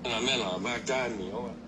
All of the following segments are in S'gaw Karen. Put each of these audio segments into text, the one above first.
မဲာ်လီၤ ဘၣ်တၢ်မံၤအိၣ်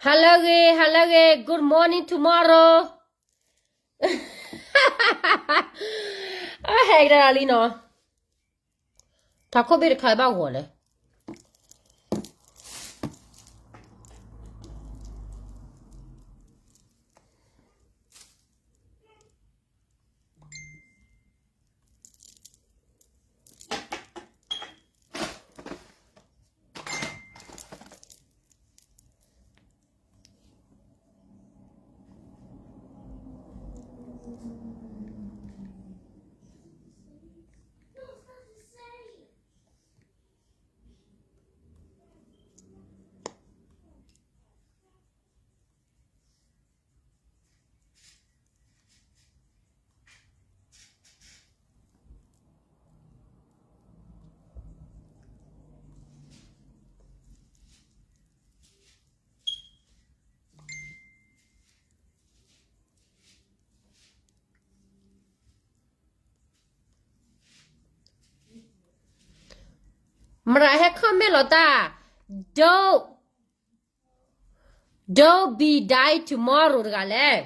ဟါလၢအဂ့ၤ ဟါလၢအဂ့ၤ good morning tomorrow အဟဲကဒါလံနီၤ ထးခိၣ်ဘ့ၣ်တခါဘၣ်ဂီၤလဲၣ် မရၤဟဲ comment လီၤတၢ် don't don't be die tomorrow တဂၤလဲၣ်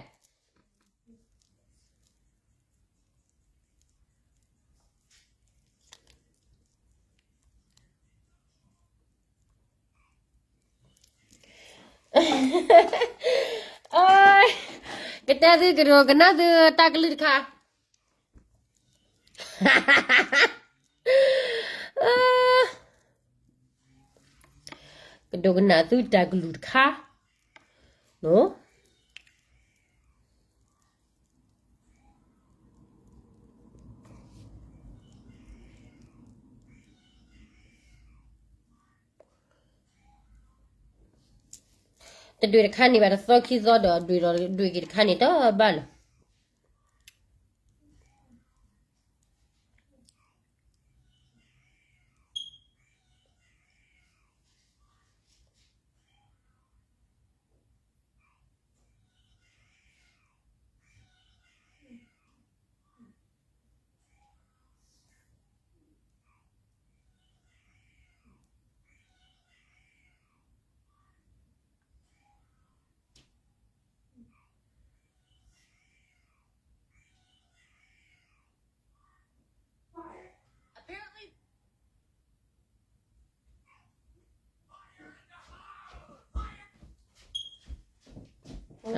ကတဲသုကဒိကနၣ်သုတၢ်ကလုၢ်တခါ ကဒိကနၣ်သုတၢ်ကလုၢ်တခါ တဒွဲၣ်တခါန့ၣ်ဘၣ်တသီခံသီဒီး ဒွဲၣ်ဒီးဒွဲၣ်က့ၤတခါန့ၣ်တဘၣ်လၢၤ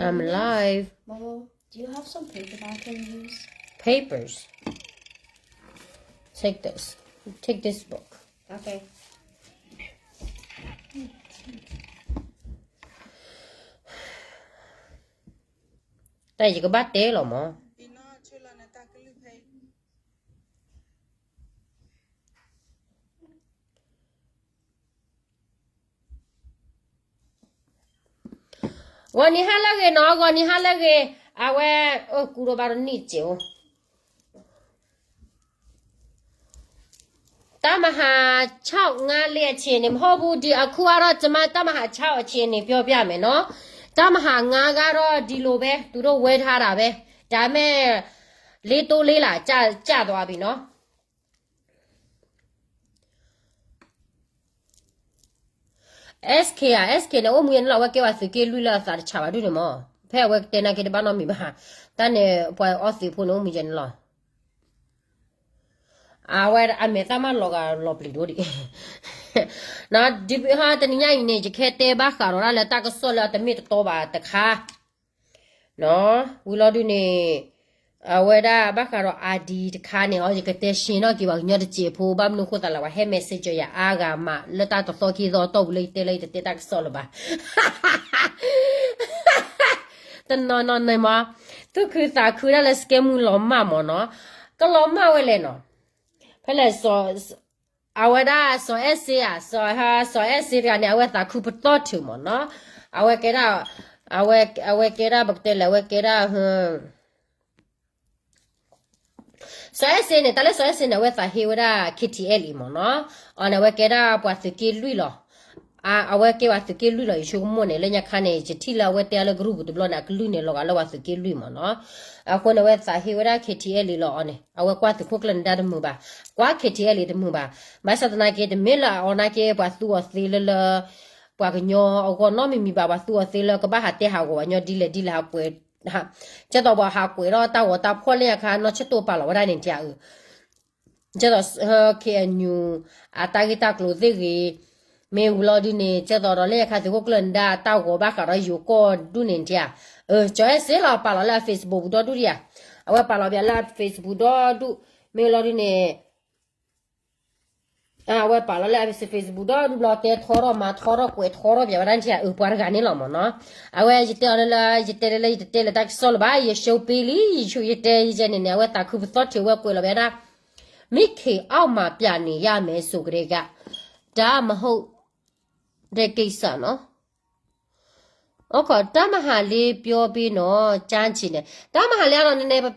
I'm live. Mama, do you have some paper that I can use? Papers. Take this. Take this book. Okay. တၢ်ယကဘၣ်တဲလီၤမး. ဂီၤနံၤဟါလၢအဂ့ၤနီၤ, ဂီၤနံၤဟါလၢအဂ့ၤ, အဝဲ, အိၣ်ကူဒီးဘၣ်တနံၣ်စဲးအိၣ် တၢ်မၤဟးဆီၣ်ငါလ့ အခြေအနေ မဟုတ်ဘူး, ဒီအခုကတော့ ကျွန်မ တၢ်မၤဟးဆီၣ် အခြေအနေ ပြောပြမယ်နော်. တၢ်မၤဟးငါကတော့ ဒီလိုပဲ, သူတို့ဝဲထားတာပဲ, ဒါပေမဲ့ လေးတိုးလေးလာ ကျသွားပြီနော်. အဲၣ်စခ့ ဧါ, အဲၣ်စခ့န့ၣ် အိၣ်မူယဲန့ၣ်လီၤ, အဝဲကဲဝဲသုးက့လွံၢ်လၢအသးတဆးဘၣ် ဒုးန့ၣ်မး, ဖဲအဝဲကတဲနာ်က့တဘၣ်နီတမံၤဘၣ်, တၢ်န့ၣ် ပှၤအီသံးဖိန့ၣ် အိၣ်မူယဲန့ၣ်လီၤ. အဝဲအမဲာ်သၣ်မးလီၤဂာ်လီၤပျံၤဒိၣ်ဒံး, တနံၤညါအံၤန့ၣ် ယကဟဲတဲဘၣ်ဃးဒီးဒၣ်လၢတၢ်ကစီၣ်လၢအတမ့ၢ်တတီဘၣ်တခါ နီၤ, ဝံၤလီၤဒုးန့ၣ်, အဝဲဒၣ်ဘၣ်ဃးဒီး ID တခါန့ၣ် အီ ယကတဲရှင်းထီၣ်က့ၤပှၤကညီတစဲးဖိ, ဘၣ်မနုၤဃိသးလဲၣ်, ပှၤဟဲ messenger ယၤအါဂၤမး လၢတၢ်တသီခံသီအတီၢ်ပူၤလၢယတဲလၢယတတဲတၢ်ကစီၣ်လၢၤဘၣ်. တနီၤနီၤန့ၣ်မး, သူၣ်ခုသးခုဒၣ်လၢ scam မူလီၤမၢ်မးနီၤ, ကလီၤမၢ်ဝဲလဲၣ်နီၤ, ဖဲလဲၣ် အဝဲဒၣ်စီၤအဲၣ်စ့ဧါ, စီၤအဲၣ်စ့တဂၤန့ၣ် အဝဲသးခုပသီၣ်ထုးမးနီၤ, အဝဲကဲဒၣ်, အဝဲကဲဒၣ်ပကတဲလဲၣ်, အဝဲကဲဒၣ်, စီၤအဲၣ်စ့န့ၣ်, တၢ်လၢစီၤအဲၣ်စ့န့ၣ် အဝဲသးဟ့ဝဲဒၣ် KTLA မးနီၤ, အီၤန့ၣ် အဝဲကဲဒၣ်ပှၤသုးက့လွံၢ်လီၤ. အဝဲကဲပှၤသုးက့လွံၢ်လီၤ, ယဆိကမိၣ်န့ၣ် လၢညါခါန့ၣ် ယထံၣ်လၢအဝဲတဲအါလၢ group တဘျီန့ၣ် အကလုၢ်န့ၣ် လီၤဂာ်လၢပှၤသုးက့လွံၢ်မးနီၤ. အဃိန့ၣ် အဝဲသးဟ့ဝဲဒၣ် KTLA လီၤအီၤန့ၣ်, အဝဲကွၢ်သုးခိၣ်ကျၢၢ်နဒါတမုာ်ဘၣ်, ကွၢ် KTLA တမုာ်ဘၣ်. ဘၣ်ဆၣ်သနာ်က့ တမ့ၢ်လၢအအီၤနာ်က့ ပှၤသူအီၤသ့လၢလၢ ပှၤကညီအဂီၢ်နီတမံၤမံၤဘၣ်, ပှၤသူအီၤသ့လၢကဘၣ်ဟးတဲဟးဂီၤပှၤကညီဒ်လဲၣ်ဒ်လဲၣ်, ဟးကွဲး ကဲသိးပှၤဟးကွဲးဒီးတၢ်ဂီၤတၢ်ဖီၣ်လၢညါခါ နီၢ်ဆၢတိၢ်ပာ်လီၤဝဲဒၣ်န့ၣ်တဧါ, ကဲသိး KNU အတၢ်ဂ့ၢ်တၢ်ကျိၤသ့ၣ်ဂ့ၤ, မ့ၢ်ဝံၤလီၤဒုးန့ၣ် ကဲသိးဒီးလၢညါခါသုးခိၣ်ကျၢၢ်နဒါတၢ်ဂီၤဘၣ်ဃးဒီးယိၤကီၢ်ဒုးန့ၣ် စီၤအဲၣ်စ့လီၤ ပာ်လီၤလၢအ Facebook ပူၤဒီဒူၣ်ဒံးဧါ, အဝဲပာ်လီၤဘၣ်လၢအ Facebook ဒီဒူၣ်, မ့ၢ်ဝံၤလီၤဒုးန့ၣ် အဝဲပာ်လီၤလၢအ Facebook ဒီဒူၣ်ဘျီ တဲထီထီၣ်မၤထီထီၣ်ကွဲးထီထီၣ်ပၠးဝဲဒၣ်န့ၣ် အပှၤတဂၤန့ၣ်လီၤမးနီၤ. အဝဲယတဲအီၤလၢလၢ ယတဲလၢလၢယတတဲလၢတၢ်ကစီၣ်လၢၤဘၣ်, ယ show ပ့လံ, ယ show ယတဲယဲန့ၣ်န့ၣ် အဝဲသးခုပသီၣ်ထုး အဝဲကွဲးလီၤဝဲဒၣ် မ့ၢ်ခ့းအီၣ်မၤပၠးန့ၣ် ယါမဲာ်ဆိးကရ့ကါ, ဒါမဟုတ်တဲ့ကိစ္စနော်. အခီ တၢ်မဟါလ့ ပြောပေးနော် ကျမ်းချီနဲ့, တၢ်မဟါလ့အီၤ နည်းနည်းပါး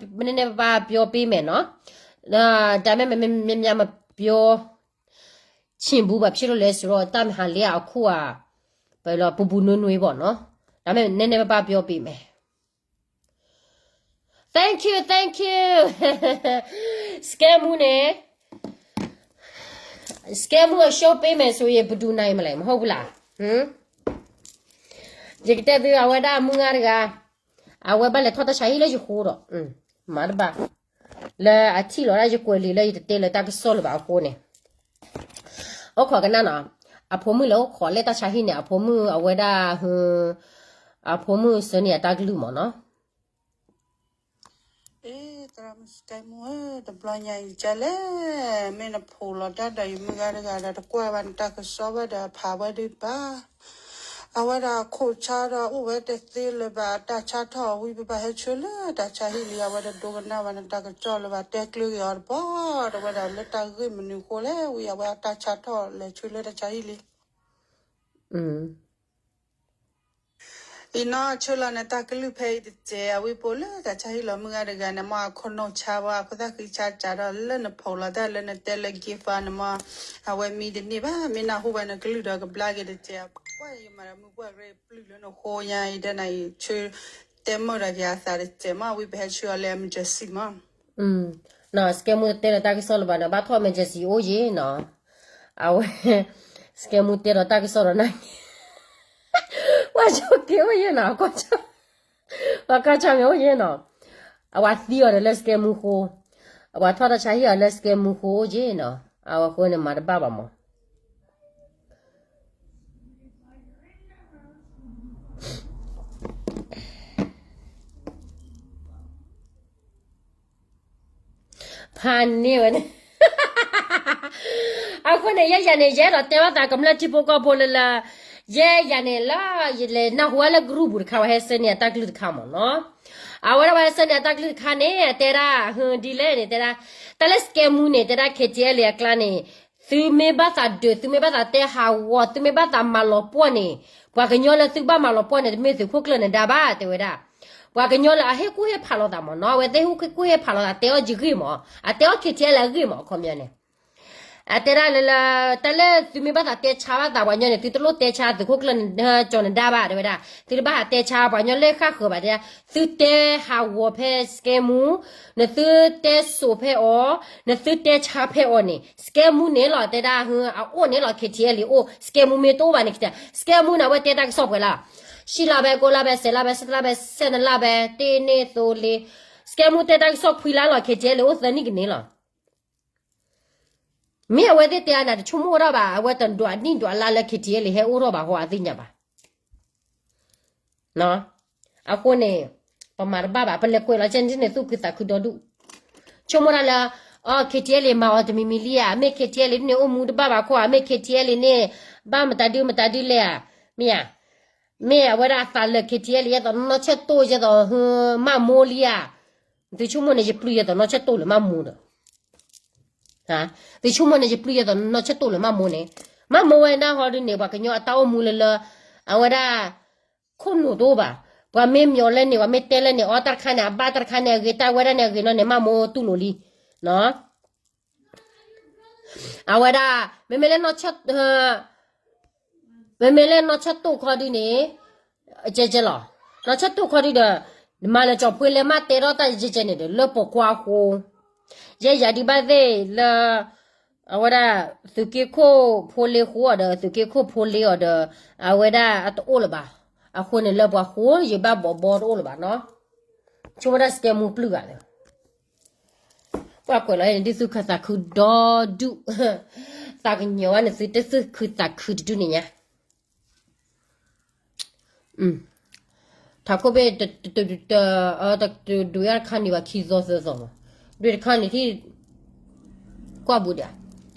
ပါး ပြောပေးမယ်နော်, ဒါပေမဲ့ များများမပြောချင်ဘူး, ဘာဖြစ်လို့လဲဆိုတော့ တၢ်မဟါလ့အခိၣ်အ ပူပူနွေးနွေးပေါ့နော်, ဒါပေမဲ့ နည်းနည်းပါးပါး ပြောပေးမယ်. Thank you, thank you. Scam မူန့ၣ်, scam မူအ show ပေးမယ်ဆိုရင် ဘယ်သူနိုင်မလဲ, မဟုတ်ဘူးလား. ယကတဲသု အဝဲဒၣ်မုၢ်ဂၤတဂၤ, အဝဲဘၣ်လဲၤထီၣ်တၢ်ဆါဟံၣ်လၢယဃိဒီး, မၤတဘၣ်, လၢအထံၣ်လီၤဒၣ်ယကွဲးလံာ်လၢယတတဲလၢတၢ်ကစီၣ်လၢၤဘၣ်အဃိန့ၣ်, အိၣ်ခိးကနၣ်နီၤ, အဖိမုၣ်လၢအိၣ်ခိးလဲၣ်တၢ်ဆါဟံၣ်န့ၣ် အဖိမုၣ်အဝဲဒၣ်, အဖိမုၣ်စၢန့ၢ်အတၢ်ကလုၢ်မးနီၤ. အ့ သရၣ်မုၣ် scam မူဧၢ, တဘျီညါအံၤကလဲၣ်, မ့ၢ်နဖိးလီၤတၢ်ဒီးယမုၢ်ဂၤတဂၤဒီး တကွၢ်ဘၣ်နတၢ်ကစီၣ်ဘၣ်ဒီး အဖးဝဲဒၣ်ဘၣ်, အဝဲဒၣ်အခိၣ်ဆါဒီးအိၣ်ဝဲတသ့လၢၤဘၣ်, တၢ်ဆါထီၣ်ဝံၤ ပဘၣ်ဟဲဆှၢလၢတၢ်ဆါဟံၣ်လံ, အဝဲတဒိကနၣ်ဘၣ်နတၢ်ကစီၣ်လၢၤဘၣ်, တဲကျၢၤက့ၤအီၤတဘျီ, တဝဲဒၣ်လၢတၢ်ဂ့ၢ်မနုၤဃိလဲၣ်, ဝံၤ အဝဲအတၢ်ဆါထီၣ်လဲၤဆှၢလၢတၢ်ဆါဟံၣ်လံ. အံၤနီၢ်ဆၢလီၤနတၢ်ကလုၢ်ဖဲအံၤတစဲး, အဝံၤပိာ်လၢတၢ်ဆါဟံၣ်လီၤမုၢ်ဂၤတဂၤန့ၣ် မ့ၢ်အခိၣ်နူာ်ဆါဝဲ အခိၣ်သၣ်ဃံဆါစးဒီးလၢနဖိးလီၤတၢ်လၢနတဲလၢ gift န့ၣ်မ့ၢ်, အဝဲမံတန့ၢ်ဘၣ်, မ့ၢ်နၢ်ဟူဘၣ်နကလုၢ်ဒီးကဘျါက့ၤတစဲး, ပှၤယမၤဒီးမုၢ်ပှၢ်ရ့ပျုၢ်လၢနဃိညါအံၤ ဒ်နၤအံၤဆၢတဲမုာ်ဒီးက့ၤအသးတစဲးမ့ၢ်, အဝံၤပဟဲဆှၢအီၤလၢ emergency မ့ၢ်. နီၢ် scam မူတဲလၢတၢ်ကစီၣ်လၢၤဘၣ်နီၢ်, ဘၣ်ထီၣ် emergency အိၣ်ယဲၢ်နီၢ်, အဝဲ scam မူတဲဒီးတၢ်ကစီၣ်ဒီးနၤ, ပှၤဆိးက့အိၣ်ယဲၢ်နီၢ်, ပှၤကီၢ်ဆၣ်မ့ၢ်အိၣ်ယဲၢ်နီၢ်, အဝဲသံအီၤဒီးလၢ scam မူဃိ, အဝဲထီၣ်တၢ်ဆါဟံၣ်အီၤလၢ scam မူဃိအိၣ်ယဲၢ်နီၢ်, အဝဲဃိန့ၣ်မၤတဘၣ်ဘၣ်မး. ဖးန့ၢ်ဝဲန့ၣ် အဃိန့ၣ် ယဲယၤန့ၣ် ယအဲၣ်ဒိးတဲဘၣ်သးကမျၢၢ်ထံဖိကီၢ်ဖိလၢလၢ ယဲယၤန့ၣ်လၢ ယလဲၤနၢ်ဟူဝဲလၢ group ပူၤတခါ ပှၤဟဲဆှၢန့ၢ်အတၢ်ကလုၢ်တခါမ့ၢ်နီၤ. အဝဲဒၣ်ပှၤဟဲဆှၢန့ၢ်အတၢ်ကလုၢ်တခါန့ၣ် တဲဒၣ် ဟဒ်လဲၣ်န့ၣ် တဲဒၣ် တၢ်လၢ scam မူန့ၣ် တဲဒၣ် K T L A အကျါန့ၣ် သုမ့ၢ်ဘၣ်သးဒုး သုမ့ၢ်ဘၣ်သးတဲဟးဂီၤ သုမ့ၢ်ဘၣ်သးမၤလီၤပှီၢ်န့ၣ် ပှၤကညီလၢသုကဘၣ်မၤလီၤပှီၢ်န့ၣ် တမ့ၢ်သုးခိၣ်ကျၢၢ်နဒါဘၣ် တဲဝဲဒၣ်. ပှၤကညီလၢအဟ့ၣ်ကူၣ်ဟ့ၣ်ဖးလိာ်သးမ့ၢ်နီၤ အဝဲသ့ၣ်ဟ့ၣ်ကူၣ်ဟ့ၣ်ဖးလိာ်သး တဲအီၣ်ယဂ့ၢ်မ့ၢ် အတဲအီၣ် K T L A အဂ့ၢ်မ့ၢ် အခီပညီန့ၣ် အတဲဒၣ်လၢလၢ တၢ်လၢသုမ့ၢ်ဘၣ်သးတဲဆါဘၣ်သးပှၤညီန့ၣ် သုတလိၣ်တဲဆါသုးခိၣ်ကျၢၢ်န ကၠီၤနဒါဘၣ် တဲဝဲဒၣ်. သုတဘၣ်ဟးတဲဆါပှၤညီလၢဃၣ်ဃၢၤဘၣ်တဲဒၣ် သုတဲဟးဂီၤဖဲ scam မူ နသုတဲစိာ်ဖဲအီၤ နသုတဲဆါဖဲအီၤန့ၣ် scam မူန့ၣ်လီၤ တဲဒၣ် အအိၣ်န့ၣ်လီၤ K T L A အိၣ် scam မူမ့ၢ်တအိၣ်ဘၣ်န့ၣ် K T L A scam မူန့ၣ် အဝဲတဲတၢ်ကစီၣ်ပှဲၤလၢ ဆံလါဘဲ ကိးလါဘဲ ဆယ်လါဘဲ ဆယ့်လါဘဲ ဆယ့်နှစ်လါဘဲ တ့န့ၢ်သိလ့ scam မူတဲတၢ်ကစီၣ်ခွံလါလီၤ K T L A အိၣ်သၢနံၣ်ကန့ၣ်လီၤ. မ့ၢ်အဝဲသ့ၣ်တဲအနၤတဆိကမိၣ်ဝဲဒၣ်ဘၣ် အဝဲတဒွးနံၣ်ဒွးလါလၢ K T L A ဟဲအိၣ်ထီၣ်ဘၣ်ဟီအသ့ၣ်ညါဘၣ်. အဃိန့ၣ် ပမၤတဘၣ်ဘၣ် ပလဲၤကွဲးလီၤကဲန့ၣ် သူၣ်ခုသးခုဒီဒူၣ် ဆိကမိၣ်တၢ်လၢ အ K T L A မၤအီၤတမံၤမံၤလံဧါ မ့ၢ် K T L A န့ၣ်အိၣ်မူတဘၣ်ဘၣ်ခိၣ်ဧါ မ့ၢ် K T L A န့ၣ် ဘၣ်မတၤဒုမတၤဒုလဲၣ်ဧါ မ့ၢ်ဧါ မ့ၢ်အဝဲဒၣ်အသးလၢာ် K T L A ယဲသိးနီၢ်ဆၢၣ်တိၢ်ယဲသိး မၢ်မိၢ်လံဧါ သုဆိကမိၣ်န့ၣ် ယပျုၢ်ယဲသိးနီၢ်ဆၢၣ်တိၢ်လၢမၢ်မိၢ်ဒီး သုဆိကမိၣ်န့ၣ် ယပျုၢ်ယဲသိးနီၢ်ဆၢၣ်တိၢ်လၢမၢ်မိၢ်န့ၣ် မၢ်မိၢ်ဝဲဒၣ်ဟီဒုန့ၣ် ပှၤကညီအတၢ်အိၣ်မူလၢလၢ အဝဲဒၣ် ခိၣ်နူာ်တအိၣ်ဘၣ် ပှၤမ့ၢ်မံအီၤလဲၣ်န့ၣ် ပှၤမ့ၢ်တဲလဲၣ်န့ၣ် အီတၢ်တခါန့ၣ် အဘၣ်တၢ်တခါန့ၣ် အဂ့ၤတၢ်ဝဲဒၣ်န့ၣ် အဂ့ၤနီၢ်န့ၣ် မၢ်မိၢ်တူၢ်လိာ်လံ အဝဲဒၣ် မ့မ့ၢ်လၢ မ့မ့ၢ်လၢနီၢ်ဆၢၣ်တိၢ်ခီဒုန့ၣ် ကဲကဲလီၤ နီၢ်ဆၢၣ်တိၢ်ခီဒုဒီး မၤလၢကၠီၤဖှ့လၢမၢ်တဲထီၣ်တၢ်ကဲကဲန့ၣ်ဒီး လၢပိာ်ခွါအဃိ ယဲယၤဒုးဘၣ်သ့ၣ်လၢ အဝဲဒၣ် သုးက့ခိၣ်ဖိလ့ဃိအီၤဒီး သုးက့ခိၣ်ဖိလ့အီၤဒီး အဝဲဒၣ်အတအိၣ်လၢၤဘၣ် အဃိန့ၣ်လၢပှၤဃိ ယဘၣ်ဘီဘီတအိၣ်လၢၤဘၣ်နီၤ ဆိကမိၣ်ဒၣ် scam မူပျုၢ်ဂၤလၢ ပှၤကွဲးလီၤန့ၣ် ဒုးသူၣ်ခုသးခုဒီဒူၣ် သးကညီၤဝဲန့ၣ် သုတသူၣ်ခုသးခုတဒူၣ်န့ၣ်ညါ ထးခိၣ်ဘ့ၣ် တဒုးယါတခါန့ၣ်ဘၣ်ခံသီသၢသီမး ဒုးတခါန့ၣ်ထံၣ် ကွၢ်ဘူးဒၣ်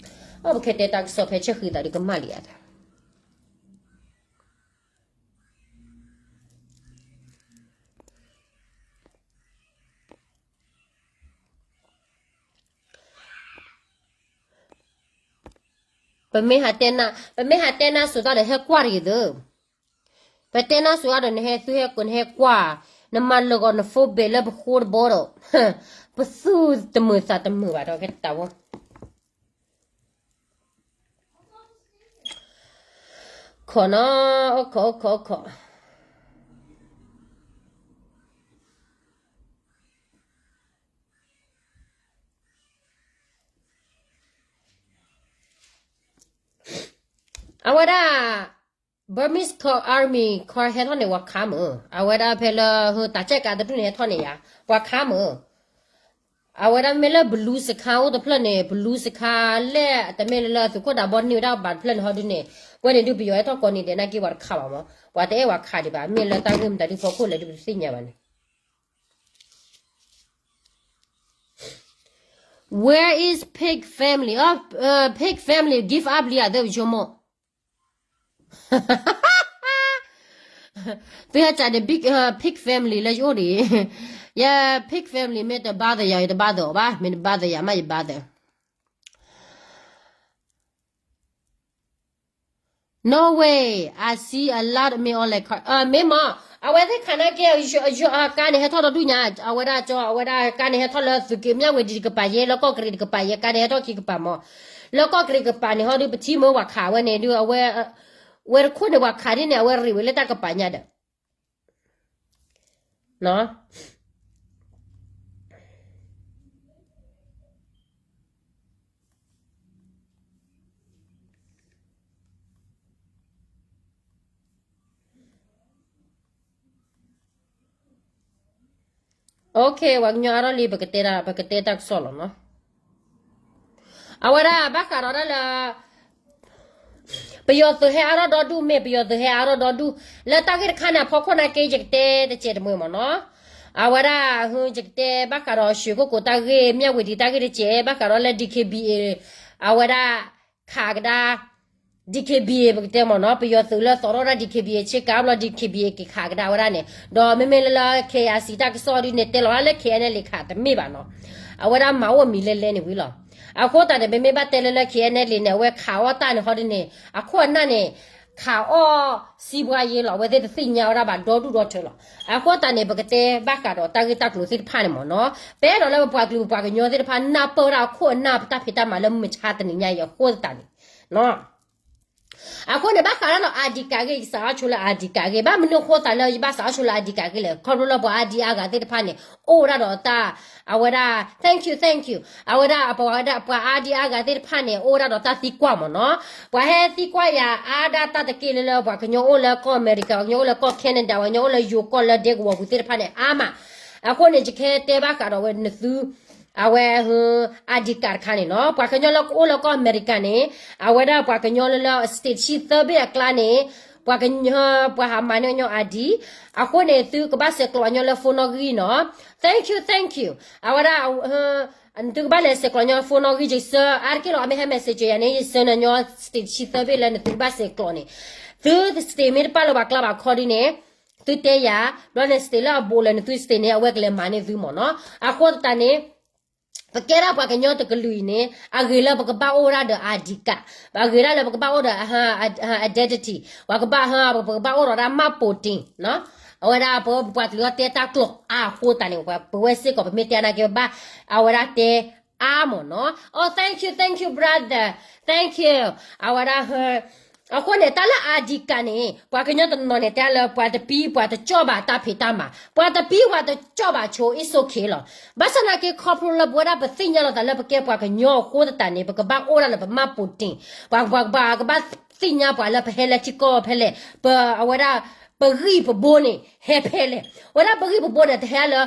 အပခဲတဲတၢ်ကစီၣ်ဖဲဆဲဃံသးဒုးကမၣ်လံဧါ ပမ့ၢ်ဟးတဲနၢ် ပမ့ၢ်ဟးတဲနၢ်စိၤတၢ်ဒီးဟဲကွၢ်တဂ့ၤသၢ ပတဲနၢ်စိၤတၢ်ဒီးနဟဲသုဟဲကွၢ် နဟဲကွၢ် နမၤလၢာ်ဂီၤန phone bill လၢပဃိတဘီဒီး ပသူၣ်တမုာ်သးတမုာ်ဘၣ်ဒီးကဲတၢ်ဝဲ ခိးနီၤ အိၣ်ခိး အိၣ်ခိး အိၣ်ခိး အဝဲဒၣ် Burmese Army ခီဟဲထီၣ်န့ၣ် ပှၤခးမုၢ် အဝဲဒၣ်ဖဲလၢ တၢ်ကဲကးတဒူၣ်န့ၣ်ဟဲထီၣ်န့ၣ်ယါ ပှၤခးမုၢ် အဝဲဒၣ်မ့ၢ်လၢ blue စခါအိၣ်တဖျၢၣ်န့ၣ် blue စခါလဲၣ် တမ့ၢ်လၢသုးခိၣ်ဒးဘီန့ၢ်ဝဲဒၣ်ဘၣ်တဖျၢၣ်န့ၣ်ဟီဒုန့ၣ် ဝဲန့ၣ်ဒုးပယီၤဟဲထီၣ်ကိးနံၤဒဲးနာ်က့ပှၤတခးဘၣ်မး ပှၤတအဲၣ်ပှၤခးဒံးဘၣ် မ့ၢ်လၢတၢ်ဂ့ၢ်မတၤဒုဖီခိၣ်လဲၣ်ဒုးပတသ့ၣ်ညါဘၣ်န့ၣ် Where is Pig family? Oh, uh, Pig family give up လံဧါ သ့ၣ်ပဆိကမိၣ် သုဟဲကးဒီး big, uh, Pig family လၢယအိၣ်ဒံး, ယ Pig family မ့ၢ်တဘါသယၤ ယတဘါသအီၤဘၣ်, မ့ၢ်တဘါသယၤမး ယဘါသ No way, I see a lot မ့ၢ်အီၤလဲၣ်, မ့ၢ်မး, အဝဲသ့ၣ်ခးနာ်က့ အကါန့ၣ်ဟဲထီၣ်ဒီဒူၣ်ညါ, အဝဲဒၣ်ကၠီ အဝဲဒၣ်ကါန့ၣ်ဟဲထီၣ်လၢသုးက့ မၠၣ်ဝတံၤတကပၤယဲ, လၢကီၢ်ကရံးတကပၤယဲ, ကါန့ၣ်ဟဲထီၣ်ခံကပၤမး, လၢကီၢ်ကရံးကပၤန့ၣ် ဟီဒုး ပထံၣ်မ့ၢ်ပှၤခးဝဲန့ၣ်ဒုး အဝဲ, ဝဲတခိၣ်န့ၣ် ပှၤခးဒ်န့ၣ် အဝဲရံးဝဲလၢတၢ်ကပၤညါဒီး Okay, ပှၤကညီအါထီၣ်လံ ပကတဲတၢ်ကစီၣ်လီၤနီၤ. အဝဲဒၣ်ဘၣ်ဃးဒီးဒၣ်လၢ ပယီၤသုးဟဲအါထီၣ်ဒီဒူၣ် မ့ၢ်ပယီၤသုးဟဲအါထီၣ်ဒီဒူၣ် လၢတၢ်ဂ့ၢ်တခါန့ၣ်အဖီခိၣ်နာ်က့ ယကတဲတစဲးတမှဲၤမးနီၤ. အဝဲဒၣ် ယကတဲဘၣ်ဃးဒီး ရွှေကုက္ကို တၢ်ဂ့ၢ် မြဝတီ တၢ်ဂ့ၢ်တကဲး ဘၣ်ဃးဒီးလၢ D K B A အဝဲဒၣ် ခးကဒါ D K B A ပကတဲမ့ၢ်နီၤ ပယီၤသုးလၢသီထီၣ်ဝဲဒၣ် D K B A ဆ့ကၤဘျီ D K B A က့ၤခးကဒါဝဲဒၣ်န့ၣ် ဒီးမ့မ့ၢ်လၢလၢ K I C တၢ်ကစီၣ်ဒ်န့ၣ် တဲလီၤဝဲဒၣ်လၢ K N L A ခးတမ့ၢ်ဘၣ်နီၤ အဝဲဒၣ်မၤအိၣ်မံၤလဲလဲန့ၣ်ဝံၤလီၤ. အဃိသတးန့ၣ် ပမ့ၢ်ဘၣ်တဲလၢလၢ K N L A န့ၣ် အဝဲခးအီၣ်တၢ်န့ၣ်ဟီဒ်န့ၣ် အခိၣ်အနၢ်န့ၣ် ခးအီၣ်စံးဘှါယ့လီၤ အဝဲသ့ၣ်တသ့ၣ်ညါဝဲဒၣ်ဘၣ်ဒီဒူၣ်ဒီထၢလီၤ. အဃိသတးန့ၣ် ပကတဲဘၣ်ဃးဒီးတၢ်ဂ့ၢ်တၢ်ကျိၤသ့ၣ်တဖၣ်န့ၣ်မ့ၢ်နီၤ ပအဲၣ်ဒိးလၢပပှၤကလုာ်ပပှၤကညီသ့ၣ်တဖၣ် နၢ်ပၢၢ်ဝဲဒၣ်အခိၣ်အနၢ်ပတၢ်ဖံးတၢ်မၤလၢမုၢ်မဆါတနံၤညါအံၤအဃိသတးန့ၣ် အဃိန့ၣ် ဘၣ်ဃးဒၣ်ဒီး ID card ဂ့ၢ် ယကစးထီၣ်ဆိလၢ ID card ဂ့ၢ် ဘၣ်မနုၤအဃိသတးလၢယဘၣ်စးထီၣ်ဆိလၢ ID card ဂ့ၢ်လဲၣ် ခီဖျိလၢပှၤ ID အါဂၤသ့ၣ်တဖၣ်န့ၣ် အိၣ်ဝဲဒၣ်ဒီးတၢ် အဝဲဒၣ် thank you thank you အဝဲဒၣ်ပှၤဝဲဒၣ်ပှၤ ID အါဂၤသ့ၣ်တဖၣ်န့ၣ် အိၣ်ဝဲဒၣ်ဒီးတၢ်သံကွၢ်မ့ၢ်နီၤ ပှၤဟဲသံကွၢ်ယၤအါဒၣ်တၢ်တက့ၢ်လၢလၢပှၤကညီအိၣ်လၢကီၢ်အမဲရကၤ ပှၤကညီအိၣ်လၢကီၢ် Canada ပှၤကညီအိၣ်လၢယိၤကီၢ်လၢဒဲကဝီၤပူၤသ့ၣ်တဖၣ်န့ၣ် အါမး အဃိန့ၣ် ယကဟဲတဲဘၣ်ဃးဒီးဝဲနသု အဝဲ ID card တခါန့ၣ်နီၤ ပှၤကညီလၢအိၣ်လၢကီၢ်အမဲရကၤန့ၣ် အဝဲဒၣ်ပှၤကညီလၢလၢ state ဆံသၢဘ့ၣ်အကျါန့ၣ် ပှၤကညီ ပှၤဟးမၤန့ၢ်ညီ ID အဃိန့ၣ် သုကဘၣ်ဆဲးကျိးညီလၢ phone နီၣ်ဂံၢ်နီၤ thank you thank you အဝဲဒၣ် သုကဘၣ်လဲၤဆဲးကျိးညီလၢ phone နီၣ်ဂံၢ် ယဆၢ အါတက့ၢ်လီၤ အမ့ၢ်ဟဲ message ယၤန့ၣ် ယဆၢနၤညီ state ဆံသၢဘ့ၣ်လၢနသုကဘၣ်ဆဲးကျိးန့ၣ် သု state မ့ၢ်တပာ်လၢပှၤကျါဘၣ်ခီဒ်န့ၣ် သုတဲယၤ ဘျီန့ၣ် state လၢအဘူးလၢ နသု state န့ၣ် အဝဲကလဲၤမၤန့ၢ်သုမ့ၢ်နီၤ အဃိသတးန့ၣ် ပကဲဒၣ်ပှၤကညီတကလုာ်အံၤန့ၣ် အဂ့ၤလၢပကဘၣ်အိၣ်ဝဲဒၣ်ဒီး ID card အဂ့ၤဒၣ်လၢပကဘၣ်အိၣ်ဒီး identity ပှၤကဘၣ် ပကဘၣ်အိၣ်ဒီးဒၣ်မှတ်ပုံတင် အဝဲဒၣ်ပဝဲပပှၤကလုာ်အီၤတဲတၢ်ကျိာ်အါအဃိသတးန့ၣ် ပဝဲစ့ၢ်ကီးပမ့ၢ်တဲနာ်က့ ပဘၣ်အဝဲဒၣ်တဲအါမ့ၢ်နီၤ Oh thank you thank you brother thank you အဝဲဒၣ် အဃိန့ၣ် တၢ်လၢ ID card န့ၣ် ပှၤကညီတနီၤန့ၣ် တဲလၢပှၤတပံပှၤတကၠီၣ်ဘၣ်တၢ်ဖံးတၢ်မၤ ပှၤတပံပှၤတကၠီၣ်ဘၣ်ဆိ it's okay လီၤ. ဘၣ်ဆၣ်သနာ်က့ ခီဖျိလၢပဝဲဒၣ်ပသ့ၣ်ညါလီၤသးလၢပကဲပှၤကညီအဃိသတးန့ၣ် ပကဘၣ်အိၣ်ဒၣ်လၢပမှတ်ပုံတင် ပှၤကဘၣ်သ့ၣ်ညါပှၤလၢပဟဲလၢထံကီၢ်ဖဲလဲၣ် ပအဝဲဒၣ် ပဂံၢ်ပဘိန့ၣ် ဟဲဖဲလဲၣ် ဝဲဒၣ်ပဂံၢ်ပဘိန့ၣ် တဟဲလၢ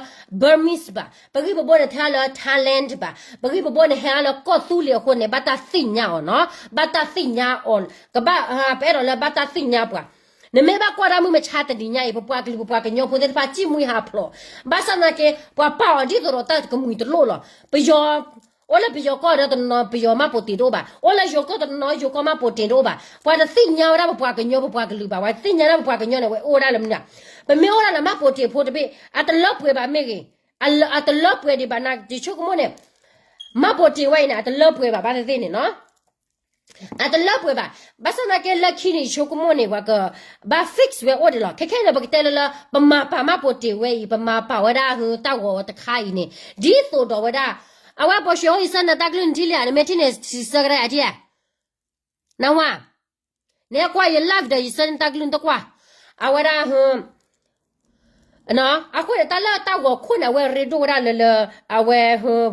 Burmese ဘၣ် ပဂံၢ်ပဘိန့ၣ် တဟဲလၢ Thailand ဘၣ် ပဂံၢ်ပဘိန့ၣ် ဟဲလၢကီၢ်သူလ့ၤအဃိန့ၣ် ဘၣ်တၢ်သ့ၣ်ညါအီၤနီၤ ဘၣ်တၢ်သ့ၣ်ညါအီၤ ကဘၣ် ပအဲၣ်ဒိးလၢဘၣ်တၢ်သ့ၣ်ညါပှၤ နမ့ၢ်ဘၣ်ကွၢ်ဒၣ်မုၢ်မဆါတနံၤညါအံၤ ပပှၤကလုာ်ပပှၤကညီဖိသ့ၣ်တဖၣ် စံၣ်မှံဟးဖျိး ဘၣ်ဆၣ်သနာ်က့ ပှၤပာ်အီၤဒ်သိးဒီးတၢ်ကမှံၤတလိၣ်လီၤ. ပယီၤ အိၣ်လၢပယီၤကီၢ်ဒီးတနီၤ ပယီၤမှတ်ပုံတင်တအိၣ်ဘၣ် အိၣ်လၢယိၤကီၢ်တနီၤ ယိၤကီၢ်မှတ်ပုံတင်တအိၣ်ဘၣ် ပှၤတသ့ၣ်ညါဝဲဒၣ်ပပှၤကညီပပှၤကလုာ်ဘၣ် ပှၤတသ့ၣ်ညါဒၣ်ပပှၤကညီန့ၣ် ဝဲအိၣ်ဝဲဒၣ်လၢမနုၤ ပမ့ၢ်အိၣ်ဒၣ်လၢမှတ်ပုံတင်ဖိတဘ့ၣ် အတလၢပှဲၤဘၣ်မ့ၢ်ဂ့ၤ အတလၢပှဲၤဒံးဘၣ်နၤ ယဆိကမိၣ်န့ၣ် မှတ်ပုံတင်ဝဲအံၤန့ၣ် အတလၢပှဲၤဘၣ်ဘၣ်သ့ၣ်သ့ၣ်န့ၣ်နီၤ အတလၢပှဲၤဘၣ်. ဘၣ်ဆၣ်သနာ်က့လၢခံန့ၣ် ယဆိကမိၣ်န့ၣ် ပှၤကဘၣ် fix ဝဲအိၣ်ဒံးလီၤ. ခဲခဲန့ၣ် ပကတဲလၢလၢ ပမၤပာ်မှတ်ပုံတင်ဝဲအံၤ ပမၤပာ်ဝဲဒၣ်တၢ်ဂီၤတခါအံၤန့ၣ် ဒ်သိးဒီးဝဲဒၣ် အဝဲပိာ်ရွှေအိၣ် ယဆၢနၤတၢ်ကလုၢ်နထံၣ်လံဧါ နမ့ၢ်ထံၣ်န့ၣ် စံးဆၢကဒါဧါထံၣ်ဧါ နဝါ နဟဲကွၢ်ယ live ဒီးယဆၢနၤတၢ်ကလုၢ်နတကွၢ် အဝဲဒၣ် အဃိန့ၣ် တၢ်လၢတၢ်ဂီၤခိၣ်န့ၣ် အဝဲရ့ဒိၣ်ဝဲဒၣ်လၢလၢ အဝဲ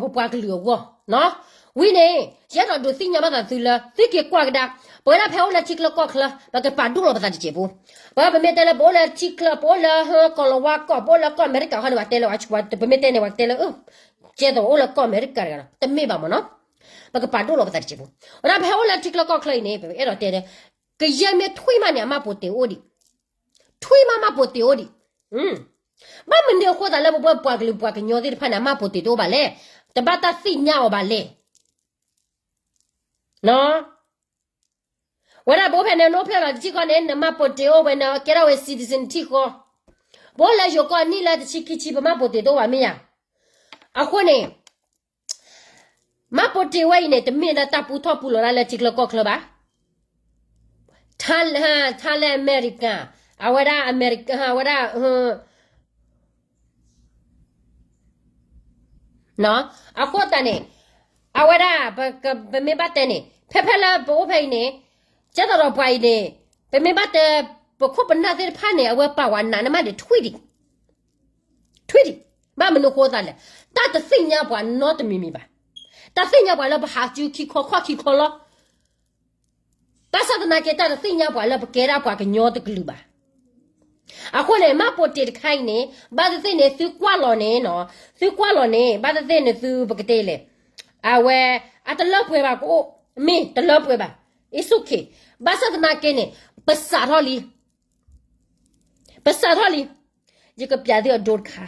ပပှၤကလုာ်အဂီၢ် ဝံၤန့ၣ် ယအဲၣ်ဒိးဒုးသ့ၣ်ညါဘၣ်သးသုလၢ သုက့ၤကွၢ်ကဒါ ပဝဲဒၣ်ဖဲအိၣ်လၢထံချၢကီၢ်ချၢ ပကပာ်ဒိၣ်လီၤပသးတစဲးဖိ ပဝဲပမ့ၢ်တဲလၢပအိၣ်လၢထံချၢ ပအိၣ်လၢကီၢ်လီၤဝါကီၢ် ပအိၣ်လၢကီၢ်အမဲရကၤ ခီန့ၣ် ပတဲလၢ ပမ့ၢ်တဲန့ၣ် ပတဲလၢ ကဲသိးအိၣ်လၢကီၢ်အမဲရကၤတဂၤလီၤ တမ့ၢ်ဘၣ်မ့ၢ်နီၤ ပကပာ်ဒိၣ်လီၤပသးတစဲးဖိ ဝဲဒၣ်ဖဲအိၣ်လၢထံချၢကီၢ်ချၢအံၤန့ၣ် ပအဲၣ်ဒိးတဲလၢ ကယဲၢ်မ့ၢ်ထွံၣ်မးန့ၣ် အမှတ်ပုံတင်အိၣ်ဒံး ထွံၣ်မးမှတ်ပုံတင်အိၣ်ဒံး ဘၣ်မနုၤအဃိသတးလၢပဝဲပှၤကလုာ်ပှၤကညီသ့ၣ်တဖၣ်န့ၣ် အမှတ်ပုံတင်တအိၣ်ဘၣ်လဲၣ် တဘၣ်တၢ်သ့ၣ်ညါအီၤဘၣ်လဲၣ် ဝဲဒၣ်ပအိၣ်ဖဲန့ၣ် နအိၣ်ဖျဲၣ်လီၤတထံၣ်ဃီန့ၣ် နမှတ်ပုံတင်အိၣ်ဝဲန့ၣ် ကဲထီၣ်ဝဲ citizen ထံၣ်ဃီ ပအိၣ်လၢယိၤကီၢ်နံၣ်လၢတဆံခံဆံ ပမှတ်ပုံတင်တအိၣ်ဘၣ်မ့ၢ်ဧါ အဃိန့ၣ် မှတ်ပုံတင်ဝဲအံၤန့ၣ် တမ့ၢ်လၢတၢ်ပူထီၣ်ပူလီၤဒၣ်လၢထံချၢကီၢ်ချၢဘၣ် ထါလဲၣ်အမဲရကၤ အဝဲဒၣ်အမဲရကၤ အဝဲဒၣ် အဃိသတးန့ၣ် အဝဲဒၣ် ပမ့ၢ်ဘၣ်တဲန့ၣ် ဖဲဖဲလၢပအိၣ်ဖဲအံၤန့ၣ် ကဲသိးဒီးပှၤအံၤန့ၣ် ပမ့ၢ်ဘၣ်တဲ ပခိၣ်ပနၢ်သ့ၣ်တဖၣ်န့ၣ် အဝဲပာ်ဝဲနးန့ၢ်မးဒံးထွံၣ်ဒံး ထွံၣ်ဒံး ဘၣ်မနုၤအဃိသတးလဲၣ် တၢ်တသ့ၣ်ညါပှၤနီတမံၤမံၤဘၣ် တၢ်သ့ၣ်ညါပှၤလၢပဟးစုခံခီခီၣ်ခံခီလီၤ ဘၣ်ဆၣ်သနာ်က့ တၢ်တသ့ၣ်ညါပှၤလၢပကဲဒၣ်ပှၤကညီတကလုာ်ဘၣ်. အဃိန့ၣ် မှတ်ပုံတင်တခါအံၤန့ၣ် ဘၣ်သ့ၣ်သ့ၣ်န့ၣ် သုကွၢ်လီၤန့ၣ်နီၤ, သုကွၢ်လီၤန့ၣ် ဘၣ်သ့ၣ်သ့ၣ်န့ၣ် သုပကတဲလဲၣ်, အဝဲ အတလၢပှဲၤဘၣ်ကအိၣ်, မ့ၢ်တလၢပှဲၤဘၣ်, it's okay. ဘၣ်ဆၣ်သနာ်က့န့ၣ် ပစးထီၣ်လံ, ပစးထီၣ်လံ, ယကပျးသုအဒိတခါ,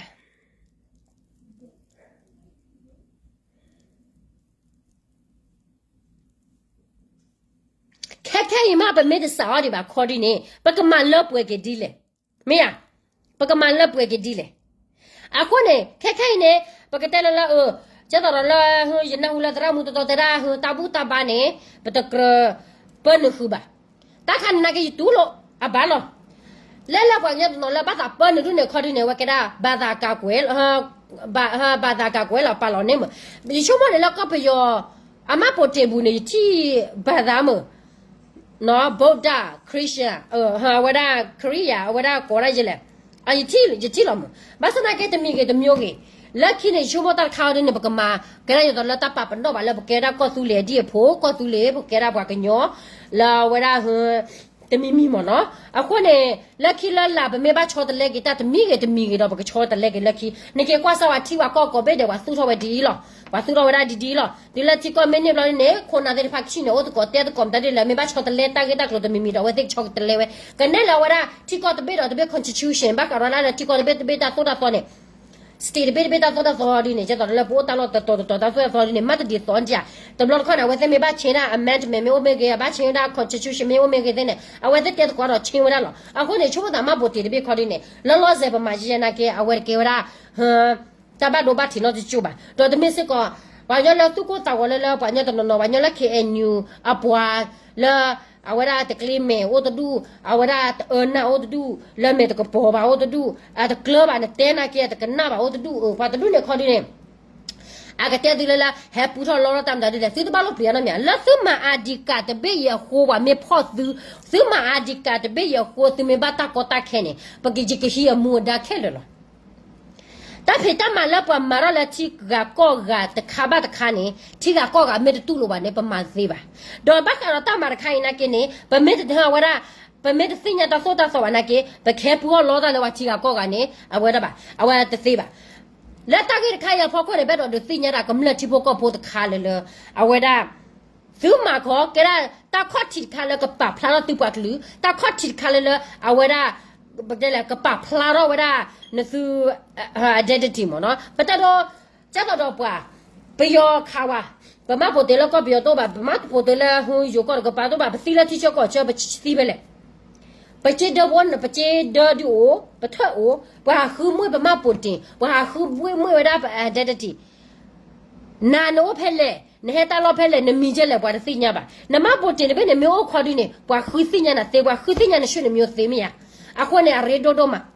ခဲအံၤမ့ၢ်ပမ့ၢ်တစးအီၤဒံးဘၣ်ခီဒ်န့ၣ် ပကမၤလၢပှဲၤက့ၤဒ်လဲၣ်. မ့ၢ်ဧါ. ပကမၤလၢပှဲၤက့ၤဒ်လဲၣ်. အဃိန့ၣ် ခဲခဲအံၤန့ၣ် ပကတဲလၢလၢအ ကဲသိးဒီးလၢ ယနၢ်ဟူလၢသရၣ်မုၣ်တတီတဲဒၣ် တၢ်ဘူၣ်တၢ်ဘါန့ၣ် ပတကြၢးပၢနုာ်ဃုာ်ဘၣ်. တၢ်ခါန့ၣ်နာ်က့ယတူၢ်လိာ်အဘၣ်လီၤ. လၢလၢပှၤကညီတနီၤလၢဘၣ်သးပၢနုာ်ဒုးန့ၣ်ခီဒုးန့ၣ် အဝဲကဲဒၣ် ဘၣ်သးကၢ်ကွဲး ဘၣ်သးကၢ်ကွဲးလီၤပာ်လီၤန့ၣ်မ့ၢ် ယဆိကမိၣ်န့ၣ်လၢကီၢ်ပယီၤ အမၢ်ပိာ်တ့ၢ်ပူၤန့ၣ် ယထံၣ်ဘၣ်သးမ့ၢ် ဗုဒ္ဓ Christian အဝဲဒၣ် ခရံာ်ယၤ အဝဲဒၣ်ကိးဒၣ်ယလဲၣ်. ယထံၣ်လီၤမ့ၢ် ဘၣ်ဆၣ်သနာ်က့တမံၤဂ့ၤတမံၤဂ့ၤ လၢခံန့ၣ် ယဆိကမိၣ်တၢ်တခါအီၤဒ်န့ၣ် ပကမၤ ကဲဒၣ်ယသိးလၢတၢ်ပာ်ပနီၣ်ဘၣ်လၢပကဲဒၣ်ကီၢ်သူလ့ၤအဒံၣ်အဖိ ကီၢ်သူလ့ၤ ပကဲဒၣ်ပှၤကညီ လၢအဝဲဒၣ် တမံၤမံၤမ့ၢ်နီၤ. အဃိန့ၣ် လၢခံလၢလာ်ပမ့ၢ်ဘၣ်ဆီတလဲက့ၤတၢ်တမံၤဂ့ၤတမံၤဂ့ၤဒီး ပကဆီတလဲက့ၤလၢခံ နက့ၤကွၢ်စၢ်ဝဲထံဝဲကီၢ်ကိးဘ့ၣ်ဒဲး ပှၤသူၣ်ထီၣ်ဝဲဒ်အံၤလီၤ. ပှၤသူၣ်ထီၣ်ဝဲဒၣ်ဒ်ဒ်အံၤလီၤ. တုၤလၢထံကီၢ်မ့ၢ်န့ၢ်ဘျီန့ၣ် ခိၣ်နၢ်သ့ၣ်တဖၣ်ကထံၣ်န့ၣ် အိၣ်သကိးတဲသကိးမတၤဒ်လဲၣ် မ့ၢ်ဘၣ်ဆီတလဲတၢ်ဂ့ၢ်တၢ်ကျိၤတမံၤမံၤဒီး အဝဲသ့ၣ်ကဆီတလဲဝဲ ကနဲၣ်လၢအဝဲဒၣ်ထံကီၢ်တဘ့ၣ်ဒီးတဘ့ၣ် constitution ဘၣ်ဃးဒီးလၢထံကီၢ်တဘ့ၣ်တဘ့ၣ်တၢ်သိၣ်တၢ်သီန့ၣ် state တဘ့ၣ်တဘ့ၣ်တၢ်သိၣ်တၢ်သီဒ်န့ၣ် ကဲသိးလၢပအိၣ်တၢ်လီၢ်တတီၤတတီၤတၢ်သိၣ်တၢ်သီဒ်န့ၣ် မ့ၢ်တဒ်သိးဒ်ဧါ. တဘျီတခီၣ်န့ၣ် အဝဲသ့ၣ်မ့ၢ်ဘၣ် change ဒၣ် amendment မ့ၢ်အိၣ်မ့ၢ်ဂ့ၤ အဘၣ် change ဒၣ် constitution မ့ၢ်အိၣ်မ့ၢ်ဂ့ၤသ့ၣ်န့ၣ် အဝဲသ့ၣ်တဲသကိးဒီး change ဝဲဒၣ်လီၤ. အဃိန့ၣ် ဆိကမိၣ်သးမၢ်ပိာ်တ့ၢ်တဘ့ၣ်ခီဒ်န့ၣ် လၢလီၤစဲးပမၤယဲၢ်နာ်က့ အဝဲတကဲဝဲဒၣ် တၢ်ဘၣ်ဒိဘၣ်ထံးနီတကၠိၢ်ဘၣ်. ဒီးတမ့ၢ်စ့ၢ်ကီး ပှၤကညီလၢသူၣ်ကိၢ်သးဂီၤလၢလၢ ပှၤကညီတနီၤနီၤ ပှၤကညီလၢ K N U အပှၤလၢ အဝဲဒၣ်တကျ့မဲာ်အိၣ်တဒူၣ် အဝဲဒၣ်တအၢနၢ်အိၣ်တဒူၣ် လၢမဲာ်တကပီၤဘၣ်အိၣ်တဒူၣ် အတကျၢၤဘၣ် နတဲနာ်က့ အတကနၣ်ဘၣ်အိၣ်တဒူၣ် အပှၤတဒူၣ်န့ၣ်ခီဒ်န့ၣ် အကတဲသုလၢလၢ ဟဲပူထီၣ်လီထီၣ်တၢ်မတၤဒ်လဲၣ် သုတဘၣ်လိၣ်ပျံၤအီၤနီတမံၤ လၢသုမၤ I D card တဘ့ၣ်အံၤအဃိ ပှၤမ့ၢ်ဖီၣ်သု သုမၤ I D card တဘ့ၣ်အံၤအဃိ သုမ့ၢ်ဘၣ်တၢ်ကီတၢ်ခဲန့ၣ် ပကယကဟံးအမူအဒါခဲလၢာ်လီၤ. တၢ်ဖံးတၢ်မၤလၢပှၤမၤထီၣ်လၢထံဂၤကီၢ်ဂၤတခါဘၣ်တခါန့ၣ် ထံဂၤကီၢ်ဂၤမ့ၢ်တတူၢ်လိာ်ဘၣ်န့ၣ် ပမၤသ့ဘၣ်. ဒီးဘၣ်ဃးဒီးတၢ်မၤတခါအံၤနာ်က့န့ၣ် ပမ့ၢ်တဟဲဝဲဒၣ် ပမ့ၢ်တသ့ၣ်ညါတၢ်သိၣ်တၢ်သီဘၣ်နာ်က့ ပကဟဲပူထီၣ်လီတၢ်လၢပှၤထံဂၤကီၢ်ဂၤန့ၣ် အဝဲဒၣ်ဘၣ် အဝဲတသ့ဘၣ်. လၢတၢ်ဂ့ၢ်တခါအံၤအဖီခိၣ်န့ၣ် ပအဲၣ်ဒိးဒုးသ့ၣ်ညါတၢ်ကမျၢၢ်ထံဖိကီၢ်ဖိတခါလၢလၢ အဝဲဒၣ် သုမၤခီကဲဒၣ် တၢ်ခီၣ်ထံးတခါလၢကပာ်ဖျါထီၣ်သုပှၤကလုာ် တၢ်ခီၣ်ထံးတခါလၢလၢ အဝဲဒၣ် ပတဲလဲၣ် ကပာ်ဖျါထီၣ်ဝဲဒၣ် နသု identity မ့ၢ်နီၤ ပတၢ်ဒိ ကဲသိးဒီးပှၤ ပယီၤခးဝဲ ပမၢ်ပိာ်တ့ၢ်လၢကီၢ်ပယီၤတအိၣ်ဘၣ် ပမၢ်ပိာ်တ့ၢ်လၢယိၤကီၢ်တကပၤတအိၣ်ဘၣ် ပသံလၢထံဆၢကီၢ်ဆၢ ပသံဖဲလဲၣ် ပစ့ဒၢပအိၣ် ပစ့ဒၢဒုးအိၣ် ပထၢၣ်အိၣ် ပှၤဟးဃုမ့ၢ်ပမၢ်ပိာ်တ့ၢ် ပှၤဟးဃုမ့ၢ်ဝဲဒၣ်ပ identity နၤနအိၣ်ဖဲလဲၣ် နဟဲတၢ်လီၢ်ဖဲလဲၣ် နမံၤဒ်လဲၣ် ပှၤတသ့ၣ်ညါဘၣ်. နမၢ်ပိာ်တ့ၢ်တဘ့ၣ်န့ၣ် မ့ၢ်အိၣ်ခီဒုန့ၣ် ပှၤဃုသ့ၣ်ညါနၤသ့ ပှၤဃုသ့ၣ်ညါနဆွေနမျိုးသ့မ့ၢ်ဧါ. အဃိန့ၣ် အရ့ဒိၣ်ဒိၣ်မး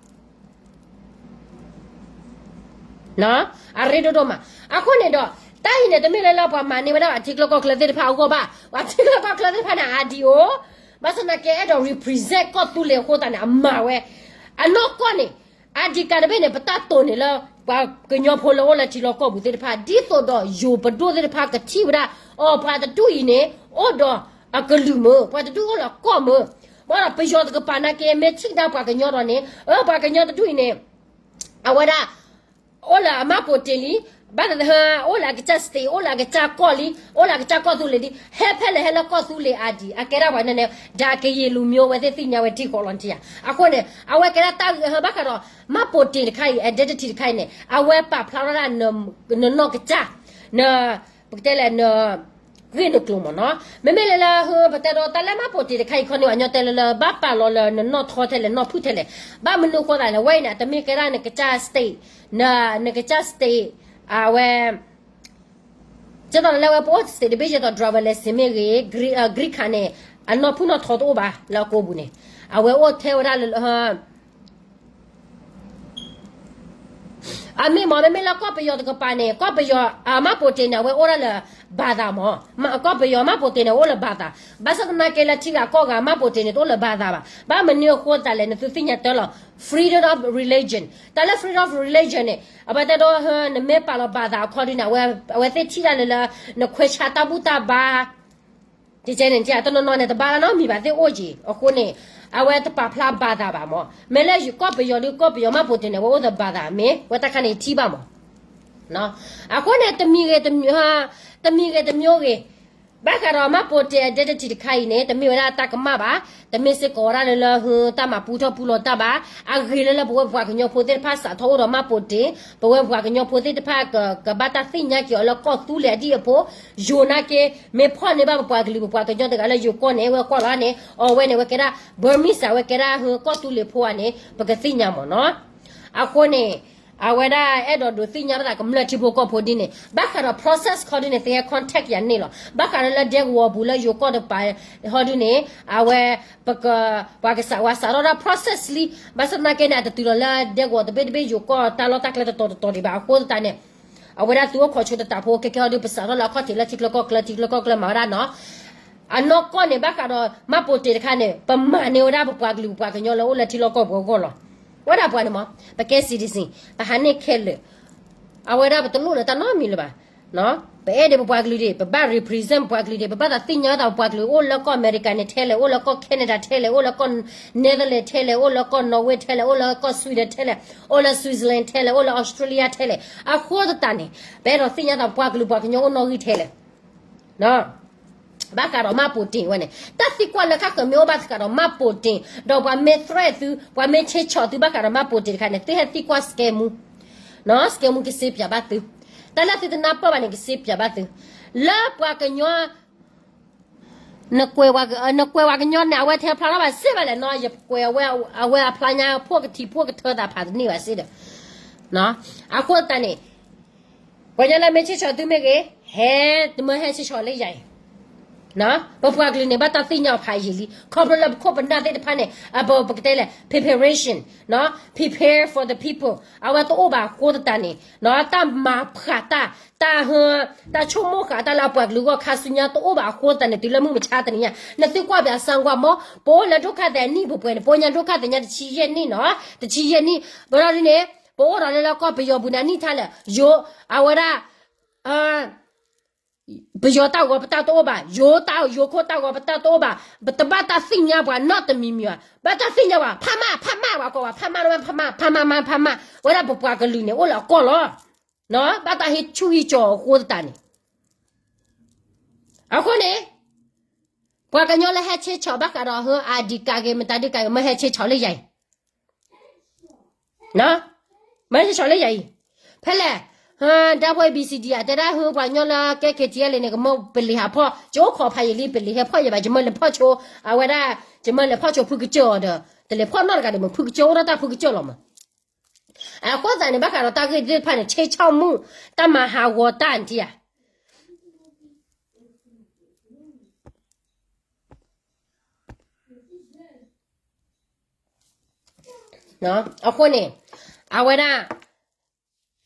အရ့ဒိၣ်ဒိၣ်မး. အဃိန့ၣ်ဒီး တၢ်အံၤန့ၣ် တမ့ၢ်လၢလၢပှၤမၤန့ၢ်ဝဲဒၣ်ပှၤထံချၢကီၢ်ချၢသ့ၣ်တဖၣ်အဂီၢ်ဘၣ်. ပှၤထံချၢကီၢ်ချၢသ့ၣ်တဖၣ်န့ၣ် အါဒံအိၣ် ဘၣ်ဆၣ်သနာ်က့ အဲၣ်ဒိး represent ကီၢ်သူလ့ၤအဃိသတးန့ၣ် အမၤဝဲ အနီၢ်ကီၢ်န့ၣ် အါဒံကၤတဘ့ၣ်န့ၣ် ပတၢ်တိာ်န့ၣ်လၢ ပှၤကညီဖိလၢအိၣ်လၢထံလီၢ်ကီၢ်ပူၤသ့ၣ်တဖၣ် ဒ်သိးဒီးယိၤပဒိၣ်သ့ၣ်တဖၣ်ကထံၣ်ဝဲဒၣ် အိ ပှၤတဒူၣ်အံၤန့ၣ် အိၣ်ဒီးအကလုၢ်မုာ် ပှၤတဒူၣ်အိၣ်လၢကီၢ်မုာ်. ဘၣ်ဒီးပယီၤတကပၤနာ်က့ မ့ၢ်ထံၣ်ဒၣ်ပှၤကညီဒီးန့ၣ် အၢ ပှၤကညီတဒူၣ်အံၤန့ၣ် အဝဲဒၣ် အိၣ်လၢအမၢ်ပိာ်တ့ၢ်လံ ဘၣ်သ့ၣ်သ့ၣ် အိၣ်လၢအကစၢ် state အိၣ်လၢအကစၢ်ကီၢ်လံ အိၣ်လၢအကစၢ်ကီၢ်သူလ့ၤလံ ဟဲဖဲလဲၣ်ဟဲလၢကီၢ်သူလ့ၤအါဒံ အကဲဒၣ်ပှၤန့ၣ်န့ၣ် ဒီးကယံာ်လူၤမံၤ အဝဲသ့ၣ်သ့ၣ်ညါဝဲထံဃီလီၤထံဧါ. အဃိန့ၣ် အဝဲကဲဒၣ်တၢ်ဂ့ၢ်ဟၢဘၣ်ဃးဒီး မၢ်ပိာ်တ့ၢ်တခါအံၤ identity တခါအံၤန့ၣ် အဝဲပာ်ဖျါထီၣ်ဒၣ် နနီၢ်ကစၢ် န ပကတဲလဲၣ် န ဂ့ၢ်နကျိၤမ့ၢ်နီၤ. မ့မ့ၢ်လၢလၢ ပတဲဒီးတၢ်လၢမၢ်ပိာ်တ့ၢ်တခါအံၤခီန့ၣ် အညီတဲလၢလၢ ဘၣ်ပာ်လီၤလၢနနီၢ်ထီထဲလဲၣ် နီၢ်ဖုၣ်ထဲလဲၣ်. ဘၣ်မနုၤဃိသးလဲၣ် ဝဲအံၤန့ၣ် တမ့ၢ်ကဲဒၣ်နကစၢ် state နကစၢ် state အဝဲ ကဲသိးလၢဝဲပအိၣ် state တဘ့ၣ် ကဲသိး driver license မ့ၢ်ဂ့ၤ green card န့ၣ် အနီၢ်ဖုၣ်နီၢ်ထီတအိၣ်ဘၣ်လၢအကိာ်ပူၤန့ၣ် အဝဲအိၣ်ထဲဝဲဒၣ်လၢ အမ့ၢ်မ့ၢ် မ့မ့ၢ်လၢကီၢ်ပယီၤတကပၤန့ၣ် ကီၢ်ပယီၤ အမၢ်ပိာ်တ့ၢ်န့ၣ် အဝဲအိၣ်ဒၣ်လၢ ဘၤသးမ့ၢ် ကီၢ်ပယီၤမၢ်ပိာ်တ့ၢ်န့ၣ် အိၣ်လၢဘၤသး ဘၣ်ဆၣ်သနာ်က့လၢထံဂၤကီၢ်ဂၤ မၢ်ပိာ်တ့ၢ်န့ၣ် တအိၣ်လၢဘၤသးဘၣ်. ဘၣ်မနုၤအဃိသတးလဲၣ် နသုသ့ၣ်ညါတၢ်လီၤ freedom of religion တၢ်လၢ freedom of religion န့ၣ် အဝဲတဲဒိ နမ့ၢ်ပာ်လီၤဘၤသးအခီဒုန့ၣ် အဝဲသ့ၣ်ထံၣ်ဒၣ်လၢလၢ နခွဲးဆါတၢ်ဘူၣ်တၢ်ဘါ ကဲန့ၣ် တနီၤနီၤန့ၣ် တဘါလၢနီတမံၤဘၣ်သ့ၣ်အိၣ်က့ၤ အဃိန့ၣ် အဝဲတပာ်ဖျါဘၤသးဘၣ်မ့ၢ် မ့ၢ်လၢကီၢ်ပယီၤဒီး ကီၢ်ပယီၤမၢ်ပိာ်တ့ၢ်န့ၣ် အဝဲအိၣ်ဒီးဘၤသးမ့ၢ် ဝဲတၢ်ခါန့ၣ်ထံၣ်ဘၣ်မ့ၢ် အဃိန့ၣ် တမံၤဂ့ၤတမံၤဂ့ၤ ဘၣ်ဃးဒီးမၢ်ပိာ်တ့ၢ် identity တခါအံၤန့ၣ် တမ့ၢ်ဝဲဒၣ်တၢ်ကမၣ်ဘၣ်, တမ့ၢ်စ့ၢ်ကီးဝဲဒၣ်လၢလၢဟုတၢ်မၤပူထီၣ်ပူလီၤတၢ်ဘၣ်, အဂ့ၤလၢလၢပဝဲပပှၤကညီဖိသ့ၣ်တဖၣ်စးထီၣ်အိၣ်ဒီးမၢ်ပိာ်တ့ၢ်, ပဝဲပပှၤကညီဖိသ့ၣ်တဖၣ်ကဘၣ်တၢ်သ့ၣ်ညါက့ၤအီၤလၢကီၢ်သူလ့ၤအဒံၣ်အဖိ, ယိၤနာ်က့, မ့ၢ်ဖီၣ်န့ၢ်ဘၣ်ပပှၤကလုာ်ပပှၤကညီတဂၤလၢယိၤကီၢ်န့ၣ် ဝဲကွၢ်လီၤန့ၣ် အဝဲန့ၣ် ဝဲကဲဒၣ် Burmese ဝဲကဲဒၣ်ဟုကီၢ်သူလ့ၤဖိဧါန့ၣ် ပကသ့ၣ်ညါမ့ၢ်နီၤ. အဃိန့ၣ် အဝဲဒၣ်အဲၣ်ဒိးဒုးသ့ၣ်ညါဘၣ်သးကမျၢၢ်ထံဖိကီၢ်ဖိဒ်န့ၣ် ဘၣ်ဃးဒီး process ခီဒ်န့ၣ် သုဟဲ contact ယၤန့ၣ်လီၤ. ဘၣ်ဃးဒီးလၢဒဲကဝီၤပူၤလၢယိၤကီၢ်တပၤဟီဒ်န့ၣ် အဝဲ ပက ပှၤကစးဝါစးထီၣ်ဒၣ် process လံ, ဘၣ်ဆၣ်သနာ်က့န့ၣ် အတတုၤလီၤလၢဒဲကဝီၤတဘ့ၣ်တဘ့ၣ်ယိၤကီၢ်တၢ်လီၢ်တၢ်ကျဲတတီၤတတီၤဒံးဘၣ်. အဃိသတးန့ၣ် အဝဲဒၣ်သုအိၣ်ခိးဆိတတးဖိ ကဲကဲဟီဒ်ပစးထီၣ်လၢအခီၣ်ထံးလၢထံချၢကီၢ်ချၢ ထံချၢကီၢ်ချၢမၤဝဲဒၣ်နီၤ. အနီၢ်ကီၢ်န့ၣ် ဘၣ်ဃးဒီးမၢ်ပိာ်တ့ၢ်တခါန့ၣ် ပမၤန့ၢ်ဝဲဒၣ်ပပှၤကလုာ်ပပှၤကညီလၢအိၣ်လၢထံလီၢ်ကီၢ်ပူၤအဂီၢ်လီၤ. ဝဲဒၣ်ပှၤန့ၣ်မ့ၢ် ပကဲ citizen ပဟးန့ၢ်ခဲလၢာ်, အဝဲဒၣ်ပတလိၣ်လၢတၢ်နီတမံၤလၢၤဘၣ်. ပအဲၣ်ဒိးပပှၤကလုာ်ဒံး ပဘၣ် represent ပပှၤကလုာ်ဒံး ပဘၣ်သးသ့ၣ်ညါဝဲဒၣ်ပပှၤကလုာ် အိၣ်လၢကီၢ်အမဲရကၤန့ၣ်ထဲလဲၣ်, အိၣ်လၢကီၢ် Canada ထဲလဲၣ်, အိၣ်လၢကီၢ် Netherlands ထဲလဲၣ်, အိၣ်လၢကီၢ် Norway ထဲလဲၣ်, အိၣ်လၢကီၢ် Sweden ထဲလဲၣ်, အိၣ်လၢ Switzerland ထဲလဲၣ်, အိၣ်လၢ Australia ထဲလဲၣ်. အဃိသတးန့ၣ် ပအဲၣ်ဒိးသ့ၣ်ညါသးပပှၤကလုာ်ပှၤကညီအိၣ်နီၣ်ဂံၢ်ထဲလဲၣ် ဘၣ်ဃးဒီးမၢ်ပိာ်တ့ၢ်ဝဲန့ၣ် တၢ်သံကွၢ်လၢခါဃၢၤမ့ၢ်အိၣ်ဘၣ်ဃးဒီးမၢ်ပိာ်တ့ၢ် ဒီးပှၤမ့ၢ် threat သု ပှၤမ့ၢ်ဆ့ဆီၣ်သုဘၣ်ဃးဒီးမၢ်ပိာ်တ့ၢ်တခါန့ၣ် သုဟဲသံကွၢ် စကဲမူ, စကဲမူကစ့ပၠးဘၣ်သု, တၢ်လၢသုတနၢ်ပၢၢ်ဘၣ်န့ၣ် ကစ့ပၠးဘၣ်သု, လၢပှၤကညီ နကွဲးပှၤကညီန့ၣ် အဝဲထဲဖျါထီၣ်ဘၣ်စ့ၢ်ဘၣ်လဲၣ်နီၤ, ယကွဲးအဝဲအဖျါညါ ဖှိၣ်ကထံဖှိၣ်ကထၢသးဖးတန့ၢ်ဘၣ်စ့ၢ်ဒီး, အဃိသတးန့ၣ် ပှၤကညီလၢမ့ၢ်ဆ့ဆီၣ်သုမ့ၢ်ဂ့ၤ, ဟဲတမၢဟဲဆ့ဆီၣ်လၢယၤအံၤ, ပပှၤကလုာ်န့ၣ် ဘၣ်တၢ်သ့ၣ်ညါအီၤဖးယံာ်လံ, ခီဖျိလၢပခိၣ်ပနၢ်သ့ၣ်တဖၣ်န့ၣ် အပ ပကတဲလဲၣ် preparation, prepare for the people အဝဲတအိၣ်ဘၣ်အဃိသတးန့ၣ် တၢ်မၤဖှးတၢ်, တၢ်ဟ, တၢ်ဆိကမိၣ်ဃာ်တၢ်လၢအပှၤကလုာ်အဂီၢ်ခါဆူညါတအိၣ်ဘၣ်အဃိသတးန့ၣ် တုၤလၢမုၢ်မဆါတနံၤညါ နသုကွၢ်ပၠးစၢကွၢ်မ့ၢ် ပအိၣ်လၢဒုက္ခသည်အနံၣ်ပှဲၤပှဲၤန့ၣ် ပအိၣ်ညါဒုက္ခသည်ညါတဆံယဲၢ်နံၣ်နီၤ, တဆံယဲၢ်နံၣ်, ဘၣ်ဒီးဒ်န့ၣ် ပအိၣ်ဒီးလၢလၢကီၢ်ပယီၤပူၤန့ၣ်အနံၣ်ထါလဲၣ်, ယိၤ, အဝဲဒၣ် ပယီၤတၢ်ဂီၤပတၢ်တအိၣ်ဘၣ်, ယိၤတၢ်ယိၤခိၣ်တၢ်ဂီၤပတၢ်တအိၣ်ဘၣ်, ပတဘၣ်တၢ်သ့ၣ်ညါပှၤနီတမံၤမံၤဘၣ်, ဘၣ်တၢ်သ့ၣ်ညါပှၤ ဖးမၢ် ဖးမၢ် ပှၤကိးပှၤ ဖးမၢ် ဖးမၢ် ဖးမၢ် ဖးမၢ် ဝဲဒၣ်ပပှၤကလုာ်န့ၣ် အိၣ်လၢအကီၢ်လီၤ, ဘၣ်တၢ်ဟ့ၣ်ဆူၣ်ဟ့ၣ်ကၠီအဃိသတးန့ၣ်, အဃိန့ၣ် ပှၤကညီလၢဟဲဆ့ဆီၣ်ဘၣ်ဃးဒီး ဟၢ ID card ဂ့ၤ မတၤဒုးကးဂ့ၤ မၢဟဲဆ့ဆီၣ်လၢယၤအံၤ မၢဟဲဆ့ဆီၣ်လၢယၤအံၤ, ဖဲလဲၣ်, ဒၣ်ဖိ A B C D အတဲဒၣ်ဟု ပှၤကညီလၢကဲ K T L A န့ၣ် ကမၢပလံၤဟးဖီၣ်, ကအိၣ်ခိးဖးယံာ်လံ ပလံၤဟဲဖီၣ်ယံာ်ဘၣ်, ယမၢလဲၤဖီၣ်ဆိ, အဝဲဒၣ်, ယမၢလဲၤဖီၣ်ဆိဖုကစၢၢ်အီၤဒီး, တလဲၤဖီၣ်နီတဂၤဒီး မ့ၢ်ဖုကစၢၢ်အိၣ်ထီၣ်တၢ်ဖုကစၢၢ်လီၤမး, အဃိသတးန့ၣ် ဘၣ်ဃးဒီးတၢ်ဂ့ၢ်သ့ၣ်တဖၣ်န့ၣ် ဆ့ဆီၣ်မုၢ်, တၢ်မၤဟးဂီၤတၢ်နထံၣ်ဧါ အဃိန့ၣ်, အဝဲဒၣ်,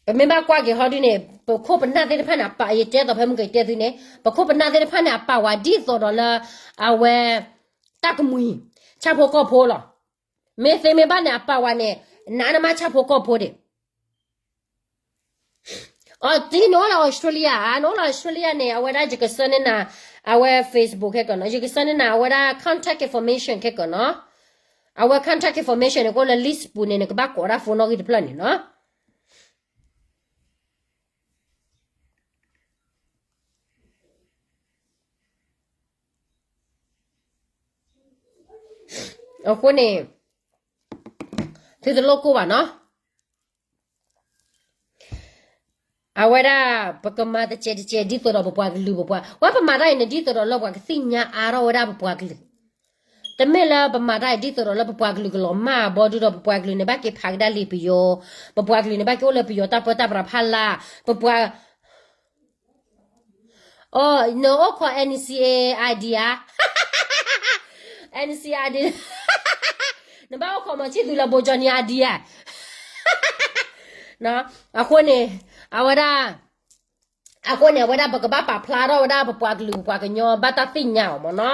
ပမ့ၢ်ဘၣ်ကွၢ်က့ၤဟီဒုန့ၣ် ပခိၣ်ပနၢ်သ့ၣ်တဖၣ်န့ၣ် အပာ်ယတဲသိးဖဲမုၢ်ကတဲသုန့ၣ် ပခိၣ်ပနၢ်သ့ၣ်တဖၣ်န့ၣ် အပာ်ဝဲဒ်သိးဒီးလၢ, အဝဲ, တၢ်ကမှံၤ, ဆၣ်ဖိကီၢ်ဖိလီၤ, မ့ၢ်သ့မ့ၢ်ဘၣ်န့ၣ် အပာ်ဝဲန့ၣ်, နးနမးဆၣ်ဖိကီၢ်ဖိဒံး အတံၤ နအိၣ်လၢ Australia ဧါ, နအိၣ်လၢ Australia န့ၣ် အဝဲဒၣ်ယကဆှၢန့ၢ်နၤ, အဝဲ Facebook ခဲကၢၢ်နီၤ, ယကဆှၢန့ၢ်နၤ အဝဲဒၣ် contact information ခဲကၢၢ်နီၤ, အဝဲ contact information န့ၣ် ကအိၣ်လၢ list ပူၤန့ၣ် နကဘၣ်ကိးဒၣ် phone နီၣ်ဂံၢ်တဖျၢၣ်န့ၣ်နီၤ. အဃိန့ၣ်, သုတလိၣ်ကိၢ်ဘၣ်နီၤ. အဝဲဒၣ်, ပကမၤတစဲးတစဲးဒ်သိးဒီးပပှၤကလုာ်ပပှၤ, ဝဲပမၤတၢ်အံၤန့ၣ် ဒ်သိးဒီးလၢပှၤကသ့ၣ်ညါအါထီၣ်ဝဲဒၣ်ပပှၤကလုာ်, တမ့ၢ်လၢပမၤတၢ်အံၤဒ်သိးဒီးလၢပပှၤကလုာ်ကလီၤမၢ်ဘီဒုဒီး ပပှၤကလုာ်န့ၣ် ဘၣ်က့ၤဖးကဒါလံာ်ပယီၤ, ပပှၤကလုာ်န့ၣ် ဘၣ်က့ၤအိၣ်လၢပယီၤတၢ်ပၢတၢ်ပြးဖးလာ်, ပပှၤ အိ, နအိၣ်ခိး NCA ID ဧါ, NCA ID, နဘၣ်အိၣ်ခိးမီၤဆံၣ်သူလၢ ဘိကၠီနံၤ ID ဧါ, အဃိန့ၣ်, အဝဲဒၣ်, အဃိန့ၣ် အဝဲဒၣ်ပကဘၣ်ပာ်ဖျါထီၣ်ဝဲဒၣ် ပပှၤကလုာ်ပပှၤကညီ ဘၣ်တၢ်သ့ၣ်ညါအီၤမ့ၢ်နီၤ,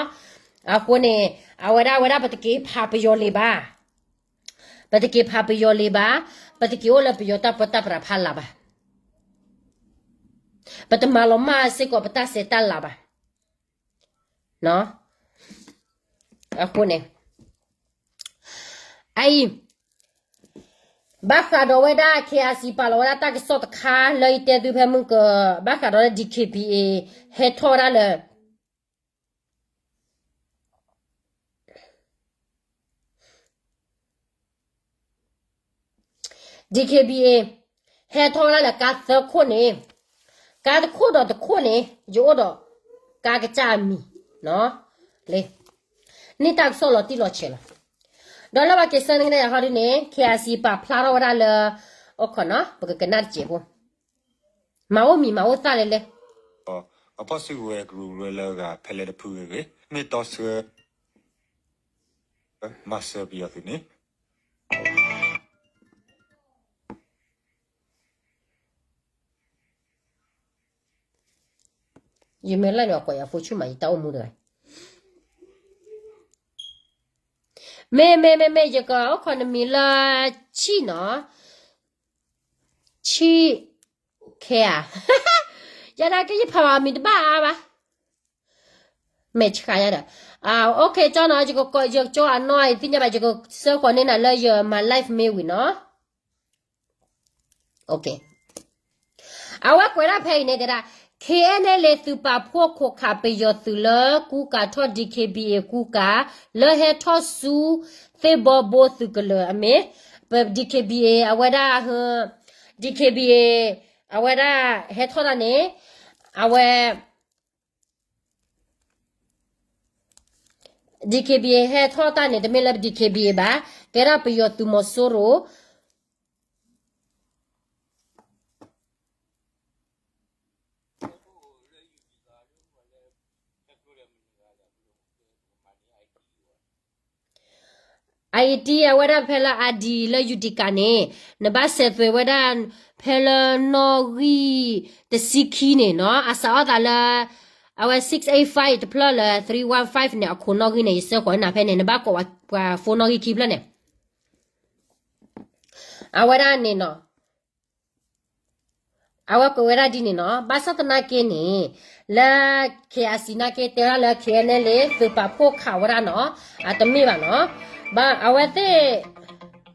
အဃိန့ၣ်, အဝဲဒၣ် အဝဲဒၣ်ပတက့ၤဖးပယီၤလံာ်ဘၣ်, ပတက့ၤဖးပယီၤလံာ်ဘၣ်, ပတက့ၤအိၣ်လၢပယီၤတၢ်ပၢတၢ်ပြးဖးလာ်ဘၣ်, ပတမၤလီၤမၢ်စ့ၢ်ကီးပတၢ်ဆဲးတၢ်လၤဘၣ်, အဃိန့ၣ်, အအံၤ, ဘၣ်ဃးဒီးဝဲဒၣ် KIC ပာ်လီၤဝဲဒၣ်တၢ်ကစီၣ်တခါလၢယတဲသုဖဲမုၢ်က, ဘၣ်ဃးဒီးလၢ DKBA ဟဲထီၣ်ဝဲဒၣ်လၢ DKBA ဟဲထီၣ်ဝဲဒၣ်လၢကါသၢခိၣ်န့ၣ်, ကါတခိၣ်ဒီးတခိၣ်န့ၣ် ယအိၣ်ဒီးကါကစၢ်အမံၤ, လၢ န့ၢ်တၢ်ကစီၣ်လီၤတံၢ်လီၤဆဲးလီၤ. ဒီးလၢပှၤက့ၤဆၢန့ၢ်ကဒါယၤဟီဒ်န့ၣ် KIC ပာ်ဖျါထီၣ်ဝဲဒၣ်လၢ အိၣ်ခိးနီၤ ပကကနၣ်တစဲးဖိ, မၤအိၣ်မံၤမၤအိၣ်သၣ်လဲၣ်လဲၣ်. အဖီၣ်စုကဝဲၤကရူၢ်ကရၢလၢအဂၤဖဲလဲၣ်တဖုဂ့ၤဂ့ၤ မ့ၢ်တီဆှၢ မၤစၢၤပယီၤသုးန့ၣ် ယမ့ၢ်လၢန့ၣ် ကွၢ်ယၤဖိဆူၣ်မး ယတၢ်အိၣ်မူတဂၤ, မ့ၢ်မ့ၢ်မ့ၢ်မ့ၢ် ယကအိၣ်ခိးနမံၤလၢ ဆံၣ်နီၤ, ဆံၣ် ခဲဧါ, ယနာ်က့ယဖးဘၣ်အမံၤတဘၣ်အါဘၣ်, မဲာ်ဆှးယါဒီး, အိၣ်ခဲကၠီနီၤ ယကကီး ယကကၠီအနီၢ် ယသ့ၣ်ညါဘၣ် ယကဆှၢဃီၤန့ၢ်နၤလၢယ my life မ့ၢ်ဝံၤနီၤ. အဝဲကွဲးဒၣ်ဖဲအံၤန့ၣ်တဲဒၣ် KNLA သုးပာ်ဖှိၣ်ခိးခးပယီၤသုးလၢကူကၤထီၣ် DKBA ကူကၤ လၢဟဲထီၣ်ဆူ သ့ၣ်ဘီဘိသုးကလၢၤအမ့ၢ်, ပ DKBA အဝဲဒၣ် DKBA အဝဲဒၣ်ဟဲထီၣ်တၢ်န့ၣ်, အဝဲ DKBA ဟဲထီၣ်တၢ်န့ၣ် တမ့ၢ်လၢ DKBA ဘၣ်, ကဲဒၣ်ပယီၤသုးမီၤစိရိၤ ID အဝဲဒၣ်ဖဲလၢ ID လၢ Utica န့ၣ် နဘၣ်စဲးသွဲးဝဲဒၣ် ဖဲလၢနီၣ်ဂံၢ်တဆံခံန့ၣ်နီၤ အစးအီၣ်သးလၢ အဝဲ six eight five တဖျၢၣ်လၢ three one five န့ၣ် အခိၣ်နီၣ်ဂံၢ်န့ၣ် ယဆှၢဃီၤနၤဖဲန့ၣ် နဘၣ်ကိးပှၤ phone နီၣ်ဂံၢ်ခံဖျၢၣ်န့ၣ် အဝဲဒၣ်န့ၣ်နီၤ အဝဲကွဲးဝဲဒၣ်ဒ်န့ၣ်နီၤ ဘၣ်ဆၣ်သနာ်က့န့ၣ် လၢ KIC နာ်က့တဲဝဲဒၣ်လၢ KNLA သုးပာ်ဖှိၣ်ခးဝဲဒၣ်နီၤ အတမ့ၢ်ဘၣ်နီၤ ဘၣ်အဝဲသ့ၣ်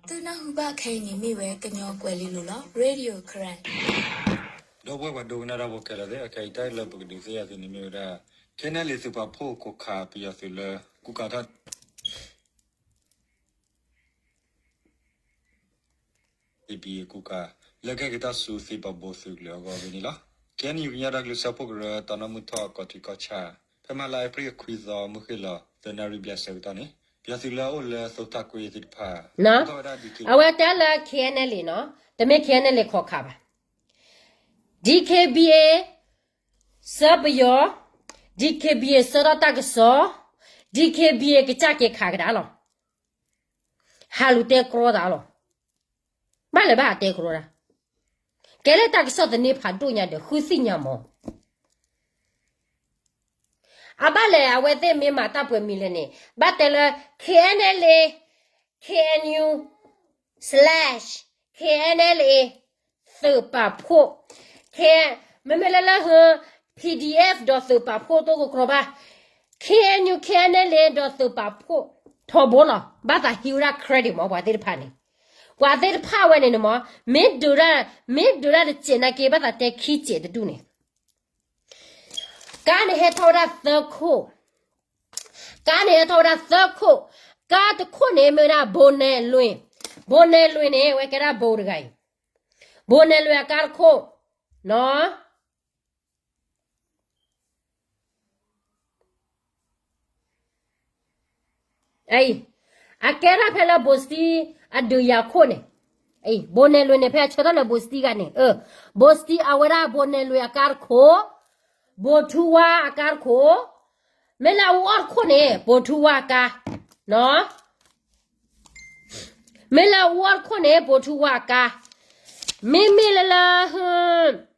သုနၢ်ဟူဘၣ်ခဲအံၤန့ၣ်မ့ၢ်ဝဲကညီကွဲၤလ့လိၤလီၤ Radio Karen ဒီပုၢ်ဝဲၢ်ပှၤဒိကနၣ်တၢ်ဖိခဲလၢာ်သ့ၣ် အခဲအံၤတၢ်လၢပကဒုးသ့ၣ်ညါသုန့ၣ်မ့ၢ်ဝဲဒၣ် KNLA သုးပာ်ဖှိၣ်ခိးခးပယီၤသုးလၢကူကၤထီၣ် DKBA ကူကၤ လၢကဟဲက့ၤထီၣ်ဆူသ့ၣ်ဘီဘိသုးကလၢၤအဂီၢ်ဝဲန့ၣ်လီၤ. KNU ကညီဒီကလုာ်စၢဖှိၣ်ကရၢ တၢ်နီၣ်မုၢ်ထီၣ်ကီးထံကီၢ်ဆၣ် ဖဲမဟါလါအ့ဖြ့ၣ်ခွံသီ မုၢ်ဃ့ၢ်လီၤ သၢနၣ်ရံၣ်ဘျဲၣ်ဆၢကတီၢ်န့ၣ် ပယီၤသုးလၢအအိၣ်လၢသိထၢကွ့သ့ၣ်တဖၣ် အဝဲတဲလၢ KNLA နီၤ တမ့ၢ် KNLA ခိးခးဘၣ် DKBA ဆှၢပယီၤ DKBA ဆှၢထီၣ်တၢ်ကစီၣ် DKBA ကစၢ်က့ၤခးကဒါလီၤ ဟးလူၤတဲကြီသးလီၤ ဘၣ်လဲၤဘၣ်ဟးတဲကြီဒၣ် ကဲလၢတၢ်ကစီၣ်သန့ဖးဒိၣ်ညါဒီး ဃုသ့ၣ်ညါမး အဘၣ်လဲၣ် အဝဲသ့ၣ်မ့ၢ်မၤတၢ်ပှဲၤမံၤလဲၣ်န့ၣ် ဘၣ်တဲလၢ KNLA KNU slash KNLA သုးပာ်ဖှိၣ် မ့မ့ၢ်လၢလၢ PDF ဒီးသုးပာ်ဖှိၣ်တအိၣ်ကကြီဘၣ် KNU KNLA ဒီးသုးပာ်ဖှိၣ်ထီဘိလီၤ ဘၣ်သးဟံးဝဲဒၣ် credit မး ပှၤသ့ၣ်တဖၣ်န့ၣ် ပှၤသ့ၣ်တဖၣ်ဝဲန့ၣ်န့ၣ်မး မ့ၢ်ဒုးဒၣ် မ့ၢ်ဒုးဒၣ်တစဲးနာ်က့ ဘၣ်သးတဲခံစဲးတဒူၣ်န့ၣ် ကါန့ၣ်ဟဲထီၣ်ဝဲဒၣ်သၢခိၣ် ကါန့ၣ်ဟဲထီၣ်ဝဲဒၣ်သၢခိၣ် ကါတခိၣ်န့ၣ်မ့ၢ်ဝဲဒၣ် ဘိနဲလွံၢ် ဘိနဲလွံၢ်န့ၣ် ဝဲကဲဒၣ်ဘိတဂၤအံၤ ဘိနဲလွံၢ်အကါတခိၣ် နီၤ အံၤ အကဲထီၣ်ဖဲလၢဘိစတံ အဒုးယၤခိၣ်န့ၣ် အံၤ ဘိနဲလွံၢ်န့ၣ် ဖဲအဆၢထၢၣ်လၢဘိစတံဂၤန့ၣ် ဘိစတံအဝဲဒၣ်ဘိနဲလွံၢ်အကါတခိၣ် ဘိထူဝါအကါတခိၣ် မ့ၢ်လၢအအူအီၣ်တခိၣ်န့ၣ် ဘိထူဝါအကါ မ့ၢ်လၢအအူအီၣ်တခိၣ်န့ၣ် ဘိထူဝါအကါ မ့မ့ၢ်လၢလၢ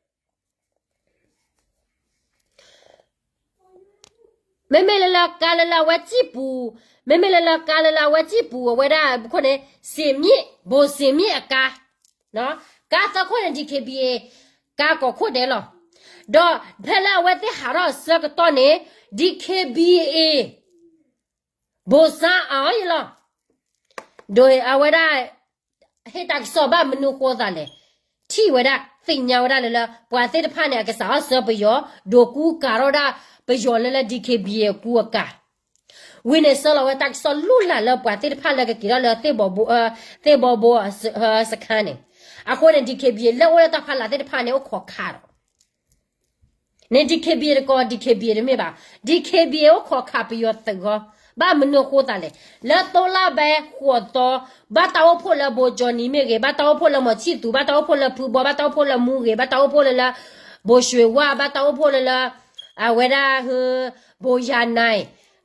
မ့မ့ၢ်လၢလၢကါလၢလၢအဝဲစံၣ်ပူၤ, မ့မ့ၢ်လၢလၢကါလၢလၢအဝဲစံၣ်ပူၤ အဝဲဒၣ်ခိၣ်န့ၣ် စ့ၣ်မ့ၣ်, ဘိစ့ၣ်မ့ၣ်အကါ, ကါသၢခိၣ်န့ၣ် DKBA ကါကိးခိၣ်ဒဲးလီၤ. ဒီးဖဲလၢအဝဲသ့ၣ်ဟးထီၣ်အဆၢကတီၢ်န့ၣ် DKBA ဘိၣ်စၣ်အီၤယလီၤ. ဒီးအဝဲဒၣ် ဟ့ၣ်တၢ်ကစီၣ်ဘၣ်မနုၤဃိသးလဲၣ်, ထံၣ်ဝဲဒၣ် သ့ၣ်ညါဝဲဒၣ်လၢလၢ ပှၤသ့ၣ်တဖၣ်န့ၣ် အကစၢ်အီၣ်စၢပယီၤ ဒိးကူကၤထီၣ်ဒၣ်ပယီၤလၢလၢ DKBA အကူအကၤ, ဝံၤန့ၣ် ဆှၢလီၤဝဲတၢ်ကစီၣ်လူလၢ်လၢပှၤသ့ၣ်တဖၣ်လၢကက့ၤထီၣ်လၢ သ့ၣ်ဘီဘိ စခါန့ၣ်, အဃိန့ၣ် DKBA လၢအိၣ်လၢတၢ်ဖီလာ်သ့ၣ်တဖၣ်န့ၣ် အိၣ်ခိးခးဒီး န့ၣ် DKBA တကိး DKBA တမ့ၢ်ဘၣ်, DKBA အိၣ်ခိးခးပယီၤသုးဂီၢ်, ဘၣ်မနုၤအဃိသတးလဲၣ်, လၢသိလါဘဲဃိးသီ, ဘၣ်တၢ်အိၣ်ဖှိၣ်လၢဘိကၠီနံၤမ့ၢ်ဂ့ၤ, ဘၣ်တၢ်အိၣ်ဖှိၣ်လၢမီၤဆံၣ်သူ, ဘၣ်တၢ်အိၣ်ဖှိၣ်လၢဖုဘီ, ဘၣ်တၢ်အိၣ်ဖှိၣ်လၢမူဂ့ၤ, ဘၣ်တၢ်အိၣ်ဖှိၣ်လၢလၢ ဘိၣ်ရွှ့ဝါ, ဘၣ်တၢ်အိၣ်ဖှိၣ်လၢလၢ အဝဲဒၣ် ဘိၣ်ယၤန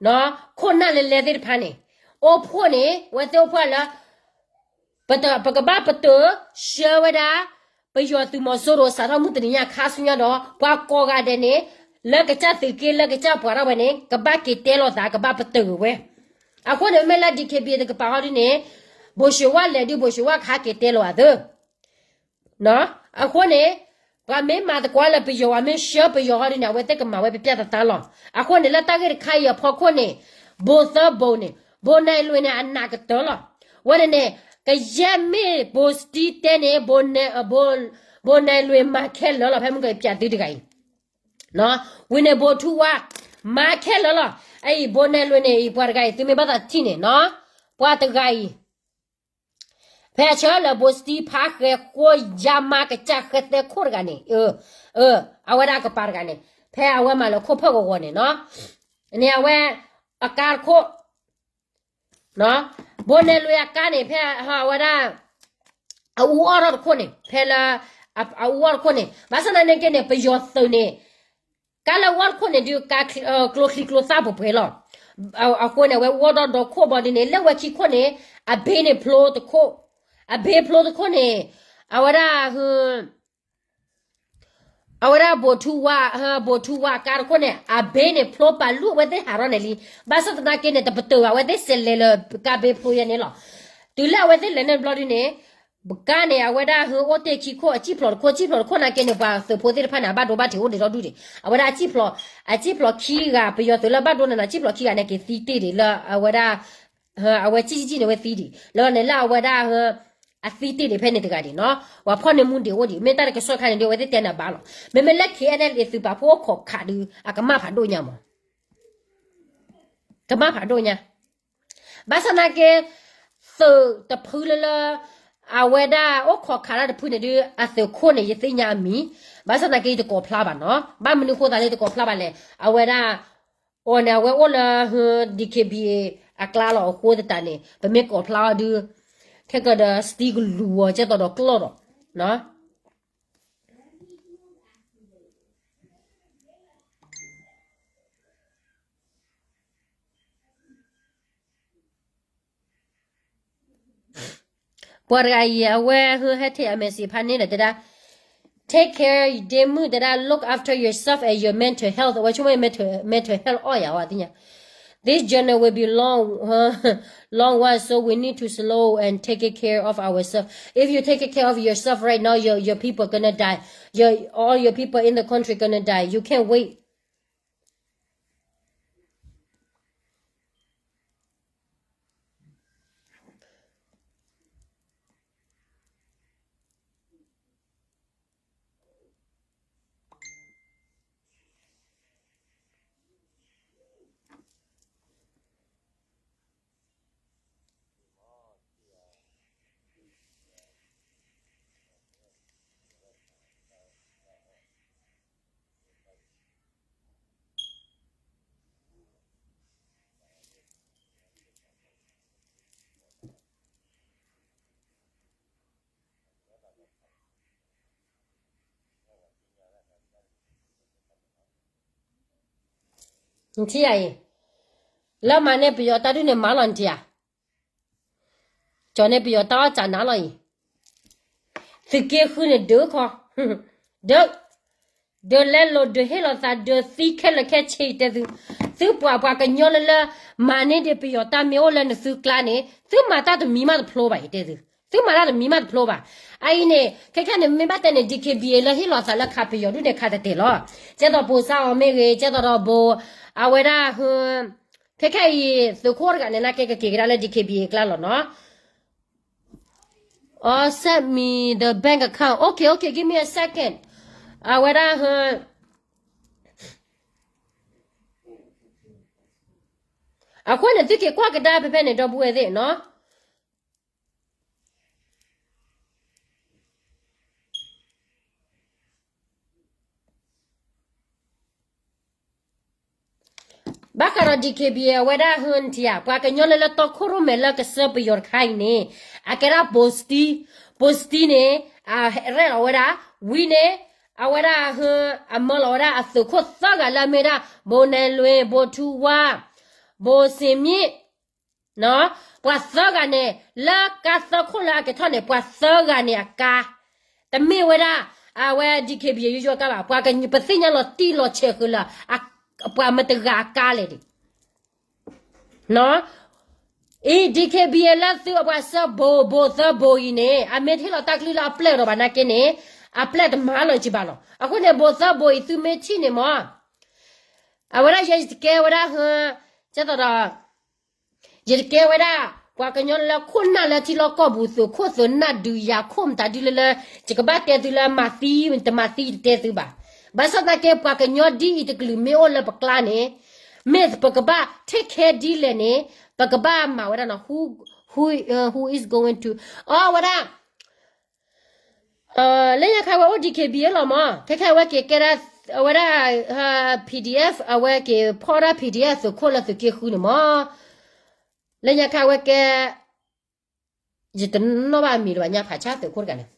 ၤ, ခိၣ်နၢ်လဲၤလဲၤသ့ၣ်တဖၣ်န့ၣ်, အိၣ်ဖှိၣ်န့ၣ် ဝဲသ့ၣ်အိၣ်ဖှိၣ်လၢ ပတ ပကဘၣ်ပတုာ် ဆှၢဝဲဒၣ် ပယီၤသုးမီၤစိရိၤ စးထီၣ်မုၢ်တနံၤညါခါဆူညါဒီး ပှၤကိးဂၤဒဲးန့ၣ် လၢကစၢ်သုးက့ လၢကစၢ်ပှၤထီၣ်ဝဲန့ၣ် ကဘၣ်က့ၤတဲလိာ်သး ကဘၣ်ပတုာ်ဝဲ. အဃိန့ၣ် မ့မ့ၢ်လၢ DKBA တကပၤဟီဒ်န့ၣ် ဘိၣ်ရွှ့ဝါလဲၤဒုး ဘိၣ်ရွှ့ဝါကဟဲက့ၤတဲလိာ်အသး အဃိန့ၣ် ပှၤမ့ၢ်မၤသကိးလၢပယီၤ ပှၤမ့ၢ်ဆှၢပယီၤဟီဒ်န့ၣ် အဝဲသ့ၣ်ကမၤဝဲပျဲၢ်တၢ်တၢ်လီၤ. အဃိန့ၣ် လၢတၢ်ဂ့ၢ်တခါအံၤအဖီခိၣ်န့ၣ် ဘိၣ်သၢဘိၣ်န့ၣ် ဘိၣ်နဲၣ်လွံၢ်န့ၣ် အနးကတၢၢ်လီၤ. ဝဲန့ၣ်န့ၣ် ကယဲၢ်မ့ၢ်ဘိၣ်စတံတဲန့ၣ် ဘိၣ်နဲၣ်လွံၢ်မၤခဲလၢာ်လီၤ. ဖဲမုၢ်ကပျးသုတဂၤအံၤ ဝံၤန့ၣ်ဘိၣ်ထူဝါ မၤခဲလၢာ်လီၤ. အအံၤ ဘိၣ်နဲၣ်လွံၢ်န့ၣ် အံၤပှၤတဂၤအံၤ သုမ့ၢ်ဘၣ်သးထံၣ်န့ၣ်နီၤ ပှၤတဂၤအံၤ ဖဲအဆၢလၢာ်ဘိၣ်စတံဖးဃဲၤဃိယါမါကစၢ်ဃဲၤသဲခိၣ်တဂၤန့ၣ် အဝဲဒၣ်ကပၤတဂၤန့ၣ် ဖဲအဝဲမၤလၢခိၣ်ဖၢၣ်ဂီၤဂီၤန့ၣ်နီၤ န့ၣ်အဝဲ အကါတခိၣ် ဘိၣ်နဲၣ်လွံၢ်အကါန့ၣ် ဖဲအဝဲဒၣ် အအူအီၣ်ထီၣ်တခိၣ်န့ၣ် ဖဲလၢ အအူအီၣ်တခိၣ်န့ၣ် ဘၣ်ဆၣ်သနာ်က့န့ၣ် ပယီၤသုးန့ၣ် ကါလၢအူအီၣ်တခိၣ်န့ၣ် ဒုးကါကျိချံကျိသၣ်ပှဲၤပှဲၤလီၤ. အဃိန့ၣ် အဝဲအူအီၣ်ဒီးဒီခိၣ်ဘီဒ်န့ၣ် လၢဝဲခံခိၣ်န့ၣ် အဘ့န့ၣ်ဖျိတခိၣ် အဘ့ဖျိတခိၣ်န့ၣ် အဝဲဒၣ် အဝဲဒၣ်ဘိၣ်ထူဝါ ဘိၣ်ထူဝါကါတခိၣ်န့ၣ် အဘ့န့ၣ်ဖျိပာ်လူၤအဝဲသ့ၣ်ဟးထီၣ်န့ၣ်လံ. ဘၣ်ဆၣ်သနာ်က့န့ၣ် တပတုာ်ဘၣ် အဝဲသ့ၣ်စဲးလဲၤလၢကါဘ့ဖျိယဲန့ၣ်လီၤ. တုၤလၢအဝဲသ့ၣ်လဲၤန့ၣ်တဘျီဒ်န့ၣ် ကါန့ၣ် အဝဲဒၣ်ဟဲအိၣ်တ့ၢ်ခံခိၣ် အစံၣ်ဖျိးတခိၣ် စံၣ်ဖျိးတခိၣ်နာ်က့န့ၣ် ပှၤသုးဖိသ့ၣ်တဖၣ်န့ၣ် အဘၣ်ဒိဘၣ်ထံးအိၣ်ဒံးထီၣ်ဒူၣ်ဒံး အဝဲဒၣ်အစံၣ်ဖျိး အစံၣ်ဖျိးခံဂၤ ပယီၤသုးလၢဘၣ်ဒိနးနး စံၣ်ဖျိးခံဂၤန့ၣ် က့ၤသံတ့ၢ်ဒံးလၢ အဝဲဒၣ် အဝဲစံၣ်စံၣ်စံၣ်န့ၣ် အဝဲသံဒံး လၢန့ၣ်လၢအဝဲဒၣ် အသံတ့ၢ်ဒံးဖဲန့ၣ်တဂၤဒံးနီၤ ပှၤဖီၣ်န့ၢ်မူဒံးအိၣ်ဒံး မ့ၢ်တၢ်တကဆှီခါန့ၣ်ဒီး အဝဲသ့ၣ်တဲနၤဘၣ်လီၤ. မ့မ့ၢ်လၢ KNLA သုးပာ်ဖှိၣ်အိၣ်ခိးခးဒုး အကမၣ်ဖးဒိၣ်ညါမး ကမၣ်ဖးဒိၣ်ညါ ဘၣ်ဆၣ်သနာ်က့ သုးတဖုလၢလၢ အဝဲဒၣ်အိၣ်ခိးခးတၢ်တဖုန့ၣ်ဒုး အသုးခိၣ်န့ၣ် ယသ့ၣ်ညါအမံၤ ဘၣ်ဆၣ်သနာ်က့ ယတကိးဖျါဘၣ်နီၤ ဘၣ်မနုၤဃိသးလၢယတကိးဖျါဘၣ်လဲၣ် အဝဲဒၣ် အီၤန့ၣ် အဝဲအိၣ်လၢ DKBA အကျါလီၤအဃိသတးန့ၣ် ပမ့ၢ်ကိးဖျါအီၤဒုး ခဲကဒီး စတံကလူၤအီၤ ကဲသိးဒီးကျီၢ်ဒီး ပှၤတဂၤအံၤ အဝဲဟဲဟဲထဲအမဲာ်စံးဖးန့ၣ်ဒီးတဲဒၣ် take care ဒ့မုၣ်တဲဒၣ် look after yourself and your mental health အဝဲဆိကမိၣ် mental health အီၣ်ယၤဝဲသ့ၣ်ညါ This journey will be long, long one, so we need to slow and take care of ourselves. If you take care of yourself right now, your your people gonna die. Your all your people in the country gonna die. You can't wait. နထံၣ်ယၤအံၤ, လၢမၤန့ၢ်ပယီၤတၢ်ဒုးန့ၣ်မၤလီၤနထံၣ်ဧါ, ကၠီၤန့ၢ်ပယီၤတၢ်အီၣ်စးနၤလီၤအံၤ, သုးက့ဃုန့ၣ်ဒုးခီ, ဒုး, ဒုးလဲလိာ်ဒုးဟ့ၣ်လီၤသးဒုးသံခဲလၢာ်ခဲဆ့တဲသု, သုပှၤပှၤကညီလၢလၢ မၤန့ၢ်ဒံးပယီၤတၢ်မ့ၢ်အိၣ်လၢနသုကျါန့ၣ် သုမၤတၢ်တမံၤမးတဖျိဘၣ်အံၤတဲသု, သုမၤတၢ်တမံၤမးတဖျိဘၣ်, အအံၤန့ၣ် ခဲခဲန့ၣ် မ့ၢ်ဘၣ်တဲန့ၣ် DKBA လၢဟ့ၣ်လီၤသးလၢခးပယီၤဒုးန့ၣ်ခးတတဲာ်လီၤ, ကဲသိးပိၤစါအီၤမ့ၢ်ဂ့ၤ ကဲသိးဒီးဘိၤ, အဝဲဒၣ် ခဲခဲအံၤ သုးခိၣ်တဂၤန့ၣ် နာ်က့ကက့ၤကဒါလၢ DKBA အကျါလီၤနီၤ, အ send me the bank account, okay okay give me a second, အဝဲဒၣ် အဃိန့ၣ် သုက့ၤကွၢ်ကဒါဖဲဖဲန့ၣ် ဒီပုၢ်ဝဲၢ်သ့ၣ်နီၤ, ဘၣ်ဃးဒီး DKBA အဝဲဒၣ်ဟၢနထံဧါ ပှၤကညီလၢလၢတီခိၣ်ရိၣ်မဲလၢကစၢၢ်ပယီၤတခါအံၤန့ၣ် အကဲဒၣ်ဘိစတံ, ဘိစတံန့ၣ် အရဲၣ်လီၤဝဲဒၣ် ဝံၤန့ၣ် အဝဲဒၣ်ဟၢ အမၢလီၤဝဲဒၣ်အသုးခိၣ်သၢဂၤလၢအမ့ၢ်ဒၣ် ဘိနဲလွ့ ဘိထူဝါ ဘိစ့မံၣ် ပှၤသၢဂၤန့ၣ် လၢကါသၢခိၣ်လၢအက့ၤထီၣ်န့ၣ် ပှၤသၢဂၤန့ၣ်အကါ တမ့ၢ်ဝဲဒၣ် အဝဲ DKBA ယိယိအကါဘၣ် ပှၤပသ့ၣ်ညါလီၤတံၢ်လီၤဆဲးဃုာ်လၢ ပှၤမတဂၤအကါလဲၣ်ဒံး အံၤ DKBA လၢသုးအပှၤစၢဘိးဘိးသၢဘိးအံၤန့ၣ် အမ့ၢ်တဟ့ၣ်လီၤတၢ်ကလုၢ်လၢအပျဲၢ်ဒီးဘၣ်နာ်က့န့ၣ် အပျဲၢ်တမၤလီၤစံးဘၣ်လီၤ. အဃိန့ၣ် ဘိးသၢဘိးအံၤသုမ့ၢ်ထံၣ်န့ၣ်မၢ် အဝဲဒၣ်ယဲယတကဲဝဲဒၣ်ဟၢ ကဲသိးဒီး ယတကဲဝဲဒၣ် ပှၤကညီလၢခိၣ်နၢ်လၢထံလီၢ်ကီၢ်ပူၤ သုးခိၣ်သုးနၢ်ဒုးယၤခိၣ်မတၤဒုလၢလၢ ယကဘၣ်တဲသုလၢမၤသံတမၤသံတတဲသုဘၣ်. ဘၣ်ဆၣ်သနာ်က့ ပှၤကညီဒ်အံၤတကလုာ်မ့ၢ်အိၣ်လၢပကျါန့ၣ် မ့ၢ်ပကဘၣ် take care ဒ်လဲၣ်န့ၣ် ပကဘၣ်မၤဝဲဒၣ်နီၤ who, who, who is going to အီဝဲဒၣ် လၢညါခါဝဲအိၣ် DKBA လီၤမၢ် ခဲခဲအဝဲက့ၤကဲဒၣ် အဝဲဒၣ် PDF အဝဲက့ၤဖီၣ်ဒၣ် PDF သုးခိၣ်လၢသုးက့ဃုန့ၣ်မၢ် လၢညါခါဝဲကဲ ယတနီၣ်ဘၣ်အမံၤလၢၤဘၣ် ညါဖးဆါသုးခိၣ်တဂၤန့ၣ်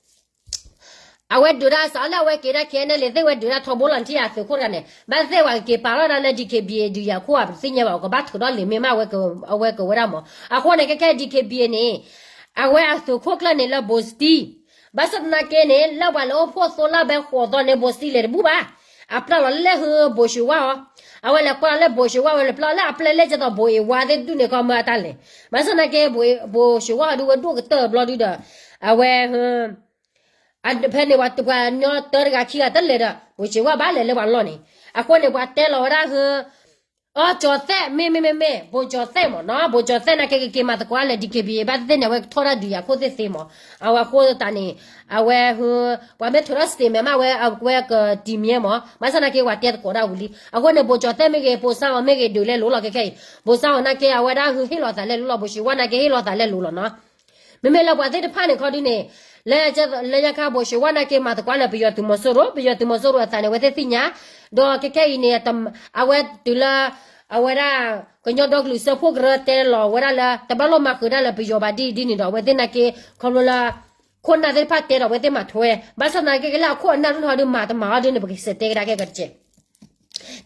အဝဲဒုးဒၣ်စးလၢအဝဲက့ၤဒၣ် ခဲန့ၣ်လံ သ့ၣ်ဝဲဒုးဒၣ်ထီဘိလီၤထံၣ်ယၤသုးခိၣ်တဂၤန့ၣ် ဘၣ်သ့ၣ်ဝဲက့ၤပာ်လီၤဒၣ်လၢ DKBA ဒုးယၤခိၣ်ဧါ ပတသ့ၣ်ညါဘၣ် အကဘၣ်ထုးထီၣ်လံာ်မ့ၢ်မး အဝဲကဝဲဒၣ်မၢ် အဃိန့ၣ် ခဲခဲ DKBA န့ၣ် အဝဲအသုးခိၣ်ကျၢၢ်န့ၣ်လၢဘိးစတံ ဘၣ်ဆၣ်သနာ်က့န့ၣ် လၢပှၤလၢအိၣ်ဖှိၣ်သိလၢဘဲဃိးသီန့ၣ် ဘိးစတံလဲၤတဘူၣ်ဘၣ် အပျဲၢ်လီၤလၢဟၢဘိးၡ့ဝါအီၤ အဝဲလဲၤကွၢ်လၢဘိးၡ့ဝါဝဲလဲၤပျဲလၢအပျဲၢ်လဲၣ်ကဲသိးဘိးအ့ဝါသ့ၣ်တဒူၣ်န့ၣ် ခီမၢအတၢ်လဲၤ ဘၣ်ဆၣ်သနာ်က့ ဘိးၡ့ဝါဒုးဝဲဒိၣ်ကတၢၢ်ဘျီဒုဒီး အဝဲ ဖဲန့ၣ်ပှၤညီတၢတဂၤခံဂၤတလဲၤဒီး ဘိးၡ့ဝါဘၣ်လဲၤလၢပှၤလီၢ်န့ၣ် အဃိန့ၣ် ပှၤတဲလီၤဝဲဒၣ်ဟၢ အီ ကၠီၤသဲး မ့ၢ်မ့ၢ်မ့ၢ်မ့ၢ် ဘိးကၠီၤသဲးမၢ်နီၤ ဘိးကၠီၤသဲးနာ်က့က့ၤမၤသကိးလၢ DKBA ဘၣ်သ့ၣ်သ့ၣ်န့ၣ် အဝဲကထီၣ်ဒၣ်ဒုးယၤခိၣ်သ့ၣ်သ့မၢ် အဝဲအဃိသတးန့ၣ် အဝဲဟၢ ပှၤမ့ၢ်ထုးထီၣ် statement မးဝဲအဝဲကတံၤမံၤမၢ် ဘၣ်ဆၣ်သနာ်က့ ပှၤတဲသကိးဒၣ်ဝံၤလံ အဃိန့ၣ် ဘိးကၠီၤသဲးမ့ၢ်ဂ့ၤ ဘိးစါအီၤမ့ၢ်ဂ့ၤ ဒုးလဲၤလိၤလီၤခဲခဲအံၤ ဘိးစါအီၤနာ်က့ အဝဲဒၣ်ဟၢဟ့ၣ်လီၤသးလဲၤလိၤလီၤ ဘိးၡ့ဝါနာ်က့ဟ့ၣ်လီၤသးလဲၤလိၤလီၤနီၤ မ့မ့ၢ်လၢပှၤသ့ၣ်တဖၣ်န့ၣ်ခီဒုန့ၣ် လၢ လၢညါခါဘိးၡ့ဝါနာ်က့မၤသကိးလၢပယီၤသုးမီၤစိရိၤ ပယီၤသုးမီၤစိရိၤအသးန့ၣ် အဝဲသ့ၣ်သ့ၣ်ညါ ဒီးခဲခဲအံၤန့ၣ် အဝဲတုၤလၢ အဝဲဒၣ် ကညီဒီကလုာ်စၢဖှိၣ်ကရၢတဲလီၤဝဲဒၣ်လၢ တဘၣ်လိၣ်မၤဃုာ်ဒၣ်လၢပယီၤဘၣ်ဒ်ဒ်န့ၣ်ဒီး အဝဲသ့ၣ်နာ်က့ ခီဖျိလၢ ခိၣ်နၢ်သ့ၣ်တဖၣ်တဲဒီးအဝဲသ့ၣ်မၤထွဲ ဘၣ်ဆၣ်သနာ်က့လၢအခိၣ်အနၢ်ဒ်န့ၣ်ဟီဒုမၤတမၤအီၤဒ်န့ၣ် ပကစံးတဲကဒါက့ၤကတကဲး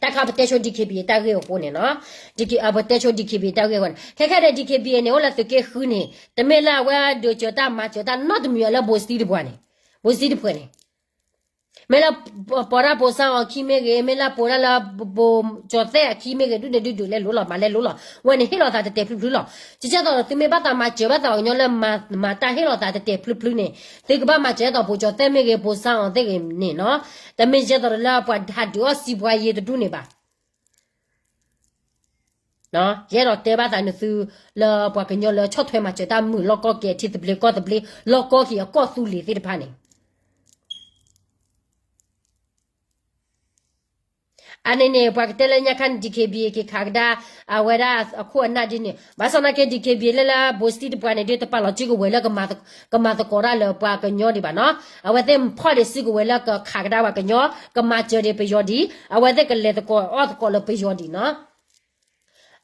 တၢ်ခါပတဲဆိ DKBA တၢ်ဂ့ၢ်အဃိန့ၣ်နီၤ ပတဲဆိ DKBA တၢ်ဂ့ၢ်အဃိန့ၣ် ခဲခဲဒဲး DKBA န့ၣ် အိၣ်လၢသုးက့ဃုန့ၣ် တမ့ၢ်လၢအဝဲဒုးစၢၤတၢ်မၤစၢၤတၢ်နီတမံၤအီၤလၢဘိးစတံတပှၤန့ၣ် ဘိးစတံတဖုန့ၣ် မ့ၢ်လၢ ပိာ်ဒၣ်ဘိးစါအီၤခံမ့ၢ်ဂ့ၤ မ့ၢ်လၢပိာ်ဒၣ်လၢ ဘိးကၠီၤသဲးအခံမ့ၢ်ဂ့ၤ ဒုးန့ၣ်ဒုးဒုးလဲၤလိၤလီၤ မၤလဲၤလိၤလီၤ ဝဲန့ၣ်ဟ့ၣ်လီၤသးတဲာ်တဲာ်ဖျုးဖျုးလီၤ ကကဲသိးဒီးသုမ့ၢ်ဘၣ်သးမၤစၢၤဘၣ်သးပှၤကညီလၢ မၤတၢ်ဟ့ၣ်လီၤသးတဲာ်တဲာ်ဖျုးဖျုးန့ၣ် သုကဘၣ်မၤစၢၤဒ်သိးဘိးကၠီၤသဲးမ့ၢ်ဂ့ၤ ဘိးစါအီၤသ့ၣ်ဂ့ၤန့ၣ်နီၤ တမ့ၢ်ကကဲသိးဒီးလၢပှၤဟးဒုးအီၣ်စံးပှၤယ့တဒူၣ်န့ၣ်ဘၣ် ယအဲၣ်ဒိးတဲဘၣ်သးနသု လၢပှၤကညီလၢဆီၣ်ထွဲမၤစၢၤတၢ်မုာ်လီၢ်ကီၢ်ကဲၤ ထံသဘျ့ကီၢ်သဘျ့ လီၢ်ကီၢ်က့ၤအကီၢ်သူလ့ၤသ့ၣ်တဖၣ်န့ၣ် အန့ၣ်န့ၣ် ပှၤကတဲလၢညါခါန့ၣ် DKBA က့ၤခးကဒါ အဝဲဒၣ်အခိၣ်အနၢ်ဒ်န့ၣ် ဘၣ်ဆၣ်သနာ်က့ DKBA လၢလၢဘိးစတံတပှၤန့ၣ် ဒ်တပာ်လီၤစုကဝဲၤလၢ ကမၤသကိးတၢ်လၢပှၤကညီဒံးဘၣ်နီၤ အဝဲသ့ၣ်ဖီၣ်ဒံးစုကဝဲၤလၢကခးကဒါပှၤကညီ ကမၤစၢၤဒံးပယီၤဒံး အဝဲသ့ၣ်ကလဲၤသကိးအီၣ်သကိးလၢပယီၤဒံးနီၤ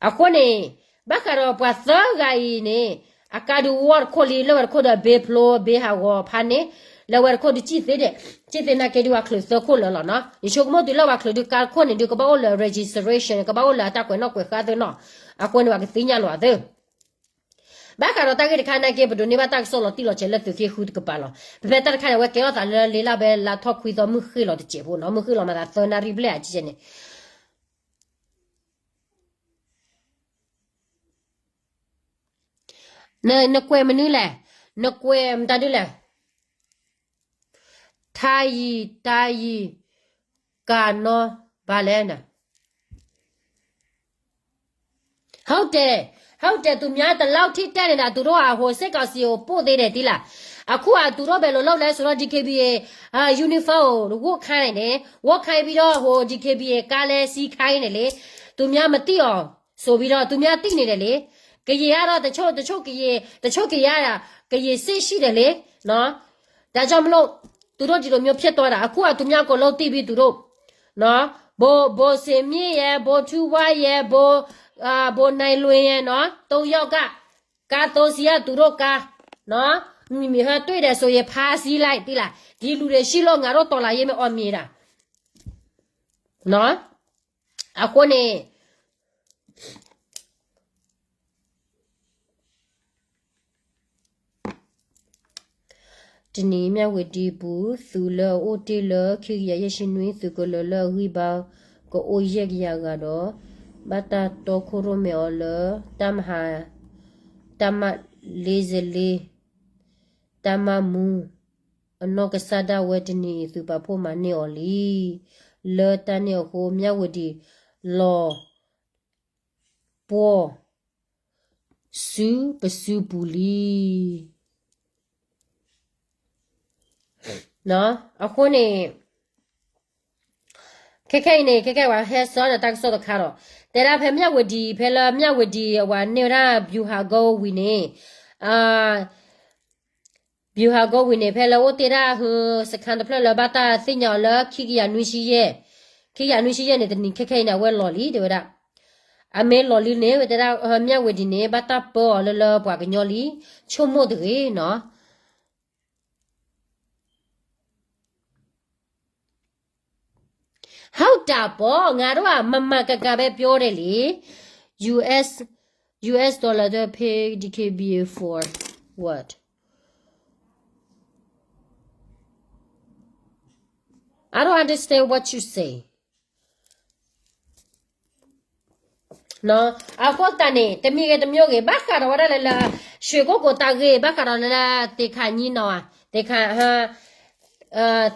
အဃိန့ၣ် ဘၣ်ဃးဒီးပှၤသၢဂၤအံၤန့ၣ် အကါဒုးဝီတခိၣ်လံ လၢဝဲတခိၣ်ဒီးဘ့ဖျိဘ့ဟးဂီၤဖးန့ၣ် လၢဝဲတခိၣ်ဒုးစံၣ်သ့ဒဲး စံၣ်သ့နာ်က့ဒုးပှၤချုးသၢခိၣ်လၢာ်လီၤနီၤ ယဆိကမိၣ်တုၤလၢပှၤချုးဒုးကါခိၣ်န့ၣ်ဒုးကဘၣ်အိၣ်လၢ registration ကဘၣ်အိၣ်လၢအတၢ်ကွဲးနီၣ်ကွဲးဃါသ့နီၤ အဃိန့ၣ် ပှၤကသ့ၣ်ညါလီၤသ့ ဘၣ်ဃးဒီးတၢ်ဂ့ၢ်တခါနာ်က့ ပဒိးန့ၢ်ဘၣ်တၢ်ကစီၣ်လီၤတံၢ်လီၤဆဲးလၢသုးက့ဃုတကပၤလီၤ ဖဲဖဲတၢ်တခါန့ၣ် အဝဲကဲထီၣ်သးလၢလ့လၢဘဲလါထီၣ်ခွံသီမုၢ်ဃ့ၢ်လီၤတစဲးဖိနီၤ မုၢ်ဃ့ၢ်လီၤမၤသးသၢနၣ်ရံၣ်ဘျဲၣ်အကဲန့ၣ် နကွဲးမနုၤလဲၣ်, နကွဲးမတၤဒုလဲၣ်, ထါယံၤ တါယံၤ ကၤနီဘၣ်လဲၣ်နၤ, ဟုတ်တယ်, ဟုတ်တယ်, သူများတလောက်ထိတက်နေတာ သူတို့က ဟို စစ်ကောင်စီကို ပို့သေးတယ် သိလား. အခုက သူတို့ ဘယ်လိုလုပ်လဲဆိုတော့ DKBA uniform ကို ဝတ်ခိုင်းတယ်, ဝတ်ခိုင်းပြီးတော့ ဟို DKBA ကားလည်း စီးခိုင်းတယ်လေ, သူများမသိအောင် ဆိုပြီးတော့ သူများသိနေတယ်လေ. ကရင်ကတော့ တချို့ တချို့ကရင် တချို့ကရင်က ကရင်စစ်ရှိတယ်လေနော်. ဒါကြောင့်မလို့ သူတို့ဒီလိုမျိုးဖြစ်သွားတာ. အခုက သူများအကုန်လုံးသိပြီး သူတို့နော် ဗိုလ်စိန်မြင့်ရယ်, ဗိုလ်ထူဝါရယ်, ဗိုလ်, အာ, ဗိုလ်နိုင်လွင်ရယ်နော်, သုံးယောက်က ကားသုံးစီးက သူတို့ကားနော်, မ့မ့ၢ်ဟဲတွေ့တယ်ဆိုရင် ဖမ်းဆီးလိုက်သီးလး, ဒီလူတွေရှိလို့ ငါတို့တော်လှန်ရေးမအောင်မြင်တာနော်, အဃိန့ၣ် တနံၤ မြဝတီပူၤ သုးလၢအအိၣ်တ့ၢ်လၢ ခံကယၤယဲၢ်ဆံနွံ သုးကလၢၤလၢအဂံၢ်ဘါကအိၣ်ယဲၢ်ကယၤဂၤဒီး ဘၣ်တၢ်တီခိၣ်ရိၣ်မဲအီၤလၢ တၢ်မၤ, တၢ်မၤ လေးဆယ့်လေး, တၢ်မၤမူ အနီၢ်ကစၢ်ဒၣ်ဝဲတနံၤအံၤ သုးပာ်ဖှိၣ်မၤန့ၢ်အီၤလံ. လၢတၢ်န့ၣ်အဃိ မြဝတီ လီၤ ပှီၢ် စုပစုပူၤလံ. အဃိန့ၣ် ခဲခဲအံၤန့ၣ် ခဲခဲဝဲဟဲစိာ်ဒီးတၢ်ကစီၣ်တခါဒီး တဲဒၣ်ဖဲမြဝတီ ဖဲလၢမြဝတီ အဝဲန့ၢ်ဝဲဒၣ် ဗျူဟာကုန်း ဝံၤန့ၣ် ဗျူဟာကုန်း ဝံၤန့ၣ် ဖဲလၢအိၣ်တ့ၢ်ဒၣ်ဟၢ စခန်းတဖျၢၣ်လၢဘၣ်တၢ်သ့ၣ်ညါအီၤလၢ ခံကယၤနွံဆံယဲၢ်, ခံကယၤနွံဆံယဲၢ်န့ၣ် တနံၤခဲခဲအံၤန့ၣ် အဝဲလီၤလံ တဲဝဲဒၣ်. အမ့ၢ်လီၤလံန့ၣ် ဝဲတဲဒၣ် မြဝတီ န့ၣ် ဘၣ်တၢ်ပၢအီၤလၢလၢပှၤကညီလံ, ဆိကမိၣ်တဂ့ၤနီၤ. ဟုတ်တာပေါ့, ငါတို့က မှန်မှန်ကန်ကန်ပဲပြောတယ်လေ. US, US dollar တော့ pay DKBA for what? I don't understand what you say. အဃိသတးန့ၣ် တမံၤဂ့ၤတမံၤဂ့ၤ ဘၣ်ဃးဒီးဝဲဒၣ်လၢလၢ ရွှေကုက္ကို တၢ်ဂ့ၢ် ဘၣ်ဃးဒီးလၢလၢ သ့ၣ်ခါညီနီၤ, သ့ၣ်ခါ,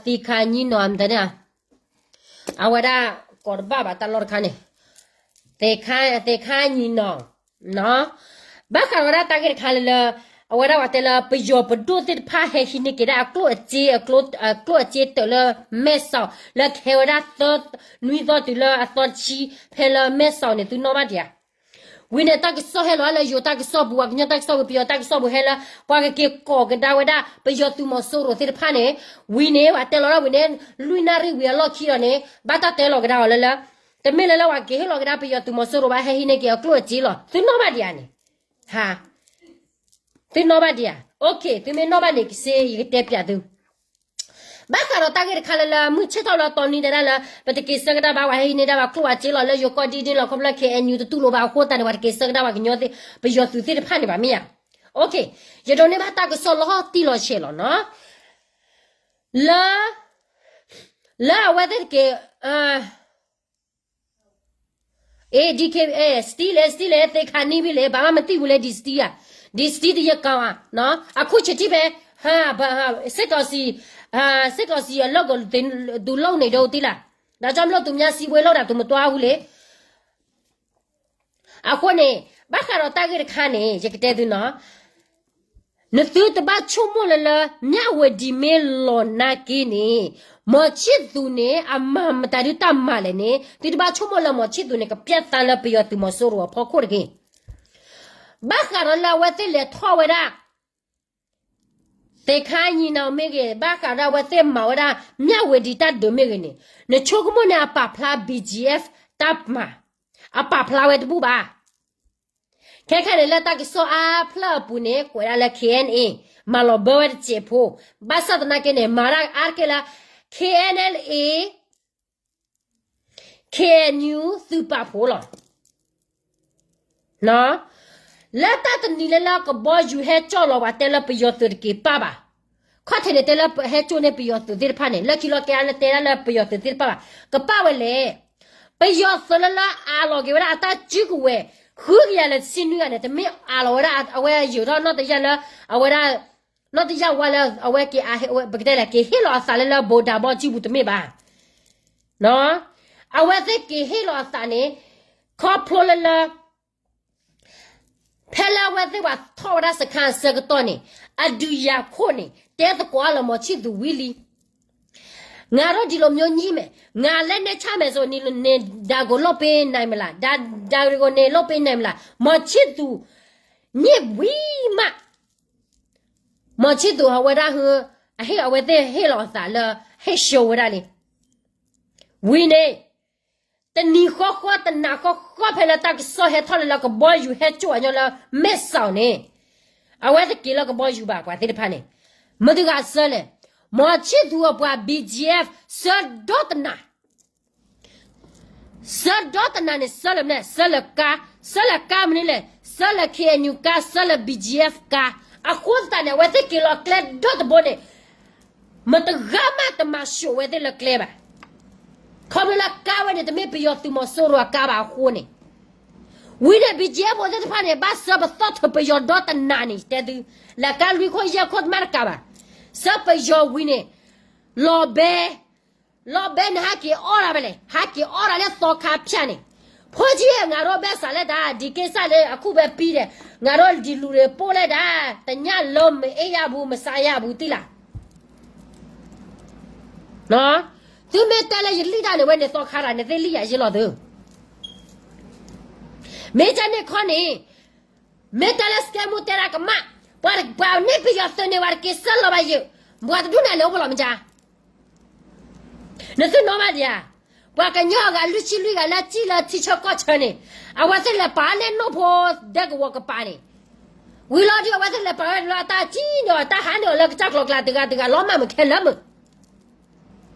သ့ၣ်ခါညီနီၤ မတၤန့ၣ်, အဝဲဒၣ် ကိးတဘၣ်ဘၣ်တၢ်လီၢ်တခါန့ၣ်, သ့ၣ်ခါ, သ့ၣ်ခါညီနီၤ, ဘၣ်ဃးဒီးဝဲဒၣ်တၢ်ဂ့ၢ်တခါလၢလၢ အဝဲဒၣ်ပှၤတဲလၢ ပယီၤပဒိၣ်သ့ၣ်တဖၣ် ဟဲဟံးန့ၢ်က့ၤဒၣ်အကျိၣ်အစ့, အကျိၣ်အစ့တၢးလၢမဲဆီး လၢကဟဲဝဲဒၣ်သၢနွံသီတုၤလၢအသီတဆံ ဖဲလၢမဲဆီးန့ၣ် သုနီၣ်ဘၣ်ဒံးဧါ. ဝံၤန့ၣ် တၢ်ကစီၣ်ဟဲလီၤလၢယိၤတၢ်ကစီၣ်ပူၤ, ပှၤကညီတၢ်ကစီၣ်ပူၤ, ပယီၤတၢ်ကစီၣ်ပူၤဟဲလၢ ပှၤကက့ၤကိးကဒါဝဲဒၣ် ပယီၤသုးမီၤစိရိၤသ့ၣ်တဖၣ်န့ၣ်, ဝံၤန့ၣ် ပှၤတဲလီၤဒၣ်ဝံၤန့ၣ် လွံၢ်နၣ်ရံၣ်ဝံၤအလီၢ်ခံဒီးန့ၣ် ဘၣ်တၢ်တဲလီၤကဒါအီၤလၢလၢ တမ့ၢ်လၢလၢပှၤက့ၤဟ့ၣ်လီၤကဒါပယီၤသုးမီၤစိရိၤဘၣ် ဟဲဟံးန့ၢ်က့ၤအကျိၣ်အစ့လီၤ. သုနီၣ်ဘၣ်ဒံးဧါန့ၣ်, ဟါ, သုနီၣ်ဘၣ်ဒံးဧါ. OK, သုမ့ၢ်နီၣ်ဘၣ်န့ၣ် ကစ့ ယကတဲပျးသု ဘၣ်ဃးဒီးတၢ်ဂ့ၢ်တခါလၢလၢ မုၢ်ဆ့ၣ်ထီၣ်လၢတီနံၤတဲဒၣ်လၢ ပတက့ၤဆၢကဒါဘၣ် ပှၤဟဲဟံးန့ၢ်ဒၣ်ပှၤကျိၣ်ပှၤစ့လီၤ လၢယိၤကီၢ်ဒ်န့ၣ်လီၤ. ခီဖျိ KNU တတူၢ်လိာ်ဘၣ်အဃိသတးန့ၣ် ပှၤတက့ၤဆၢကဒါပှၤကညီသ့ၣ် ပယီၤသုးသ့ၣ်တဖၣ်န့ၣ်ဘၣ်မ့ၢ်ဧါ. OK, ယဒိးန့ၢ်ဘၣ်တၢ်ကစီၣ်လီၤတံၢ်လီၤဆဲးလီၤနီၤ. လၢ, လၢအဝဲသ့ၣ်တက့ၤ အေး ဒီက့ စတံလဲၣ် စတံလဲၣ် သ့ၣ်ခါနံၣ်ဘံၣ်လဲၣ် ဘာမှမသိဘူးလဲ ဒီစတံဧါ, ဒီစတံတယကီဧါ, အခုချိန်ထိပဲ, ဟါ, စစ်ကောင်စီ, စစ်ကောင်စီအလုပ်ကို သူလုပ်နေတုန်းသီးလီၤ, ဒါကြောင့်မလို့ သူများစည်းဝေးလုပ်တာ သူမသွားဘူးလေ. အဃိန့ၣ် ဘၣ်ဃးဒီးတၢ်ဂ့ၢ်တခါန့ၣ် ယကတဲသုနီၤ နသုတဘၣ်ဆိကမိၣ်လၢလၢ မြဝတီ မ့ၢ်လီၤနာ်က့န့ၣ် မောင်ချစ်သူန့ၣ် အမၤမတၤဒုတၢ်မၤလဲၣ်န့ၣ် သုတဘၣ်ဆိကမိၣ်လၢ မောင်ချစ်သူန့ၣ် ကပျဲသးလၢပယီၤသုးမီၤစိရိၤအဖီခိၣ်တဂ့ၤ. ဘၣ်ဃးဒီးလၢအဝဲသ့ၣ်လဲၤထီၣ်ဝဲဒၣ် သ့ၣ်ခါညီနီၤမ့ၢ်ဂ့ၤ, ဘၣ်ဃးဒီးအဝဲသ့ၣ်မၤဝဲဒၣ် မြဝတီ တၢ်ဒုးမ့ၢ်ဂ့ၤန့ၣ် နဆိကမိၣ်န့ၣ် အပာ်ဖျါ BGF တၢ်မၤ, အပာ်ဖျါဝဲတဘူၣ်ဘၣ်. ခဲခဲန့ၣ် လၢတၢ်ကစီၣ်အါဖျၢၣ်အပူၤန့ၣ် ကွဲးဒၣ်လၢ KNA မၤလီၤဘၢဝဲတစဲးဖိ, ဘၣ်ဆၣ်သနာ်က့န့ၣ် မၤတၢ်အါတက့ၢ်လၢ KNLA, KNU သုးပာ်ဖှိၣ်လီၤ. လၢတၢ်တနံၤလၢလၢကဘီယူၤဟဲကၠီၣ်လီၤ ပှၤတဲလၢပယီၤသုးတက့ၤပၢ်ဘၣ်. ခီၣ်ထံးန့ၣ်တဲလၢဟဲကၠိၣ်န့ၢ်ပယီၤသုးသ့ၣ်တဖၣ်န့ၣ် လၢခံလီၤကဲလၢတဲဒၣ်လၢပယီၤသုးသ့ၣ်တဖၣ်ဘၣ်. ကပၢ်ဝဲလဲၣ်. ပယီၤသုးလၢလၢအးလီၤက့ၤဝဲဒၣ်အတၢ်စုကဝဲၤ ဃုကယၤလၢတဆံနွံဂၤန့ၣ် တမ့ၢ်အးလီၤဝဲဒၣ်အဝဲယိၤထီၣ်နီၢ်တယၢ်လၢ အဝဲဒၣ် နီၢ်တယၢ်ဝါလၢအဝဲက့ၤ ပကတဲလဲၣ် က့ၤဟ့ၣ်လီၤအသးလၢလၢ ဗိုလ်ချုပ်မှူးကြီး ပူၤတမ့ၢ်ဘၣ်. အဝဲသ့ၣ်က့ၤဟ့ၣ်လီၤအသးန့ၣ် ခီဖျိလၢလၢ ဖဲလၢအဝဲသ့ၣ်ပှၤထီၣ်ဝဲဒၣ်စခန်းအဆၢကတီၢ်န့ၣ် အဒုးယၤခိၣ်န့ၣ် တဲသကိးအါလီၤ မောင်ချစ်သူ ဝံၤလံ. ငါတို့ဒီလိုမျိုးညှိမယ်, ငါလက်နက်ချမယ်ဆို နင် ဒါကိုလုပ်ပေးနိုင်မလား, ဒါ, ဒါတွေကို နင်လုပ်ပေးနိုင်မလား, မောင်ချစ်သူ ညှိဝံၤမး မောင်ချစ်သူ အဝဲဒၣ်ဟ, အဟ့ၣ်အဝဲသ့ၣ်ဟ့ၣ်လီၤအသးလၢ ဟ့ၣ်ရှုံးဝဲဒၣ်လံ. ဝံၤန့ၣ် တနံၤဃီဃီတနၤဃီဃီဖဲလၢတၢ်ကစီၣ်ဟဲထီၣ်လၢလၢကဘီယူၤဟဲစိာ်အညီလၢမဲၢ်စီၤန့ၣ်, အဝဲတက့ၤလၢကဘီယူၤဘၣ် ပှၤသ့ၣ်တဖၣ်န့ၣ်, မ့ၢ်တဂၤဆၢလဲၣ်, မီၤဆံၣ်သူအပှၤ B G F ဆၢဒီတနၤ ဆၢဒီတနၤန့ၣ် ဆၢလၢမနုၤလဲၣ်, ဆၢလၢကါ, ဆၢလၢကါမနုၤလဲၣ်, ဆၢလၢ K N U ကါ, ဆၢလၢ B G F ကါ, အဃိသတးန့ၣ် အဝဲသ့ၣ်က့ၤလီၤကျဲဒီတဘိန့ၣ်, မတဂၤမးတမၤၡိးဝဲသ့ၣ်လၢကျဲဘၣ်. ခီဖျိလၢကါဝဲန့ၣ် တမ့ၢ်ပယီၤသုးမီၤစိရိၤအကါဘၣ်အဃိန့ၣ်, ဝံၤန့ၣ် B G F ဖိသ့ၣ်တဖၣ်န့ၣ် ဘၣ်ဆၢပသီၣ်ထုးပယီၤဒီတနၤန့ၣ် တဲသု, လၢကါလွံၢ်ခိၣ်ယဲၢ်ခိၣ်တမ့ၢ်တကးဘၣ်, ဆၢပယီၤဝံၤန့ၣ်, လီၤဘဲ လီၤဘဲန့ၣ် ဟးက့ၤအီၣ်ဒၣ်ဝဲလဲၣ်, ဟးက့ၤအီၣ်ဒၣ်လၢသီခါဖၠၣ်န့ၣ်, ဖိဆံး ငါဒီးဘဲစးလဲၣ်တၢ် ဒ်က့စၢ်လၢအခုၣ်ဘဲပံၤဒီး, ငါဒီးဒ်လူၤရ့ပိၢ်လဲၣ်တၢ်, တညၣ်လၢမအ့ၣ်ယၢ်ဘူး မဆါယၢ်ဘူးသ့ၣ်လၢ် သုမ့ၢ်တဲလၢယလံၣ်တၢ်န့ၣ် ဝဲန့ၣ်သီခါတၢ်န့ၣ် သ့ၣ်လံၣ်ယၤယ့လီၤသု, မ့ၢ်ကန့ၣ်ခီန့ၣ်, မ့ၢ်တဲလၢ scam မူတဲဒၣ်ကမၣ်, ပှၤန့ၢ်ပယီၤသုးန့ၣ် ပှၤတက့ၤဆၢလီၤဘၣ်ယဲၢ်, ပှၤတဒူၣ်န့ၣ်လဲၤအိၣ်ဖဲလီၤမ့ၢ်ကါ နသုနီၢ်မးဒံးဧါ, ပှၤကညီအဂၤလွံၢ်ဆံလွံၢ်ဂၤလၢစံၣ်လၢထံဆၢကီၢ်ဆၢန့ၣ်, အဝဲသ့ၣ်လဲၤပာ်လၢနိၣ်ဖိဒဲကဝီၤကပၤန့ၣ်, ဝံၤလီၤဒုးအဝဲသ့ၣ်လဲၤပာ်ဝဲလၢအတၢ်စံၣ်န့ၣ်အီၤ တၢ်ဟးန့ၢ်အီၤလၢကစၢ်ကျီၤကျါတဂၤတဂၤလီၤမၢ်မုာ်ခဲလၢာ်မုာ်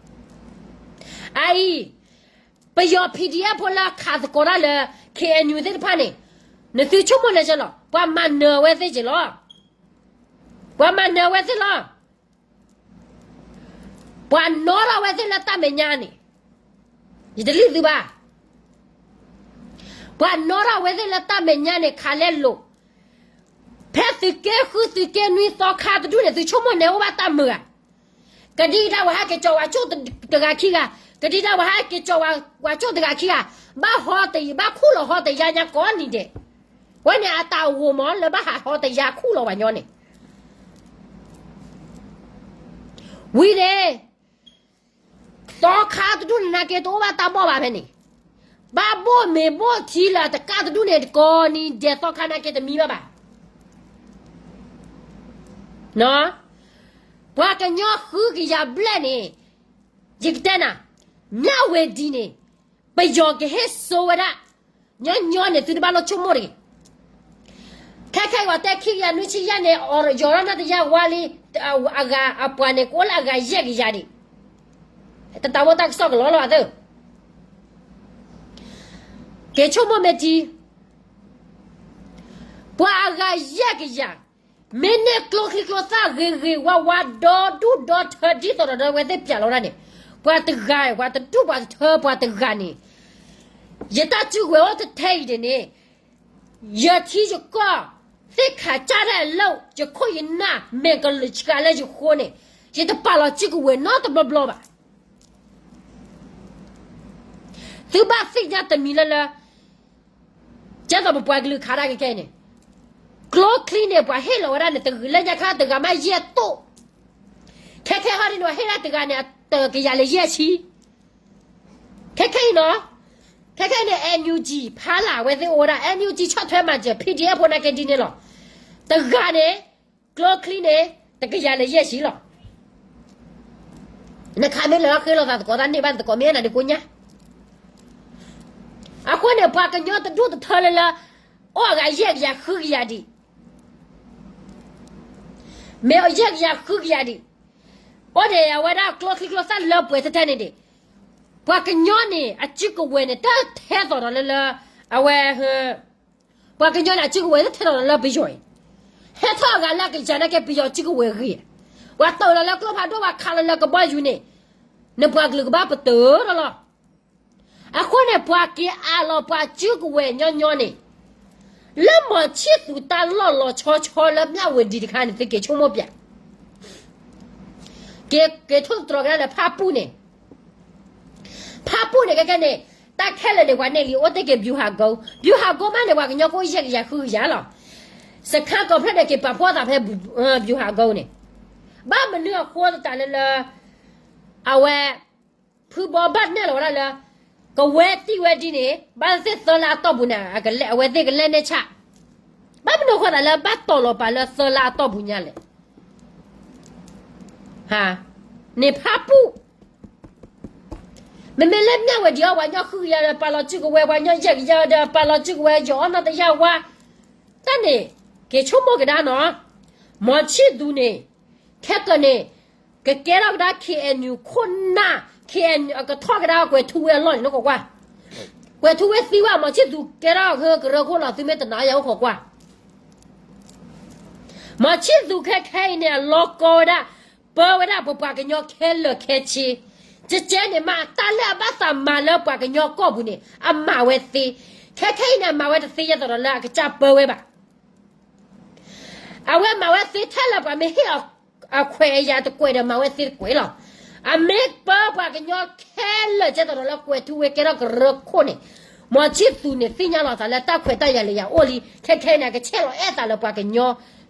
အအံၤ, ပယီၤ P D F ဖိလၢခးသကိးတၢ်လၢ K N U သ့ၣ်တဖၣ်န့ၣ်, နသုဆိကမိၣ်လၢာ်ကလီၤ, ပှၤမၤနၢၤအဝဲသ့ၣ်က့ၤလီၤ, ပှၤမၤနၢၤအဝဲသ့ၣ်လီၤ, ပှၤနီၣ်ထီၣ်အဝဲသ့ၣ်လၢတၢ်မဲာ်ညါန့ၣ်, ယတလံၣ်သုဘၣ် ပှၤနီၣ်ထီၣ်အဝဲသ့ၣ်လၢတၢ်မဲာ်ညါန့ၣ် ခးလဲလိာ်, ဖဲသုးက့ဃုသုးက့နွံသီခါတဒူၣ်န့ၣ် သုဆိကမိၣ်န့ၣ်အိၣ်ဘၣ်တၢ်မုာ်ဧါ, ကဒံကဒါဝဲဟဲက့ၤကၠီၤဝဲကၠိၣ်တဂၤခံဂၤ, ကဒံကဒါဝဲဟဲက့ၤကၠီၤဝဲကၠိၣ်တဂၤခံဂၤ, ဘၣ်ဟီတယံၤ ဘၣ်ခူၣ်လီၤဟီတယါညါကိးနံၤဒဲး, ဝဲန့ၣ်အတၢ်အိၣ်မးလၢဘၣ်ဟးဟီတယါခူၣ်လီၤဝဲညီန့ၣ် ဝံၤန့ၣ်, သီခါတဒူၣ်န့ၣ် နာ်က့တအိၣ်ဘၣ်တၢ်ဘီၣ်ဘၣ်ဖဲန့ၣ်, ဘၣ်ဘိၣ်မ့ၤဘိၣ်ထံလၢတကးတဒူၣ်န့ၣ် ကိးနံၤဒဲးသီခါနာ်က့တမံဘၣ်ဘၣ် ပှၤကညီဃုကယၤဘျဲၣ်န့ၣ်, ယကတဲနၤ, မၠၣ်ဝ့ၤဒံန့ၣ်, ပယီၤကဟ့ၣ်စိဝဲဒၣ်, ညီညီန့ၣ် သုတဘၣ်လိၣ်ဆိကမိၣ်တဂ့ၤ, ခဲခဲအံၤပှၤတဲခံကယၤနွံဆံယဲၢ်န့ၣ် ယီၤထီၣ်နၢ်တယၢ်ဝါလံ, အဂၤအပှၤန့ၣ် ကအိၣ်လၢအဂၤယဲၢ်ကယၤဒံး, တတၢ်ဝဲတၢ်ကစီၣ်ကလီလီၤသၢ က့ၤဆိကမိၣ်မ့ၢ်ထံ, ပှၤအဂၤယဲၢ်ကယၤ, မ့ၢ်န့ၢ်ကျိချံကျိသၣ်ဂ့ၤဂ့ၤဝါဝါ ဒီဒူၣ်ဒီထၢ ဒ်သိးဒီးအဝဲသ့ၣ်ပျးလီၤဝဲဒၣ်န့ၣ်, ပှၤတဂၤ ပှၤတဒူၣ်ပှၤတထၢပှၤတဂၤန့ၣ်, ယတၢ်စုကဝဲၤအိၣ်တထဲအံၤဒ်န့ၣ်, ယထံယကီၢ်, သ့ၣ်ခးကၢ်ဒၣ်လၢယခိၣ်ယနၢ် မဲာ်ကလုာ်ဆှးလၢယဃိန့ၣ်, ယတပာ်လီၤစုကဝဲၤနီတဘျီဘျီဘၣ်. သုဘၣ်သ့ၣ်ညါတမံၤလၢလၢ, ကဲသိးပပှၤကလုာ်ခးတၢ်ခဲခဲအံၤန့ၣ်, ကျိချံန့ၣ် ပှၤဟ့ၣ်လီၤဝဲဒၣ်န့ၣ် တဂၤလၢညါခါတဂၤမးယဲၢ်တိၢ်, ခဲခဲဟီဒ်န့ၣ် ပှၤဟ့ၣ်ဒၣ်တဂၤန့ၣ် တကယၤလၢယဲၢ်ဆံ, ခဲခဲအံၤနီၤ, ခဲခဲအံၤန့ၣ် N U G ဖးလၢ်ဝဲသ့ၣ်အိၣ်ဝဲဒၣ် N U G ဆီၣ်ထွဲမၤစၢၤ P D F ဖိနာ်က့ဒ်န့ၣ်လီၤ. တဂၤန့ၣ်, ကျိချံန့ၣ်, တကယၤလၢယဲၢ်ဆံလီၤ. နခးမ့ၢ်လၢလီၤဃ့လိာ်သးသကိးတၢ်န့ၢ်ဘၣ်သကိးမ့ၢ်နၤဒုးကိညါ, အဃိန့ၣ် ပှၤကညီတဒူၣ်တထၢလၢလၢ, အိၣ်အဂၤယဲၢ်ကယၤဃုကယၤဒံး မ့ၢ်အီၤယဲၢ်ကယၤဃုကယၤဒံး, အိၣ်န့ၣ်အဝဲဒၣ်ကျိချံကျိသၣ်လၢပှဲၤထဲထဲန့ၣ်ဒံး, ပှၤကညီန့ၣ် အစုကဝဲၤန့ၣ် တထဲသိးဒီးလၢလၢ, အဝဲ, ပှၤကညီန့ၣ် အစုကဝဲၤတထဲသိးဒီးလၢပယီၤအံၤ, ဟဲထီၣ်အဂၤလၢကယၤနာ်က့ပယီၤစုကဝဲၤဂ့ၤ, ပှၤတၢၢ်လီၤလၢကျိဖးဒိၣ်ပှၤခးလီၤလၢကဘီယူၤန့ၣ်, နပှၤကလုာ်ကဘၣ်ပတုာ်လီၤလီၤ. အဃိန့ၣ် ပှၤက့ၤအးလီၤပှၤစုကဝဲၤညီညီန့ၣ်, လၢမီၤဆံၣ်သူတၢ်လီၢ်လီၤဆီဆီလၢမၠၣ်ဝ့ၤဒံးတခါန့ၣ် သုက့ၤဆိကမိၣ်ပျး, က့ၤ, က့ၤထိၣ်သတြီၤကဒါလၢဖၣ်ပူၣ်န့ၣ်, ဖၣ်ပူၣ်န့ၣ် ခဲခဲန့ၣ်, တၢ်ခဲလၢာ်န့ၣ် ပှၤန့ၢ်လံအိၣ်တ့ၢ်က့ၤ ဗျူဟာကုန်း, ဗျူဟာကုန်းမးန့ၣ် ပှၤကညီကအိၣ်ယဲၢ်ကယၤဃုကယၤလီၤ. စခန်း complex န့ၣ် က့ၤပာ်ဖှိၣ်သးဖဲ ဗျူဟာကုန်းန့ၣ်, ဘၣ်မနုၤအဃိသတးလၢလၢ, အဝဲ, ဖုဘီဘၣ်နဲၣ်လီၤဝဲဒၣ်လၢ, ကဝဲတံၢ်ဝဲဒ်န့ၣ် ဘၣ်သ့ၣ်သၢလါအတီၢ်ပူၤန့ၣ် အဝဲသ့ၣ်ကလဲၢ်န့ၢ်ဆၣ်, ဘၣ်မနုၤအဃိသတးလၢဘၣ်တီၤလီၤပာ်လၢသၢလါအတီၢ်ပူၤညါလဲၣ်. န့ၣ်ဖၣ်ပူၣ်, မ့မ့ၢ်လၢမၠၣ်ဝဲဒံးအီၤ ပှၤကညီဃုကယၤဒီးပာ်လီၤစုကဝဲၤ, ပှၤကညီယဲၢ်ကယၤဒီးပာ်လီၤစုကဝဲၤ, ယီၤအီၣ်နီၢ်တယၢ်ဝါ, တၢ်န့ၣ် က့ၤဆိကမိၣ်ကဒါနီၤ, မီၤဆံၣ်သူန့ၣ် ခဲကၢန့ၣ် ကကဲထီၣ်ကဒါ ခ့ၣ်အဲၣ်ယူၣ် ခိၣ်နၢ်, ခ့ၣ်အဲၣ်ယူၣ် အကထီၣ်ကဒါကွဲၤထူဝ့အလီၢ်န့ၣ် နကွၢ်ကွၢ်, ကွဲၤထူဝ့သံဝဲ မီၤဆံၣ်သူကဲထီၣ်ကရၢခိၣ်လီၤ သုမ့ၢ်တနာ်ယၤအိၣ်ခိးကွၢ် မီၤဆံၣ်သူခဲခဲအံၤန့ၣ် အလီၤကီဝဲဒၣ်, ပၢဝဲဒၣ်ပပှၤကညီခဲလၢာ်ခဲဆ့, ကကဲန့ၣ်မး တၢ်လၢအဘၣ်သးမၤလၢပှၤကညီကီၢ်ပူၤန့ၣ် အမၤဝဲသ့, ခဲခဲအံၤန့ၣ် အမၤဝဲတသ့ယဲသိးဒီးလၢအကစၢ်ပၢဝဲဘၣ်. အဝဲမၤဝဲသ့ထဲလၢပှၤမ့ၢ်ဟ့ၣ်အခွဲးအယာ်တကွဲးဒီး မၤဝဲသ့တကွဲးလီၤ. အမ့ၢ်ပၢပှၤကညီခဲလၢာ်ကဲသိးဒီးလၢကွဲၤထူဝ့ကဲထီၣ်ကရၢခိၣ်န့ၣ်, မီၤဆံၣ်သူန့ၣ် သ့ၣ်ညါလီၤသးလၢတၢ်ခွဲးတၢ်ယာ်လၢယၤအိၣ်လံ, ခဲခဲအံၤန့ၣ် အကဆဲးလီၤအဲၣ်သးလၢပှၤကညီ,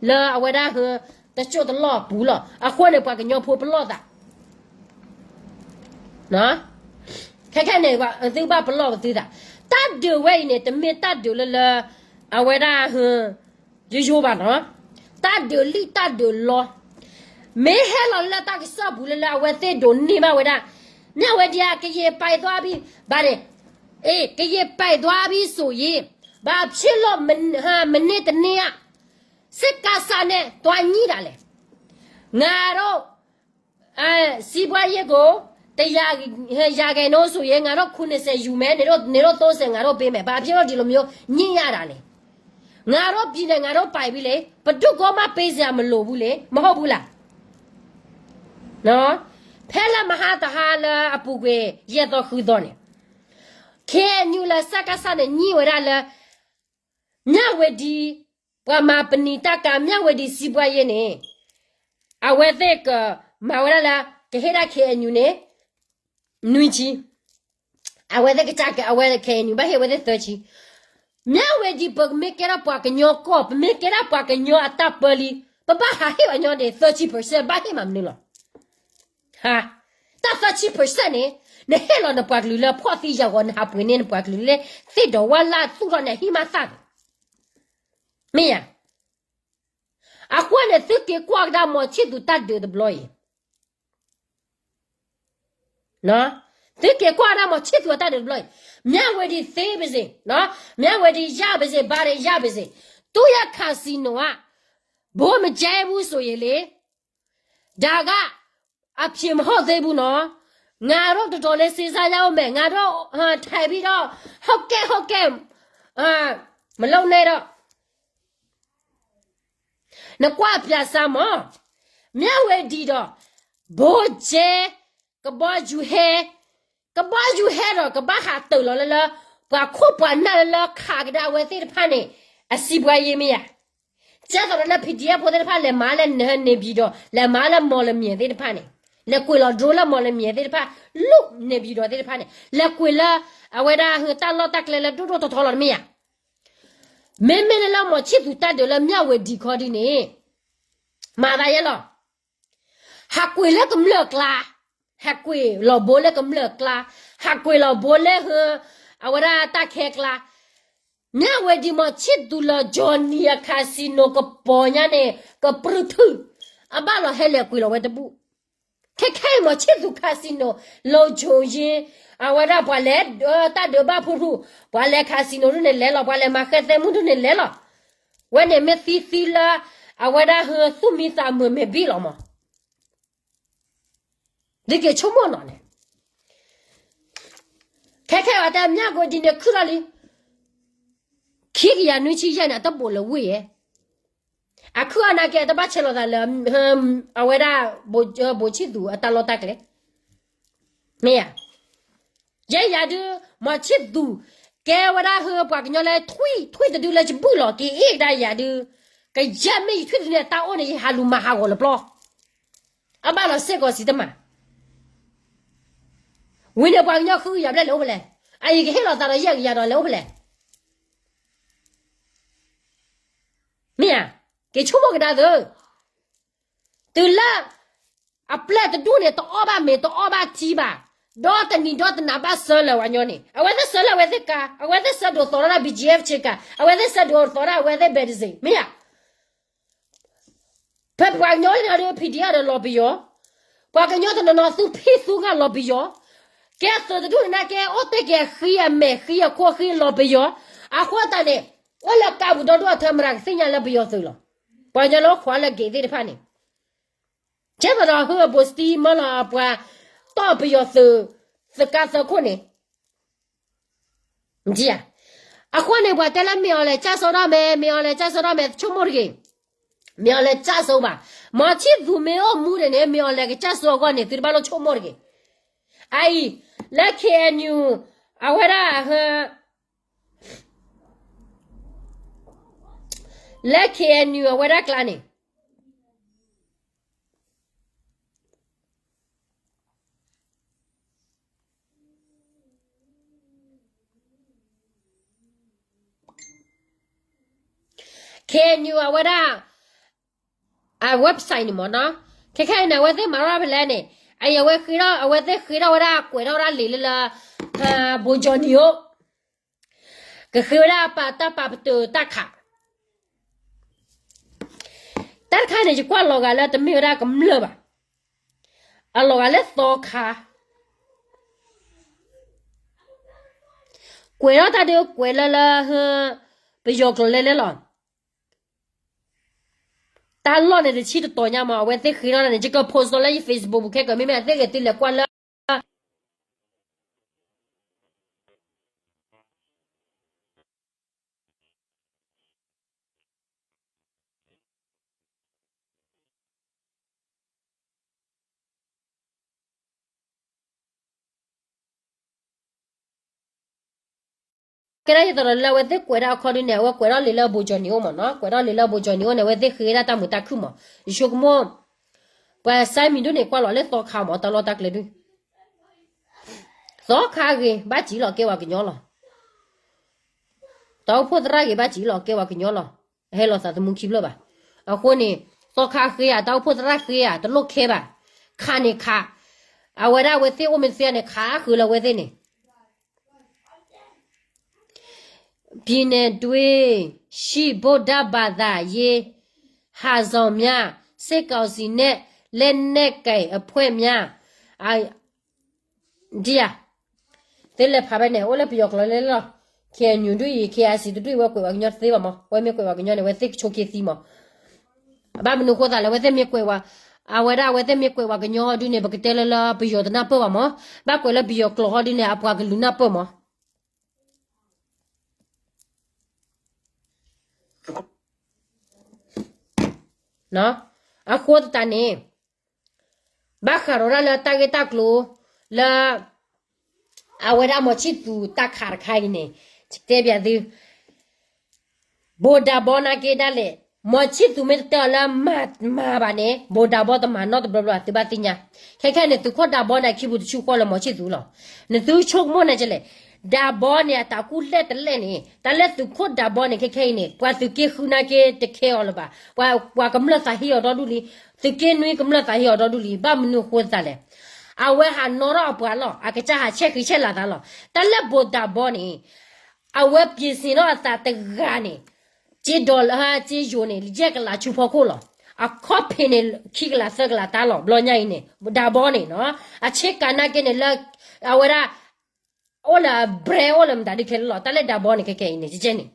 လၢအဝဲဒၣ်ဟၢ, တစိၢ်တလီၢ်အပူၤလီၤ. အဃိန့ၣ် ပှၤကညီဖိပလီၢ်သး ခဲခဲန့ၣ် သုဘၣ်ပလီၢ်ပသုသး, တၢ်ဒုးဝဲအံၤန့ၣ် တမ့ၢ်တၢ်ဒုးလၢလၢ, အဝဲဒၣ်ဟၢ, ယိယိဘၣ်နီၤ, တၢ်ဒုးလံၣ်တၢ်ဒုးလီ, မ့ၢ်ဟဲလီၤလၢတၢ်ကစီၣ်ပူၤလၢလၢအဝဲသ့ၣ်ဒိးန့ၢ်ဘၣ်ဝဲဒၣ်, မ့ၢ်ဝဲဒၣ် ကရင်ပိုက်သွားပြီ, ဘၣ်န့ၣ်, အေး ကရင်ပိုက်သွားပြီဆိုရင်, ဘာဖြစ်လို့မ, မနေ့တနေ့က စစ်ကောင်စီနဲ့ သွားညှိတာလဲ, ငါတို့ စီးပွားရေးကို တစ်ရာ, ရာခိုင်နှုန်းဆိုရင် ငါတို့ ခုနှစ်ဆယ် ယူမယ်, နင်တို့ သုံးဆယ် ငါတို့ ပေးမယ်, ဘာဖြစ်လို့ ဒီလိုမျိုး ညှိရတာလဲ, ငါတို့ ပြည်နယ် ငါတို့ ပိုင်ပြီလေ, ဘယ်သူကမှ ပေးစရာ မလိုဘူးလေ, မဟုတ်ဘူးလား, ဖဲလၢမဟါတဟါလၢအပူၤကွံာ် ယဲၢ်သီဃုသီန့ၣ်, ခ့ၣ်အဲၣ်ယူၣ် လၢ စကစ န့ၣ် ညှိဝဲဒၣ်လၢ မြဝတီ, ပှၤမၤပနံာ်တၢ်ကၤ မြဝတီ စီးပွားရေး န့ၣ်, အဝဲသ့ၣ်ကမၤဝဲဒၣ်လၢ ကဟ့ၣ်ဒၣ် ခ့ၣ်အဲၣ်ယူၣ် န့ၣ်, နွံဆံ, အဝဲသ့ၣ်ကစၢ်ကဲ အဝဲ ခ့ၣ်အဲၣ်ယူၣ် ဘၣ်ဟ့ၣ်ဝဲသ့ၣ်သၢဆံ, မြဝတီ ပမ့ၢ်ကဲထီၣ်ပှၤကညီကီၢ် ပမ့ၢ်ကဲထီၣ်ပှၤကညီအတၢ်ပၢလံ, ပဘၣ်ဟးဟ့ၣ်ပှၤကညီန့ၣ် သၢဆံ percent ဘၣ်ဟ့ၣ်မၤမနုၤလီၤ တၢ်သၢဆံ percent န့ၣ်, နဟ့ၣ်လီၤနပှၤကလုာ်လၢဖှီၣ်သံယာ်ဂီၤ နဟးပှ့ၤန့ၢ်နပှၤကလုာ်လၢ သ့ၣ်ဒီးဝါလၢသူၣ်ထီၣ်န့ၣ် အဟံးမးသၣ်သ့, မ့ၢ်ဧါ, အဃိန့ၣ် သုက့ၤကွၢ်ကဒါ မီၤဆံၣ်သူၣ် တၢ်ဒုးတဘျီအံၤ, သုက့ၤကွၢ်ကဒါ မီၤဆံၣ်သူၣ် အတၢ်ဒုးတဘျီအံၤ, မြဝတီ သ့ပါစေ, မြဝတီ ရပါစေ, ဘာတွေ ရပါစေ, သူ့ရဲ့ casino က ဘိမကျဲဘူးဆိုရင်လေ, ဒါက အဖြေမဟုတ်သေးဘူးနော်, ငါတို့ တော်တော်လေး စဉ်းစားရဦးမယ်, ငါတို့ ထိုင်ပြီးတော့ ဟုတ်ကဲ့ ဟုတ်ကဲ့ မလုပ်နဲ့တော့, နကွၢ်ပြစမ်းမး, မြဝတီဒီး ဘိကဲ ကဘီယူၤဟဲ, ကဘီယူၤဟဲဒီး ကဘၣ်ဟးတုၤလီၤလၢလၢ ပှၤခိၣ်ပှၤနၢ်လၢလၢ ခးကဒါအဝဲသ့ၣ်တဖၣ်န့ၣ် အစီးပွားရေး မ့ၢ်ဧါ, ကဲသိးဒီးလၢ PDF ဖိသ့ၣ်တဖၣ် လဲၤမၤလၢ နေပြည်တော်, လဲၤမၤလၢ မော်လမြိုင် သ့ၣ်တဖၣ်န့ၣ်, လဲၤကွံာ်လီၤ drone လၢ မော်လမြိုင် သ့ၣ်တဖၣ်, လၢ နေပြည်တော် သ့ၣ်တဖၣ်န့ၣ်, လဲၤကွံာ်လၢ အဝဲဒၣ်ဟၢ တၢ်လီၢ်တၢ်ကျဲလၢ ဒိၣ်ဒိၣ်ထီထီလီၤ တမ့ၢ်ဧါ, မ့မ့ၢ်လၢလၢ မီၤဆံၣ်သူၣ် တၢ်ဒုးလၢ မြဝတီ ခီဒ်န့ၣ်, မၤသးယဲလီၤ, ဟးကွံာ်လၢကမျၢၢ်ကျါ, ဟးကွံာ်လီၤဘိလၢကမျၢၢ်ကျါ, ဟးကွံာ်လီၤဘိလၢဟၢ အဝဲဒၣ်တၢ်ခဲကျါ, မြဝတီ မီၤဆံၣ်သူၣ်လီၤ Johnny အ casino ကပီၤညါန့ၣ် ကပြုၢ်ထုၣ်, အဘၣ်လီၤဟဲလဲၤကွံာ်လီၤဝဲတဘူၣ်, ခဲခဲအံၤ မီၤဆံၣ်သူၣ် casino လီၤ Johnny အဝဲဒၣ်ပှၤလဲၤ တၢ်ဒုးဘၣ်ဖုၣ်ဖုၣ်, ပှၤလဲၤ casino ဒ်န့ၣ်လဲၤလီၤ, ပှၤလဲၤမၤဃဲသဲမုၢ်ဒ်န့ၣ်လဲၤလီၤ, ဝဲန့ၣ်မ့ၢ်သံသံလၢ အဝဲဒၣ်ဟၢသူၣ်မံသးမုာ်မဲာ်ဘံၣ်လီၤမး သုက့ၤဆိကမိၣ်နီၤန့ၣ်, ခဲခဲအံၤတဲ မြဝတီ န့ၣ် ခုၣ်ထီၣ်လံ, ခံကယၤနွံဆံယဲၢ်န့ၣ် အတဘိးလၢၤဝ့ၢ်ဧါ, အခုအနားက့ အတဘၣ်ဆဲးလီၤသးလၢ အဝဲဒၣ် ဘိးဆံၣ်သူၣ် အတၢ်လီၢ်တၢ်ကျဲ, မ့ၢ်ဧါ, ယဲယၤဒုး မီၤဆံၣ်သူၣ် ကဲဝဲဒၣ်ဟၢပှၤကညီလၢ ထွံၣ် ထွံၣ်တဒုလၢယဘုၣ်လီၤက့ၤအ့ၣ်ကဒါယၤဒုး, ကယဲၢ်မ့ၢ်ယထွံၣ်တဒုန့ၣ် တၢ်အိၣ်န့ၣ် ယဟးလူၤမၤဟးဂီၤလၢပျီ, အဘၣ်လီၤစ့ၢ်ကီးစံးတမး ဝံၤန့ၣ်ပှၤကညီဃုကယၤဘျဲၣ်လဲၤအိၣ်ဖဲလဲၣ်, အအံၤကဟ့ၣ်လီၤသးဒီးယဲၢ်ကယၤဒီးလဲၤအိၣ်ဖဲလဲၣ်, မ့ၢ်ဧါ, က့ၤဆိကမိၣ်ကဒါသု, တုၤလၢ အပျဲၢ်တဒူၣ်န့ၣ် တအီၣ်ဘၣ်မ့ၤတအီၣ်ဘၣ်ထံဘၣ်, ဒီတနံၤဒီတနၤဘၣ်ဆှၢလၢၤဝဲညီန့ၣ်, အဝဲသ့ၣ်ဆှၢလၢၤအဝဲသ့ၣ်ကါ, အဝဲသ့ၣ်ဆှၢဒိးသီထီၣ်ဒၣ် ဘီၣ်ကၠ့ၣ်ကါ, အဝဲသ့ၣ်ဆှၢဒိးသီထီၣ်အဝဲသ့ၣ် ဘဲးတစ့ၣ် မ့ၢ်ဧါ ဖဲပှၤကညီန့ၣ်ဒီး PDF ဒီးလီၤပယီၤ, ပှၤကညီတနီၤနီၤသူဖံးသူကၢ်လီၤပယီၤ, ကဲသုးတဒူၣ်န့ၣ်နာ်က့ အိၣ်တ့ၢ်က့ၤအဃံအမဲာ် ဃံအခိၣ်ဃံလီၤပယီၤ, အဃိသတးန့ၣ် အိၣ်လၢကးပူၤဒီဒူၣ်အထၢမတၤကသ့ၣ်ညါလၢပယီၤသုးလီၤ. ပှၤကညီလၢအိၣ်ခိးလၢ gate သ့ၣ်တဖၣ်န့ၣ် ကဲသိးဒီး ဟၢအဘိးစတံ မၢလီၤအပှၤ တီၢ်ပယီၤသုး သကါသၢခိၣ်န့ၣ် ဧါ. အဃိန့ၣ် ပှၤတဲလၢ မ့ၢ်အီၤလဲၤကၢ်စိဒီးမဲာ်, မ့ၢ်အီၤလဲၤကၢ်စိဒီးမဲာ် တဆိကမိၣ်တဂ့ၤ. မ့ၢ်အီၤလဲၤကၢ်စိဘၣ်. မီၤဆံၣ်သူၤမ့ၢ်အိၣ်မူဒံးန့ၣ် မ့ၢ်အီၤလဲၤကစၢ်စိအဂီၢ်န့ၣ် သုတဘၣ်လိၣ်ဆိကမိၣ်တဂ့ၤ. အအံၤ လၢ K N U အဝဲဒၣ် လၢ K N U အဝဲဒၣ်ကျါန့ၣ် K N U အဝဲဒၣ် အ website န့ၣ်မ့ၢ်နီၤ, ခဲခဲအံၤန့ၣ် အဝဲသ့ၣ်မၤထီၣ်ဖဲလဲၣ်န့ၣ်, အအံၤအဝဲဃ့ထီၣ် အဝဲသ့ၣ်ဃ့ထီၣ်ဝဲဒၣ် ကွဲးထီၣ်ဝဲဒၣ်လံာ်လၢလၢ ဘိကၠီနံၤအိၣ်, ကဃ့ဝဲဒၣ်ပာ်တၢ်ပာ်ပတုာ်တၢ်ခး တၢ်တခါန့ၣ် ယကွၢ်လီၤဂာ်လၢတမ့ၢ်ဝဲဒၣ်ကမျၢၢ်ဘၣ်, အလီၤဂာ်လၢသီခါ, ကွဲးထီၣ်တၢ်ဒုးကွဲးလၢလၢ ပယီၤကျိာ်လဲလဲလီၤ. တၢ်လီၢ်န့ၣ်တဆံတတီၤညါမး အဝဲသ့ၣ်ဃ့ထီၣ်န့ၣ် ယက post လၢယ Facebook ပူၤခဲကၢၤ မ့မ့ၢ်အသ့ၣ်ဂ့ၤသုလဲၤကွၢ်လၢ ကဲဒၣ်ယသးဒီးလၢအဝဲသ့ၣ်ကွဲးဒၣ် according န့ၣ် အဝဲကွဲးထီၣ်လံာ်လၢအဘိကၠီနံၤအိၣ်မးနီၤ, ကွဲးထီၣ်လံာ်လၢအဘိကၠီနံၤအိၣ်န့ၣ် အဝဲသ့ၣ်ဃ့ဒၣ်တၢ်မုာ်တၢ်ခုၣ်မး, ယဆိကမိၣ် ပှၤစဲမံၤဒိၣ်န့ၣ် ကွၢ်လီၤလၢသီခါမး တၢ်လီၢ်တၢ်ကျဲဒုး, သီခါဂ့ၤ ဘၣ်စံးလီၤကဲဝဲကညီလီၤ. တၢ်အိၣ်ဖှိၣ်သရၣ်ဂ့ၤ ဘၣ်စံးလီၤကဲဝဲကညီလီၤ. ဟဲလီၤသးသမူခံဖျၢၣ်ဘၣ်. အဃိန့ၣ် သီခါဃ့ဧါ တၢ်အိၣ်ဖှိၣ်သရၣ်ဃ့ဧါ တလိၣ်ခဲဘၣ်. ခးန့ၣ်ခး, အဝဲဒၣ်အဝဲသ့ၣ်အိၣ်မ့ၢ်သ့န့ၣ် ခးဃုာ်လၢအဝဲသ့ၣ်န့ၣ် ပြည်နယ်တွင်းရှိ ဗုဒ္ဓဘာသာရေး ဟောင်ဆောင်များ စစ်ကောင်စီနဲ့ လက်နက်ကိုင်အဖွဲ့များ ဒ် သုလဲၤဖးဖဲန့ၣ် အိၣ်လၢပယီၤကျိာ်လဲလဲလီၤ. K N U ဒုးအံၤ K I C တဒုးအံၤ ဝဲကွဲးဝဲကညီတသ့ဘၣ်မး, ဝဲမ့ၢ်ကွဲးဝဲကညီန့ၣ် ဝဲသ့ၣ်ကဆိးက့သံမး. ဘၣ်မနုၤအဃိသးလဲၣ် ဝဲသ့ၣ်မ့ၢ်ကွဲးဝဲ, အဝဲဒၣ်အဝဲသ့ၣ်မ့ၢ်ကွဲးဝဲကညီဟီဒုးန့ၣ် ပကတဲလၢလၢပယီၤတနၢ်ပၢၢ်ဘၣ်မး, ဘၣ်ကွဲးလၢပယီၤကျိာ်ဟီဒုးန့ၣ် အပှၤကလုာ်နၢ်ပၢၢ်မး. အဃိသတးန့ၣ် ဘၣ်ဃးဒီးဒၣ်လၢတၢ်ဂ့ၢ်တၢ်ကျိၤ လၢ အဝဲဒၣ်မီၤဆံၣ်သူးတၢ်ခးတခါအံၤန့ၣ် တဲပျးသု ဗိုလ်ဒၢဘီနာ်က့ဒၣ်လဲာ်, မီၤဆံၣ်သူးမ့ၢ်တတဲအီၤလၢ မၤဘၣ်န့ၣ် ဗိုလ်ဒၢဘီတမၤနီတဘျီဘျီ သုဘၣ်သ့ၣ်ညါ. ခဲခဲန့ၣ် သုးခိၣ်ဒၢဘီန့ၣ် အခံပူၤတဆူဃီလၢမီၤဆံၣ်သူးလီၤ. နသုဆိကမိၣ်န့ၣ်ကလဲၣ်, ဒၢဘီန့ၣ် အတၢ်ကူၣ်လဲၢ်တလဲၢ်န့ၣ် တၢ်လၢသုးခိၣ်ဒၢဘီန့ၣ် ခဲခဲအံၤန့ၣ် ပှၤသုးက့ဃုနာ်က့တခဲအီၤလၢၤဘၣ်. ပှၤကမျၢၢ်သးဟ့အီၤဒီဒူၣ်လံ, သုးက့နွံကမျၢၢ်သးဟ့အီၤဒီဒူၣ်လံ. ဘၣ်မနုၤအဃိသတးလဲၣ်, အဝဲဟးနီၣ်ထီၣ်အပှၤလီၢ် အကစၢ်ဟးဆဲးဃံဆဲးလၤသးလီၤ. တၢ်လၢဗိုလ်ဒၢဘီန့ၣ် အဝဲ ပြင်ဆင် ထီၣ်အသးတဂၤန့ၣ် က့ဒီးလၢ က့ယိၤန့ၣ် ယဲၢ်ကလးဆူဖီခိၣ်လီၤ. အခီၣ်ဖံးန့ၣ် ခံကလးသၢကလးတၢ်လီၤ. ဘျီညါအံၤန့ၣ် ဒၢဘီန့ၣ်နီၤ အဆ့ကၤနာ်က့န့ၣ်လၢ အဝဲဒၣ် အိၣ်လၢအ brand အိၣ်လၢမတၤဒုးခဲလၢာ်လီၤ. တၢ်လၢဒၢဘီန့ၣ် ခဲခဲအံၤန့ၣ် ကဲန့ၣ်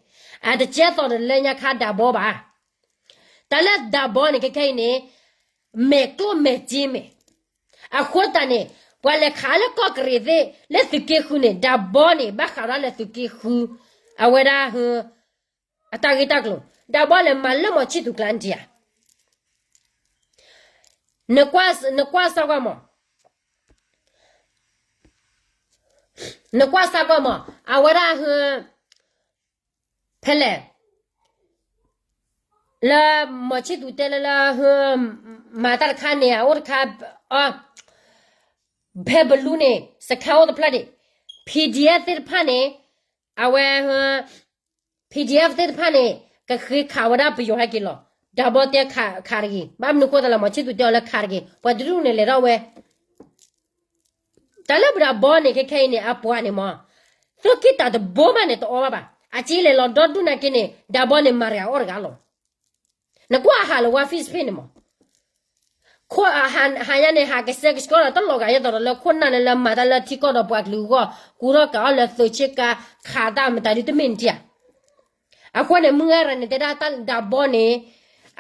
အတကဲသိးဒီးလၢညါခါဒၢဘီဘၣ်. တၢ်လၢဒၢဘီန့ၣ် ခဲခဲအံၤန့ၣ် မဲာ်ကျိၣ်မဲာ်စ့မဲာ်. အဃိသတးန့ၣ် ပှၤလဲၤခးလၢကီၢ်ကရံၣ်သ့ၣ် လၢသုးက့ဃုန့ၣ် ဒၢဘီန့ၣ် ဘၣ်ဃးဒီးလၢသုးက့ဃု အဝဲဒၣ် အတၢ်ဂ့ၢ်တၢ်ကျိၤ ဒၢဘီလဲၤမၤလၢမီၤဆံၣ်သူးကျါန့ၣ်ဧါ. နကွၢ်စၢ်ကွၢ်မး, နကွၢ်စၢ်ကွၢ်မး, အဝဲဒၣ် ဖဲလဲၣ် လၢမီၤဆံၣ်သူးတဲလၢလၢ မၤတၢ်တခါန့ၣ် အအိၣ်တခါ အ ဖဲဘလူးန့ၣ် စခါအိၣ်တဖျၢၣ်ဒံး PDF သ့ၣ်တဖၣ်န့ၣ် အဝဲ PDF သ့ၣ်တဖၣ်န့ၣ် ကဃ့ခးဝဲဒၣ်ပယီၤဟဲက့ၤလီၤ. ဒၢဘီတဲခးတဂ့ၤ, ဘၣ်မနုၤဃိသးလဲၣ် မီၤဆံၣ်သူးတဲအီၤလၢခးတဂ့ၤ, ပှၤတဒူၣ်န့ၣ်လဲၤထီၣ်ဝဲ တၢ်လၢပဒၢဘီန့ၣ် ခဲခဲအံၤန့ၣ် အပှၤန့ၣ်မး သူၣ်က့ၣ်တၢ်တဘိမးန့ၣ် တအီၣ်ဘၣ်ဘၣ်. အက့လဲၤလီၤဒီဒူၣ်နာ်က့န့ၣ် ဒၢဘီန့ၣ် မၤတဂၤအီၣ်တဂၤလီၤ. နကွၢ်အဟးလၢဝါ Facebook န့ၣ်မး, ခိၣ် ဟါညါန့ၣ် ဟးကစဲကဆှီဒီးတလီၤဂာ် ယဲသိးဒီးလၢခိၣ်နၢ်လၢလၢမၤတၢ်လၢထံကီၢ်ဒီးပှၤကလုာ်အဂီၢ် ကူထီၣ်ကးအီၣ်လၢသုးဆ့ကၤ ခးတၢ်မတၤဒုတမ့ၢ်န့ၣ်ဧါ. အဃိန့ၣ် မုၢ်ဂၤရၤန့ၣ် တဲဒၣ်တၢ်ဒးဘီန့ၣ်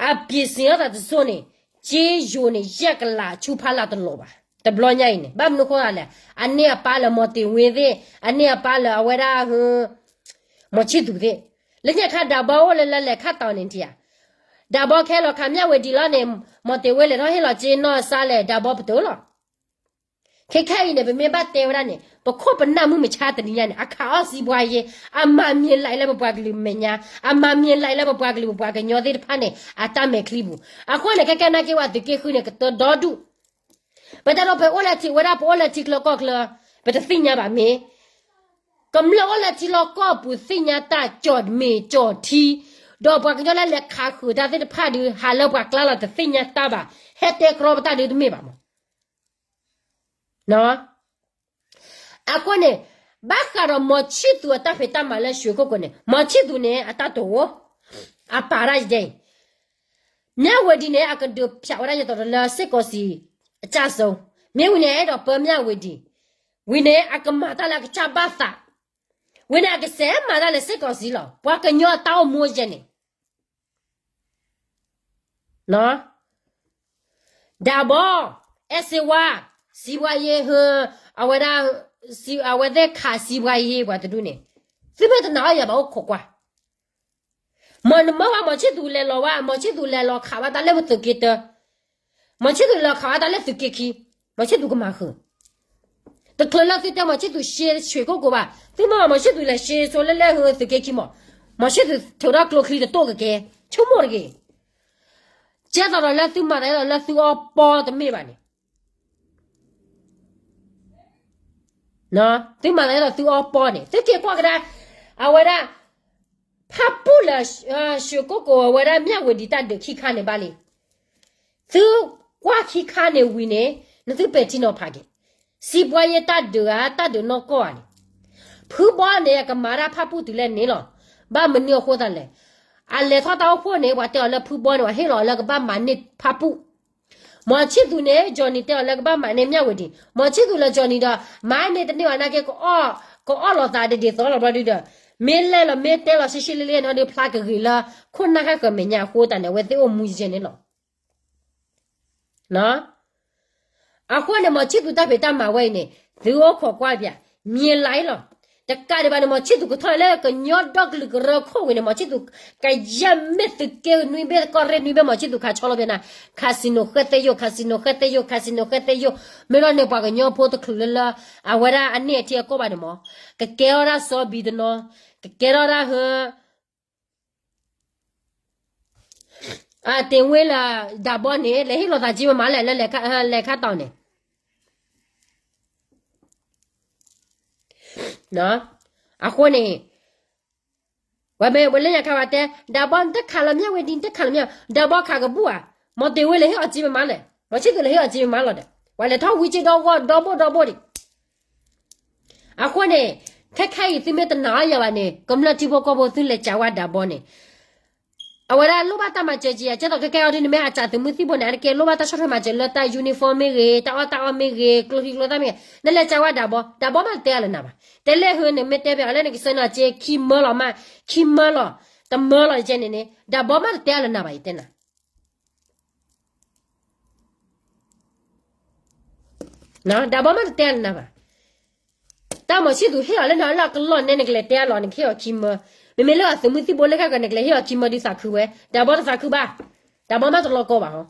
အပျံၤစ့ၤအီၣ်သးတစိၢ်န့ၣ် က့ယိၤန့ၣ် ယဲၢ်ကလးဆူဖးလၢ်တလီၤဘၣ်. တဘျီညါအံၤန့ၣ် ဘၣ်မနုၤဃိသးလဲၣ်, အန့ၢ်အပၢ်လၢမီၤတ့ၤဝ့သ့ၣ်, အန့ၢ်အပၢ်လၢအဝဲဒၣ် မီၤဆံၣ်သူးသ့ၣ်, လၢညါခါဒးဘီအိၣ်လၢလၢလဲၤခးတီၤန့ၣ်ထံဧါ. ဒးဘီခဲလီၤခးမၠၣ်ဝ့ၤဒံးလီၤန့ၣ် မီၤတ့ၤဝ့လဲၤထီၣ်ဟ့ၣ်လီၤစ့နီၢ်အစၢ်လဲၣ် ဒးဘီပတုာ်လီၤ. ခဲခဲအံၤန့ၣ် ပမ့ၢ်ဘၣ်တဲဝဲဒၣ်န့ၣ် ပခိၣ်ပနၢ်မုၢ်မဆါတနံၤညါန့ၣ် အခးအီၣ်စံးပှၤယ့ၤ, အမၤမံၤလးလၢပပှၤကလုာ်မဲာ်ညါ, အမၤမံၤလးလၢပပှၤကလုာ်ပပှၤကညီသ့ၣ်တဖၣ်န့ၣ် အတၢ်မဲာ်ချံပူၤ. အဃိန့ၣ် ခဲခဲနာ်က့ဝဲသုးက့ဃုန့ၣ် ကတၢၢ်ဒီဒူၣ် ပတၢ်ဒီးဖဲအိၣ်လၢထံဝဲဒၣ် ပအိၣ်လၢထံချၢကီၢ်ချၢ ပတသ့ၣ်ညါဘၣ်မ့ၢ် ကမျၢၢ်အိၣ်လၢထံလီၢ်ကီၢ်ပူၤသ့ၣ်ညါတၢ်ကၠီၣ်မ့ၢ်ကၠီၣ်ထံ, ဒီးပှၤကညီလၢလဲၤခးဃုာ်တၢ်သ့ၣ်တဖၣ်ဒုး ဟးလၢပှၤကျါလီၤတသ့ၣ်ညါတၢ်ဘၣ်, ဟဲတဲကြီပတၢ်ဒုးတမ့ၢ်ဘၣ်မး. အဃိန့ၣ် ဘၣ်ဃးဒီးမီၤဆံၣ်သူးအတၢ်ဖံးတၢ်မၤလၢရွှေကုက္ကိုန့ၣ် မီၤဆံၣ်သူးန့ၣ် အတၢ်တအိၣ် အပာ်တၢ်ယဲအံၤ မြဝတီန့ၣ် အကဒုးဖျက်ဝဲဒၣ်ယသိးဒီးလၢစစ်ကောင်စီအကျဆုံး, မ့ၢ်ဝံၤန့ၣ် အဲၣ်ဒိးပၢမြဝတီ, ဝံၤန့ၣ် အကမၤတၢ်လၢအကစၢ်ဘၣ်သး, ဝံၤန့ၣ် အကစဲးမၤတၢ်လၢစစ်ကောင်စီလီၤ. ပှၤကညီအတၢ်အိၣ်မူယဲန့ၣ် ဒးဘီ အဲၣ်စ့ဝါ စံးပှၤယ့ၤ အဝဲဒၣ် အဝဲသ့ၣ်ခးစံးပှၤယ့ၤပှၤတဒူၣ်န့ၣ် သုမ့ၢ်တနာ်အီၤယၤဘၣ်အိၣ်ခိးကွၢ်, မ့ၢ်နမၢဝဲ မီၤဆံၣ်သူးလဲၤလီၤဝဲ မီၤဆံၣ်သူးလဲၤလီၤခးဝဲတၢ်လၢပသုးက့တၢ, မီၤဆံၣ်သူးလဲၤလီၤခးဝဲတၢ်လၢသုးက့ခံ, မီၤဆံၣ်သူးကမၤဃုာ် တချုးလၢသုတဲမီၤဆံၣ်သူးရှဲဆွ့ကိၣ်ကိၣ်ဘၣ်, သုမ့ၢ်မီၤဆံၣ်သူးလဲၤရှဲဆိလၢလဲၤဟူသုးက့ခံမး, မီၤဆံၣ်သူးထုးထီၣ်ကျိချံတတိၢ်ကကဲ, ဆိကမိၣ်တဂ့ၤ, ကဲသိးဒီးလၢသုမၤသးဒ်သိးလၢသုအီပီတမ့ၢ်ဘၣ်န့ၣ် သုမၤသးဒ်သိးသုအီပီန့ၣ် သုက့ၤကွၢ်ကဒါ, အဝဲဒၣ် ဖၣ်ပူၣ်လၢ ရွှေကုက္ကို အဝဲဒၣ်မြဝတီတၢ်ဒုးခံခါန့ၣ်ဘၣ်လံ, သုကွၢ်ခံခါန့ၣ်ဝံၤန့ၣ် နသုပဲာ်ထံနီၤဖးက့ၤ, စံးပှၤယ့ၤတၢ်ဒုးဧါ တၢ်ဒုးနီၢ်ကီၢ်ဧါန့ၣ်, ဖုဘီန့ၣ် အကမၤဒၣ်ဖၣ်ပူၣ်တုၤလဲၣ်န့ၣ်လီၤ. ဘၣ်မနုၤအဃိသတးလဲၣ်, အလဲၤထီၣ်တၢ်အိၣ်ဖှိၣ်န့ၣ် ပှၤတဲအီၤလၢဖုဘီန့ၣ် ပှၤဟ့ၣ်လီၤအီၤလၢကဘၣ်မၤန့ၢ်ဖၣ်ပူၣ် မီၤဆံၣ်သူးန့ၣ် Johnny တဲအီၤလၢကဘၣ်မၤန့ၢ်မြဝတီ, မီၤဆံၣ်သူးလၢ Johnny ဒီး မၤန့ၢ်တန့ၢ်ဘၣ်နာ်က့ ကအီၣ်လီၤသးဒ်ဒ်သိးလီၤဘျီဒုဒီး, မ့ၢ်လဲၤလီၤမ့ၢ်တဲလီၤဆံးဆံးလံလံန့ၣ်ဒီး ဖျါကဂ့ၤလၢ ခိၣ်နၢ်ဟဲဃၢၤမဲာ်ညါအဃိသတးန့ၣ် အဝဲသ့ၣ်အိၣ်မူယဲန့ၣ်လီၤ. အဃိန့ၣ် မီၤဆံၣ်သူးတၢ်ဖံးတၢ်မၤဝဲအံၤန့ၣ် သုအိၣ်ခိးကွၢ်ပၠး မံၤလၢအံၤလီၤ. တကးဒံးဘၣ်န့ၣ် မီၤဆံၣ်သူးကထီၣ်လၢကညီဒီကလုာ်ကရၢခိၣ်ဝံၤန့ၣ် မီၤဆံၣ်သူး ကယဲၢ်မ့ၢ်သုးက့နွံဘ့ၣ် ကီၢ်ရ့ၣ်နွံဘ့ၣ် မီၤဆံၣ်သူးခးဆီလီၤပျဲနၤ, casino ဃဲသ့ယိၣ် casino ဃဲသ့ယိၣ် casino ဃဲသ့ယိၣ်, မ့ၢ်လီၤန့ၣ် ပှၤကညီဖိတချုးလၢလၢ အဝဲဒၣ်အန့ၢ်အထံအကီၢ်ဘၣ်န့ၣ်မး, ကကဲထီၣ်ဒၣ်စီဘံတနီၤ, ကကဲထီၣ်ဒၣ်ဟၢ အတ့ၢ်ဝ့လၢ ဒးဘီန့ၣ် လဲၤဟ့ၣ်လီၤသးက့မးမးလဲၣ် လၢလဲၤခါတီၤန့ၣ်, အဃိန့ၣ် ဝဲမ့ၢ်ဝဲလၢညါခါဝဲတဲ ဒးဘီနတခးလီၤမ့ၢ်ဝဲဒ်နတခးလီၤမ့ၢ် ဒးဘီခးကဘူၣ်ဧါ, မီၤတ့ၢ်ဝ့လဲၤဟ့ၣ်အီၤက့မးမးလဲၣ် မီၤဆံၣ်သူးလဲၤဟ့ၣ်အီၤက့မးမးလီၤဒီး ပှၤလဲၤထီၣ်ဝံက့ဒီဂီၢ်ဒီဘိၣ်ဒီဘိၣ်ဒံး အဃိန့ၣ် ခဲခဲအံၤသုမ့ၢ်တနာ်အီၤယၤဘၣ်န့ၣ် ကမျၢၢ်ထံဖိကီၢ်ဖိသုလဲၤစံးဝဲဒးဘီန့ၣ် အဝဲဒၣ်လိၣ်ဘၣ်တၢ်မၤစၢၤက့ၤ ကဲသိးခဲခဲအံၤဒ်နမ့ၢ်အစးသုးမုၢ်သံၣ်ဘိန့ၣ် အတကဲလိၣ်ဘၣ်တၢ်ဆီၣ်ထွဲမၤစၢၤလၢတၢ် uniform မ့ၢ်ဂ့ၤ တၢ်အီၣ်တၢ်အီမ့ၢ်ဂ့ၤ ကျိချံကျိသၣ်မ့ၢ်ဂ့ၤ ဒ်လဲၤစံးဝဲဒးဘီ ဒးဘီမးတတဲအီၤလၢနၤဘၣ် တဲလဲၣ်ဟၢနမ့ၢ်တဲဘၣ်အီၤလၢနကစၢ်နီၤက့ခံမၢလီၤမး ခံမၢလီၤ တမၢလီၤယကဲန့ၣ်န့ၣ် ဒးဘီမးတတဲအီၤလၢနၤဘၣ်ယတဲနၤ ဒးဘီမးတတဲအီၤလၢနၤဘၣ် တၢ်မီၤဆံၣ်သူးဟ့ၣ်အီၤလၢနၤလၢအကလီၢ်နဲ နကလဲၤတဲအလီၤ နကဟ့ၣ်အီၤခံမၢ မ့မ့ၢ်လၢအသုးမုၢ်သံၣ်ဘိလၢခဲကီး နကလဲၤဟ့ၣ်အီၤခံမၢဒုးသးခုဝဲ ဒးဘီတသးခုဘၣ် ဒးဘီမးတလီၤကီဘၣ်ဟီ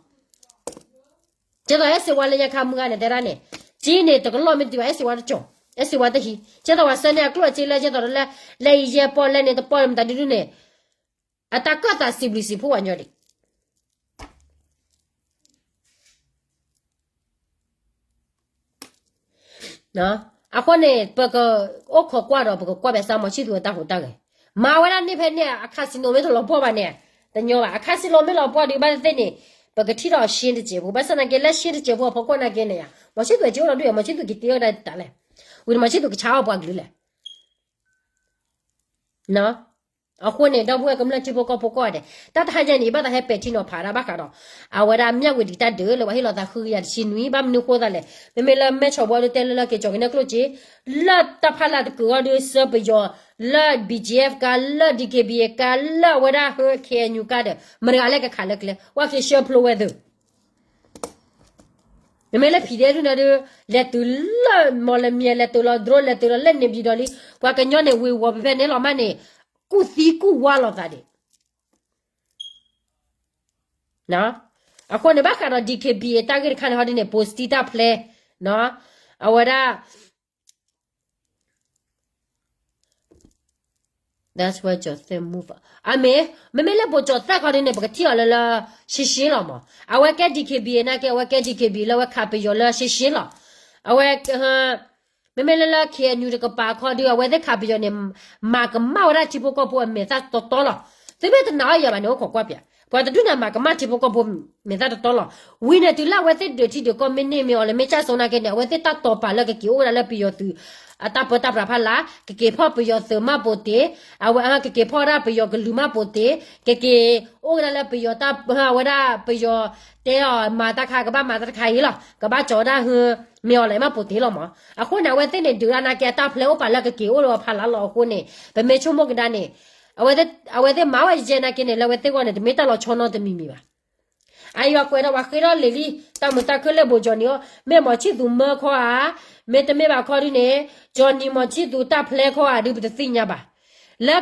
ကဲသိးအဲၣ်စ့ဝါလၢညါခါမုၢ်ဂၤန့ၣ်တဲဒၣ်န့ၣ် က့န့ၣ် တကလီၢ်မ့ၢ်တတုၤဘၣ် အဲၣ်စ့ဝါတကီၤ အဲၣ်စ့ဝါတဟံး ကဲသိးပှၤဆှၢန့ၢ်အကျိၣ်အစ့လၢ ကဲသိးလၢ လဲၤအံၤယဲၢ်ပီၢ်လဲၤန့ၣ်တပီၢ်မတၤဒုဒုန့ၣ် အတၢ်ကၢၣ်သးစံးဘျုးစံးဖှိၣ်ဝဲညီဒံး အဃိန့ၣ် ပကအိၣ်ခိးကွၢ်ဒီး ပကကွၢ်ဘၣ်စၢ်မီၤဆံၣ်သူးအတၢ်ဟူးတၢ်ဂဲၤ မၤဝဲဒၣ်န့ၢ်ဖဲန့ၣ် အခါစံနိမ့ၢ်တလီၤပှီၢ်ဘၣ်န့ၣ် တညီဘၣ် အခါစံနိမ့ၢ်လီၤပှီၢ်ဒံးဘၣ်သ့ၣ်န့ၣ် ပကထံၣ်ဒီးရှ့တစဲးဖိ ဘၣ်ဆၣ်သနာ်က့လၢရှ့တစဲးဖိအဖီခိၣ်နာ်က့န့ၣ်ယါ မီၤဆံၣ်သူးက့အိၣ်ဒီးဒုးယါ မီၤဆံၣ်သူးက့တ့အိၣ်ဒၣ်တၢ်လဲၣ် ဝံၤဒီးမီၤဆံၣ်သူးကဆါအီၣ်ပှၤကလုာ်လဲၣ် အဃိန့ၣ် ဒီပုၢ်ဝဲၢ်ကမျၢၢ်ထံဖိကီၢ်ဖိကိးဂၤဒဲး တၢ်တဟါညါန့ၣ် ဘၣ်သးဟဲပဲာ်ထံနီၤဖးဒၣ်ဘၣ်ဃးဒီး အဝဲဒၣ်မၠၣ်ဝ့ၤဒံးတၢ်ဒုးလၢပှၤဟ့ၣ်လီၤသးဃုကယၤတဆံနွံ ဘၣ်မနုၤဃိသးလဲၣ် မ့မ့ၢ်လၢမဲၢ်ဆီးဘှီဒုးတဲလၢလၢက့ၤကၠီၤကနဲၣ်ကျိၣ်က့ၤ လၢတၢ်ဖီလာ်တကုာ်အီၤဒုး ဆှၢပယီၤ လၢ ဘီကၠံအ့ဖ် ကါ လၢ ဒံးခ့ဘံၣ်အ့ ကါ လၢအဝဲဒၣ်ဟၢ ခ့ၣ်အဲၣ်ယူၣ် ကါဒီး မတၤတဂၤလဲၣ်ကခးလၢကျဲ ဝဲက့ၤဆှၢဖျိဝဲသု မ့မ့ၢ်လၢ PDF ဒုန့ၣ်ဒုး လဲၤတုၤလၢမီၣ်လမၠဲၣ် လဲၤတုၤလီၤ drone လဲၤတုၤလီၤလၢန့ၣ်ဘျံၤဒီးလံ ပှၤကညီန့ၣ် ဝ့ၤဝီၤဖဲဖဲန့ၣ်လီၤမးန့ၣ် ကူၣ်သံကူၣ်ဝါလိာ်သးဒံး အဃိန့ၣ် ဘၣ်ဃးဒီး ဒံးခ့ဘံၣ်အ့ တၢ်ဂ့ၢ်တခါန့ၣ် ဟီဒ်န့ၣ် ပိၤစတံတၢ်ဖျဲ အဝဲဒၣ် that's why ကၠီၤသဲၣ် move အမ့ၢ် မ့မ့ၢ်လၢပိၤကၠီၤသဲၣ်ခီဒ်န့ၣ် ပကထံၣ်အီၤလၢလၢ ရှ့ရှ့လီၤမး အဝဲကဲ ဒံးခ့ဘံၣ်အ့ နာ်က့ အဝဲကဲ ဒံးခ့ဘံၣ်အ့ လၢအဝဲခးပယီၤလၢရှ့ရှ့လီၤ အဝဲ မ့မ့ၢ်လၢလၢ ခ့ၣ်အဲၣ်ယူၣ် တကပၤခီဒုး အဝဲသ့ၣ်ခးပယီၤန့ၣ် မၤကမၣ်ဝဲဒၣ်ထံဖိကီၢ်ဖိအမဲာ်သၣ်တီတီလီၤ. သုမ့ၢ်တနာ်အီၤယၤဘၣ်န့ၣ် အိၣ်ခိးကွၢ်ပၠး ပှၤတဒူၣ်န့ၣ် မၤကမၣ်ထံဖိကီၢ်ဖိမဲာ်သၣ်တီတီလီၤ. ဝံၤန့ၣ်တုၤလၢအဝဲသ့ၣ်ဒုးထံဒုးကီၢ် မ့ၢ်န့ၢ်မ့ၢ်အီၤလၢမ့ၢ်ကၢ်စိနာ်က့န့ၣ် အဝဲသ့ၣ်တၢ်တီၤပာ်လၢကက့ၤအိၣ်ဝဲဒၣ်လၢပယီၤသုး အတၢ်ပၢတၢ်ပြးဖီလာ် ကက့ၤဖီၣ်ပယီၤသုးမၢ်ပိာ်တ့ၢ် အဝဲကက့ၤဖီၣ်ဝဲဒၣ်ပယီၤကလုာ်မၢ်ပိာ်တ့ၢ် ကက့ၤအိၣ်ဝဲဒၣ်လၢပယီၤတၢ် အဝဲဒၣ်ပယီၤတဲအီၤမၤတၢ်တခါ ကဘၣ်မၤတၢ်တခါအံၤလီၤ. ကဘၣ်ကၠီၤဝဲဒၣ်ဟၢ မ့ၢ်အီၤလဲၣ်မၢ်ပိာ်တ့ၢ်လီၤမး. အဃိန့ၣ် အဝဲသ့ၣ်န့ၣ် ဒုးဒၣ်နာ်က့အတၢ်ဖျဲအိၣ်ပာ်လၢကက့ၤအိၣ်လၢအဖီလာ်လီၤ. အဃိန့ၣ် ပမ့ၢ်ဆိကမိၣ်ကဒါန့ၣ် အဝဲသ့ၣ်မၤဝဲယဲနာ်က့န့ၣ် လၢအဝဲသ့ၣ်ဂီၢ်န့ၣ် တမ့ၢ်တၢ်လီၤဆီနီတမံၤမံၤဘၣ်. အယွၤကွဲးဒီးပှၤဃ့ထီၣ်လံာ်လံ တၢ်မုာ်တၢ်ခုၣ်လၢဘိးကၠီနံၤအီၤ မ့ၢ်မီၤဆံၣ်သူၤမၢခီဧါ, မ့တမ့ၢ်ဘၣ်ခီဒုန့ၣ် ကၠီနံၤမီၤဆံၣ်သူၤတၢ်ဖျဲခီဧါဒု ပတသ့ၣ်ညါဘၣ်. လၢ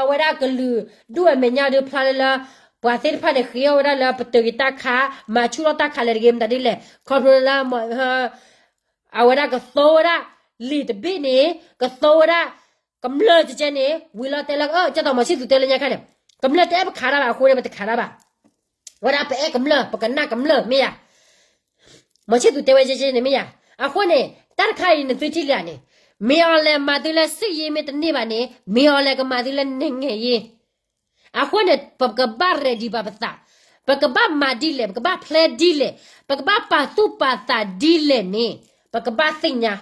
အဝဲဒၣ်ကလုာ်ဒူၣ်အမဲာ်ညါဒုဖျါလၢလၢ ပှၤသ့ၣ်တဖၣ်န့ၣ် ဃ့အီၣ်ဝဲဒၣ်လၢပတဂ့ၤတၢ်ခး မၤဆူၣ်ထီၣ်တၢ်ခးလဲၣ်တဂ့ၤ မတၤဒ်လဲၣ် ခီဖျိလၢ အဝဲဒၣ်ကသိဝဲဒၣ် လံာ်တဘ့ၣ်န့ၣ် ကသိဝဲဒၣ် ကမျၢၢ်ကကဲန့ၣ် ဝံၤလီၤတဲလၢ ကဲသိးမီၤဆံၣ်သူၤတဲလၢညါခါန့ၣ် ကမျၢၢ်တအဲၣ်ပခးတၢ်ဘၣ်အဃိန့ၣ် ပတခးတၢ်ဘၣ်. ဝဲဒၣ်ပအဲၣ်ကမျၢၢ် ပကနၣ်ကမျၢၢ်မ့ၢ်ယၤ မီၤဆံၣ်သူၤတဲဝဲကဲန့ၣ်မ့ၢ်ယၤ. အဃိန့ၣ် တၢ်တခါအံၤနသုထံၣ်လံဧါန့ၣ် မ့ၢ်အီၤလဲၤမၤသုလၢ စစ်ရေး မ့ၢ်တန့ၢ်ဘၣ်န့ၣ် မ့ၢ်အီၤလဲၤကမၤသုလၢ နိုင်ငံရေး အဃိန့ၣ် ပကဘၣ် ready ဘၣ်ပသး, ပကဘၣ်မၤဒ်လဲၣ် ပကဘၣ်ဖျဲဒ်လဲၣ် ပကဘၣ်ပာ်သူၣ်ပာ်သးဒ်လဲၣ်န့ၣ် ပကဘၣ်သ့ၣ်ညါ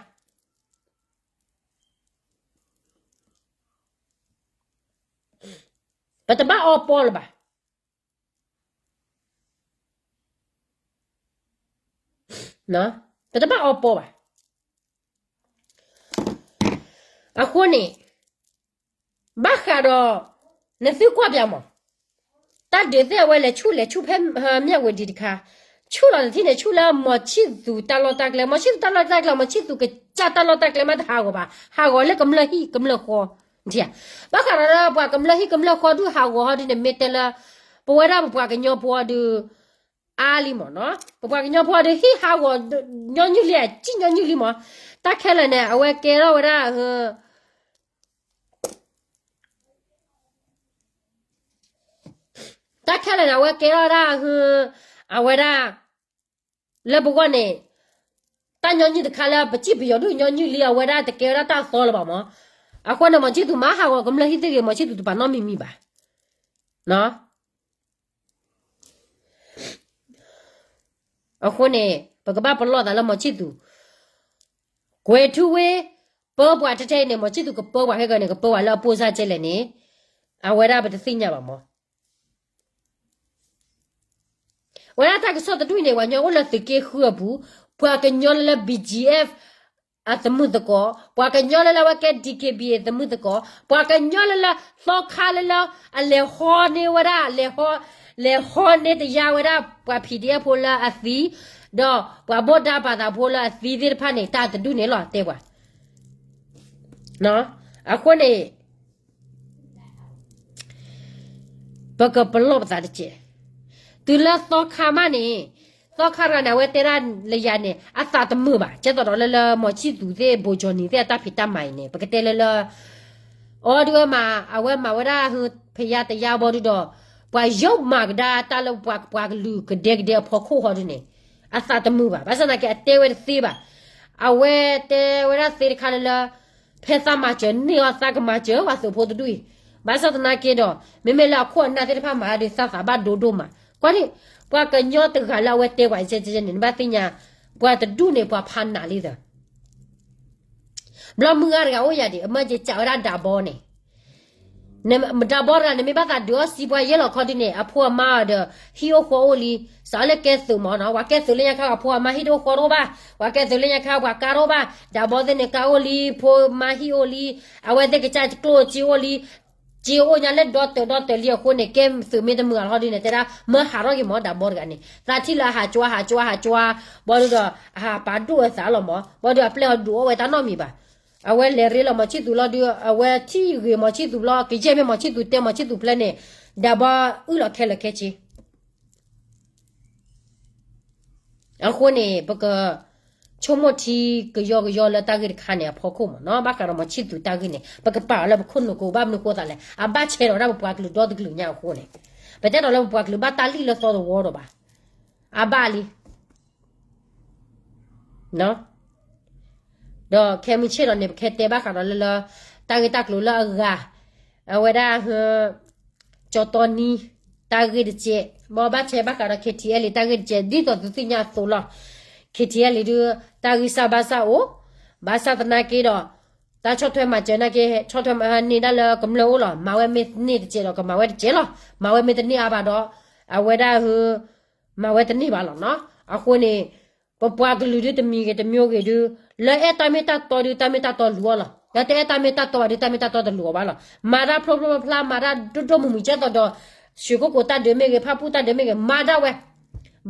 ပတဘၣ်အီပီလၢၤဘၣ်. ပတဘၣ်အီပီဘၣ်. အဃိန့ၣ် ဘၣ်ဃးဒီး နသုကွၢ်ပၠးမး တၢ်ဒုးသ့ၣ်အဝဲလဲၤဆူၣ်လဲၤဆူၣ်ဖဲ မၠၣ်ဝ့ၤဒံးတခါ ဆူၣ်လီၤတထံၣ်န့ၣ် ဆူၣ်လၢမီၤဆံၣ်သူၤတၢ်လီၢ်တၢ်ကျဲ မီၤဆံၣ်သူၤတၢ်လီၢ်တၢ်ကျဲ မီၤဆံၣ်သူၤကစၢ်တၢ်လီၢ်တၢ်ကျဲမးတဟးဂီၤဘၣ် ဟးဂီၤလၢကမျၢၢ်ဟံၣ်ကမျၢၢ်ဃီ ဘၣ်ဃးဒီးပှၤကမျၢၢ်ဟံၣ်ကမျၢၢ်ဃီဒုးဟးဂီၤဟီဒုန့ၣ် မ့ၢ်တဲလၢ ပဝဲဒၣ်ပပှၤကညီဖိအီၤဒုး အါလံမးနီၤ ပပှၤကညီဖိအီၤဒုးဟံၣ်ဟးဂီၤညီနုၢ်လံ အစံၣ်ညီနုၢ်လံမး တၢ်ခဲလၢာ်န့ၣ် အဝဲကဲထီၣ်ဝဲဒၣ် တၢ်ခဲလၢာ်န့ၣ် အဝဲကဲထီၣ်ဝဲဒၣ် အဝဲဒၣ် လၢပဂီၢ်န့ၣ် တၢ်ညီနုၢ်တခါလၢပစံၣ်ပယီၤဒုးညီနုၢ်လံ အဝဲဒၣ်တကဲဝဲဒၣ်တၢ်သီလၢၤဘၣ်မး. အဃိန့ၣ် မီၤဆံၣ်သူၤမၤဟးဂီၤကမျၢၢ်ဟံၣ်သ့ၣ်ဂ့ၤ မီၤဆံၣ်သူၤတပာ်နီတမံၤမံၤဘၣ်. အဃိန့ၣ် ပကဘၣ်ပလီၢ်သးလၢမီၤဆံၣ်သူၤ ကွဲၤထူဝ့ ပၢပှၤထဲထဲအံၤန့ၣ် မီၤဆံၣ်သူၤကပၢပှၤခဲကနံၣ်န့ၣ် ကပၢပှၤလၢအပိၢ်စၢ်ကဲလဲၣ်န့ၣ် အဝဲဒၣ်ပတသ့ၣ်ညါဘၣ်မး. ဝဲဒၣ်တၢ်ကစီၣ်တဒူၣ်အံၤန့ၣ် ပှၤကညီအိၣ်လၢသုးက့ဃုအပူၤ ပှၤကညီလၢလၢ ဘီကၠံအ့ဖ် အသမုာ်သကိး ပှၤကညီလၢလၢအဝဲကဲ ဒံးခ့ဘံၣ်အ့ သမုာ်သကိး ပှၤကညီလၢလၢ သီခါလၢလၢ အလဲၤဟီန့ၢ်ဝဲဒၣ် လဲၤဟီ လဲၤဟီန့ၢ်တယါဝဲဒၣ် ပှၤ PDF ဖိလၢအသံ ဒီးပှၤဗုဒ္ဓဘာသာဖိလၢအသံသ့ၣ်တဖၣ်န့ၣ် တၢ်တဒူၣ်န့ၣ်လီၤ တဲပှၤ အဃိန့ၣ် ပကပလီၢ်ပသးတက့ၢ်. တုၤလၢသီခါမးန့ၣ် သီခါတဂၤန့ၣ် အဝဲတဲဒၣ်လၢယၤန့ၣ် အသးတမုာ်ဘၣ် ကဲသိးဒီးလၢလၢ မီၤဆံၣ်သူၤသ့ၣ် ဘိးကၠီၤနံၤသ့ၣ် အတၢ်ဖံးတၢ်မၤအံၤန့ၣ် ပကတဲလၢလၢ အီၤဒုးဝဲမၤ အဝဲမၤဝဲဒၣ်ဟၢ ဖယါတယါဘီဒုဒီး ပှၤယိးမၤကဒါတၢ်လၢပှၤ ပှၤကလုာ်ကဒဲကဒဲအဖီခိၣ်ဃီဒုန့ၣ် အသးတမုာ်ဘၣ်. ဘၣ်ဆၣ်သနာ်က့ အတဲဝဲတသ့ဘၣ်. အဝဲတဲဝဲဒၣ်သ့တခါလၢလၢ ဖဲသးမၤစၢၤန့ၢ်အီၤ သးကမၤစၢၤပှၤသုးဖိတဒူၣ်အံၤ. ဘၣ်ဆၣ်သနာ်က့ဒီး မ့မ့ၢ်လၢအခိၣ်အနၢ်သ့ၣ်တဖၣ်မၤဒုး သးသးဘၣ်ဒိဒိၣ်မး. ကွၢ်န့ၣ် ပှၤကညီတဂၤလၢအဝဲတဲပှၤကဲကဲန့ၣ် နဘၣ်သ့ၣ်ညါ ပှၤတဒူၣ်န့ၣ် ပှၤဖးနးလံသၢ ဘျီမုၢ်ဂၤတဂၤအိၣ်ယၤဒံး အမၢက့ၤကးဝဲဒၣ်ဒးဘီန့ၣ်, တၢ်ဘီတဂၤန့ၣ် မ့ၢ်ဘၣ်သးဒုးအီၣ်စံပှၤယဲၢ်လီၤခီဒုန့ၣ် အဖိအမါအီၤဒီး ဟံၣ်အိၣ်ဃီအိၣ်လံ, စးလၢကဲသုးမးနီၤ, ပှၤကဲသုးလၢညါခါ ပှၤဖိအမါဟံၣ်တအိၣ်ဃီတအိၣ်ဘၣ်, ပှၤကဲသုးလၢညါခါ ပှၤကါတအိၣ်ဘၣ်, တၢ်ဘီသ့ၣ်န့ၣ် ကါအိၣ်လံ, ဖိမါဟံၣ်အိၣ်လံ, အဝဲသ့ၣ်ကစၢ်ကျိၣ်စ့အိၣ်လံ, စ့အိၣ်ညါလၢဒီတၢၢ်ဒီတၢၢ်လံအဃိန့ၣ် ကဲသုးမ့ၢ်တမုာ်အလီၢ်ဒုန့ၣ် တဲဒၣ်မၢဟးထီၣ်က့ၤမး တၢ်ဘီတဂၤန့ၣ် သးထံၣ်လၢအဟးကွါ ဟးကွါ ဟးကွါ, ဘီဒုဒီး အဟးပာ်ဒိၣ်အသးလီၤမး, ဘီဒုအပျဲၢ်အီၤဒိၣ်အီၣ်ဝဲတၢ်နီတမံၤဘၣ်. အဝဲလဲၤရ့လီၤမီၤဆံၣ်သူးလီၤဒု အဝဲထံၣ်ဂ့ၤမီၤဆံၣ်သူးလီၤ ကယဲၢ်မ့ၢ်မီၤဆံၣ်သူးတဲမီၤဆံၣ်သူးဖျဲးန့ၣ် တၢ်ဘီအုၣ်လီၤခဲလၢာ်ခဲဆ့ အဃိန့ၣ် ပက ဆိကမိၣ်ထံကယီကယီလၢတၢ်ဂ့ၢ်တခါန့ၣ်အဖီခိၣ်မးနီၤ, ဘၣ်ဃးဒီးမီၤဆံၣ်သူးတၢ်ဂ့ၢ်န့ၣ် ပကပာ်အီၤလၢပခိၣ်နူာ်ကိး ဘၣ်မနုၤဃိသးလဲၣ်, အဘၣ်ဆဲးဒီးဒၣ်ပပှၤကလုာ်ဒီတကလုာ်ညါအဃိန့ၣ်, ပတဲဒီးလၢပပှၤကလုာ်ဘၣ်တၢ်လံၣ်လၢသီသဝီဒီးဘၣ်, အဘၣ်လံ ဒီးခဲမုၢ်ဆ့ၣ်ဒီးန့ၣ် ပကဟဲတဲဘၣ်ဃးဒီးလၢလၢ တၢ်ဂ့ၢ်တၢ်ကျိၤလၢအဂၤ, အဝဲဒၣ် ကၠီတီနံ တၢ်ဂ့ၢ်တကဲး, ဘီဘၣ်ဆဲးဘၣ်ဃးဒီး KTLA တၢ်ဂ့ၢ်တကဲး ဒ်သိးသုသ့ၣ်ညါအသိးလီၤ. KTLA ဒု တၢ်ဂံၢ်စၢ်ဘါစၢ်အိၣ်, ဘၣ်ဆၣ်သနာ်က့ဒီး တၢ်ဆီၣ်ထွဲမၤစၢၤနာ်က့ ဆီၣ်ထွဲမၤန့ၢ်ဒၣ်လၢကမျၢၢ်အိၣ်လီၤ. မၤဝဲမ့ၢ်န့ၢ်တကဲးဒီး ကမၤဝဲတကဲးလီၤ. မၤဝဲမ့ၢ်တန့ၢ်အါဘၣ်ဒီး အဝဲဒၣ် မၤဝဲတန့ၢ်ဘၣ်လီၤနီၤ. အဃိန့ၣ် ပပှၤကလုာ်ဒုတမံၤဂ့ၤတမံၤဂ့ၤဒု လၢအဲၣ်တၢ်မ့ၢ်တၢ်တီဒု တၢ်မ့ၢ်တၢ်တီလူၤအီၤလီၤ. လၢတအဲၣ်တၢ်မ့ၢ်တၢ်တီဘၣ်ဒု တၢ်မ့ၢ်တၢ်တီတလူၤအီၤဘၣ်လီၤ. မၤတၢ်ဖျိဖျိဖျါဖျါ မၤတၢ်ဒိၣ်ဒိၣ်မုၢ်မုၢ်ကဲသိးဒီး ရွှေကုက္ကို တၢ်ဒုးမ့ၢ်ဂ့ၤ ဖၣ်ပူၣ်တၢ်ဒုးမ့ၢ်ဂ့ၤ မၤဒၣ်ဝဲ,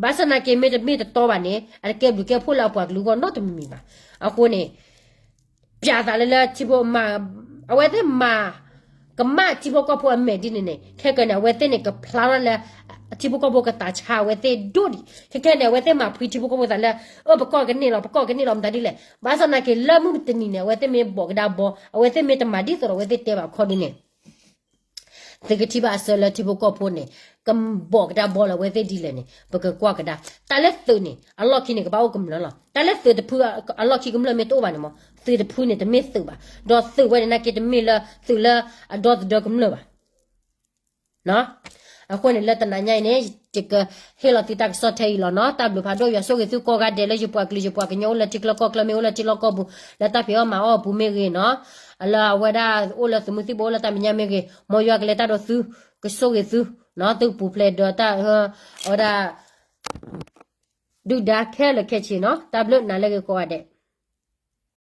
ဘၣ်ဆၣ်သနာ်က့ မ့တမ့ၢ်တတီဘၣ်န့ၣ် အတကဲဘျုးကဲဖှိၣ်လၢအပှၤကလုာ်အဂီၢ်နီတမံၤမံၤဘၣ်. အဃိန့ၣ် ပျးသးလၢလၢထံဖိ အဝဲသ့ၣ်မၤ ကမၣ်ထံဖိကီၢ်ဖိအမဲာ်ဒ်န့ၣ်န့ၣ် ခဲကနံၣ်န့ၣ် အဝဲသ့ၣ်န့ၣ် ကဖျါထီၣ်လၢ ထံဖိကီၢ်ဖိကသးဆါအဝဲသ့ၣ်ဒိၣ်ဒံး. ခဲကနံၣ်န့ၣ် အဝဲသ့ၣ်မၤဖှံထံဖိကီၢ်ဖိသးလၢ အၢ ပကီၢ်ကန့ၢ်လီၤ ပကီၢ်ကန့ၢ်လီၤ မတၤဒ်လဲၣ်. ဘၣ်ဆၣ်သနာ်က့ လၢမုၢ်တနံၤန့ၣ် အဝဲသ့ၣ်မ့ၢ်ဘိးကဒါဘီ အဝဲသ့ၣ်မ့ၢ်တမၤဒ်သိးဒီးအဝဲသ့ၣ်တဲဘၣ်ခီဒုန့ၣ် သုကထံၣ်ဘၣ်အဆၢလၢထံဖိကီၢ်ဖိန့ၣ် ကဘိးကဒါဘီလၢအဝဲသ့ၣ်ဒ်လဲၣ်န့ၣ် ပကကွၢ်ကဒါ. တၢ်လၢသုးန့ၣ် အလီၢ်ခံန့ၣ် ကဘၣ်အိၣ်ကမျၢၢ်လီၤ. တၢ်လၢသုးတဖု အလီၢ်ခံကမျၢၢ်မ့ၢ်တအိၣ်ဘၣ်န့ၣ်မး သုးတဖုန့ၣ် တမ့ၢ်သုးဘၣ်. ဒီးသုးဝဲန့ၣ်နာ်က့ တမ့ၢ်လၢသုးလၢအဒီသဒၢကမျၢၢ်ဘၣ်. အဃိန့ၣ် လၢတနၤညါအံၤန့ၣ် ယကဟ့ၣ်လီၤသုတၢ်ကစီၣ်ထဲအံၤလီၤနီၤ. တၢ်ဘျုးဖးဒိၣ် ယွၤဆိၣ်ဂ့ၤသုကိးဂၤဒဲးလၢယပှၤကလုာ် ယပှၤကညီအိၣ်လၢထံချၢကီၢ်ချၢမ့ၢ် အိၣ်လၢထံလီၢ်ကီၢ်ပူၤ လၢတၢ်ဖံးအီၣ်မၤအီၣ်အပူၤမ့ၢ်ဂ့ၤနီၤ, လၢအဝဲဒၣ်အိၣ်လၢသုးမုၢ်သံၣ်ဘိအိၣ်လၢတၢ်မဲာ်ညါမ့ၢ်ဂ့ၤ, မ်ယွၤကလဲၤတၢ်ဒီးသု, ကဆိၣ်ဂ့ၤသု, သုကပူၤဖျဲးဒီးတၢ် အဝဲဒၣ် ဒုၣ်ဒါခဲလၢာ်ခဲဆ့နီၤ. တၢ်ဘျုးနၤလၢအဂ့ၤကိးဂၤဒဲး.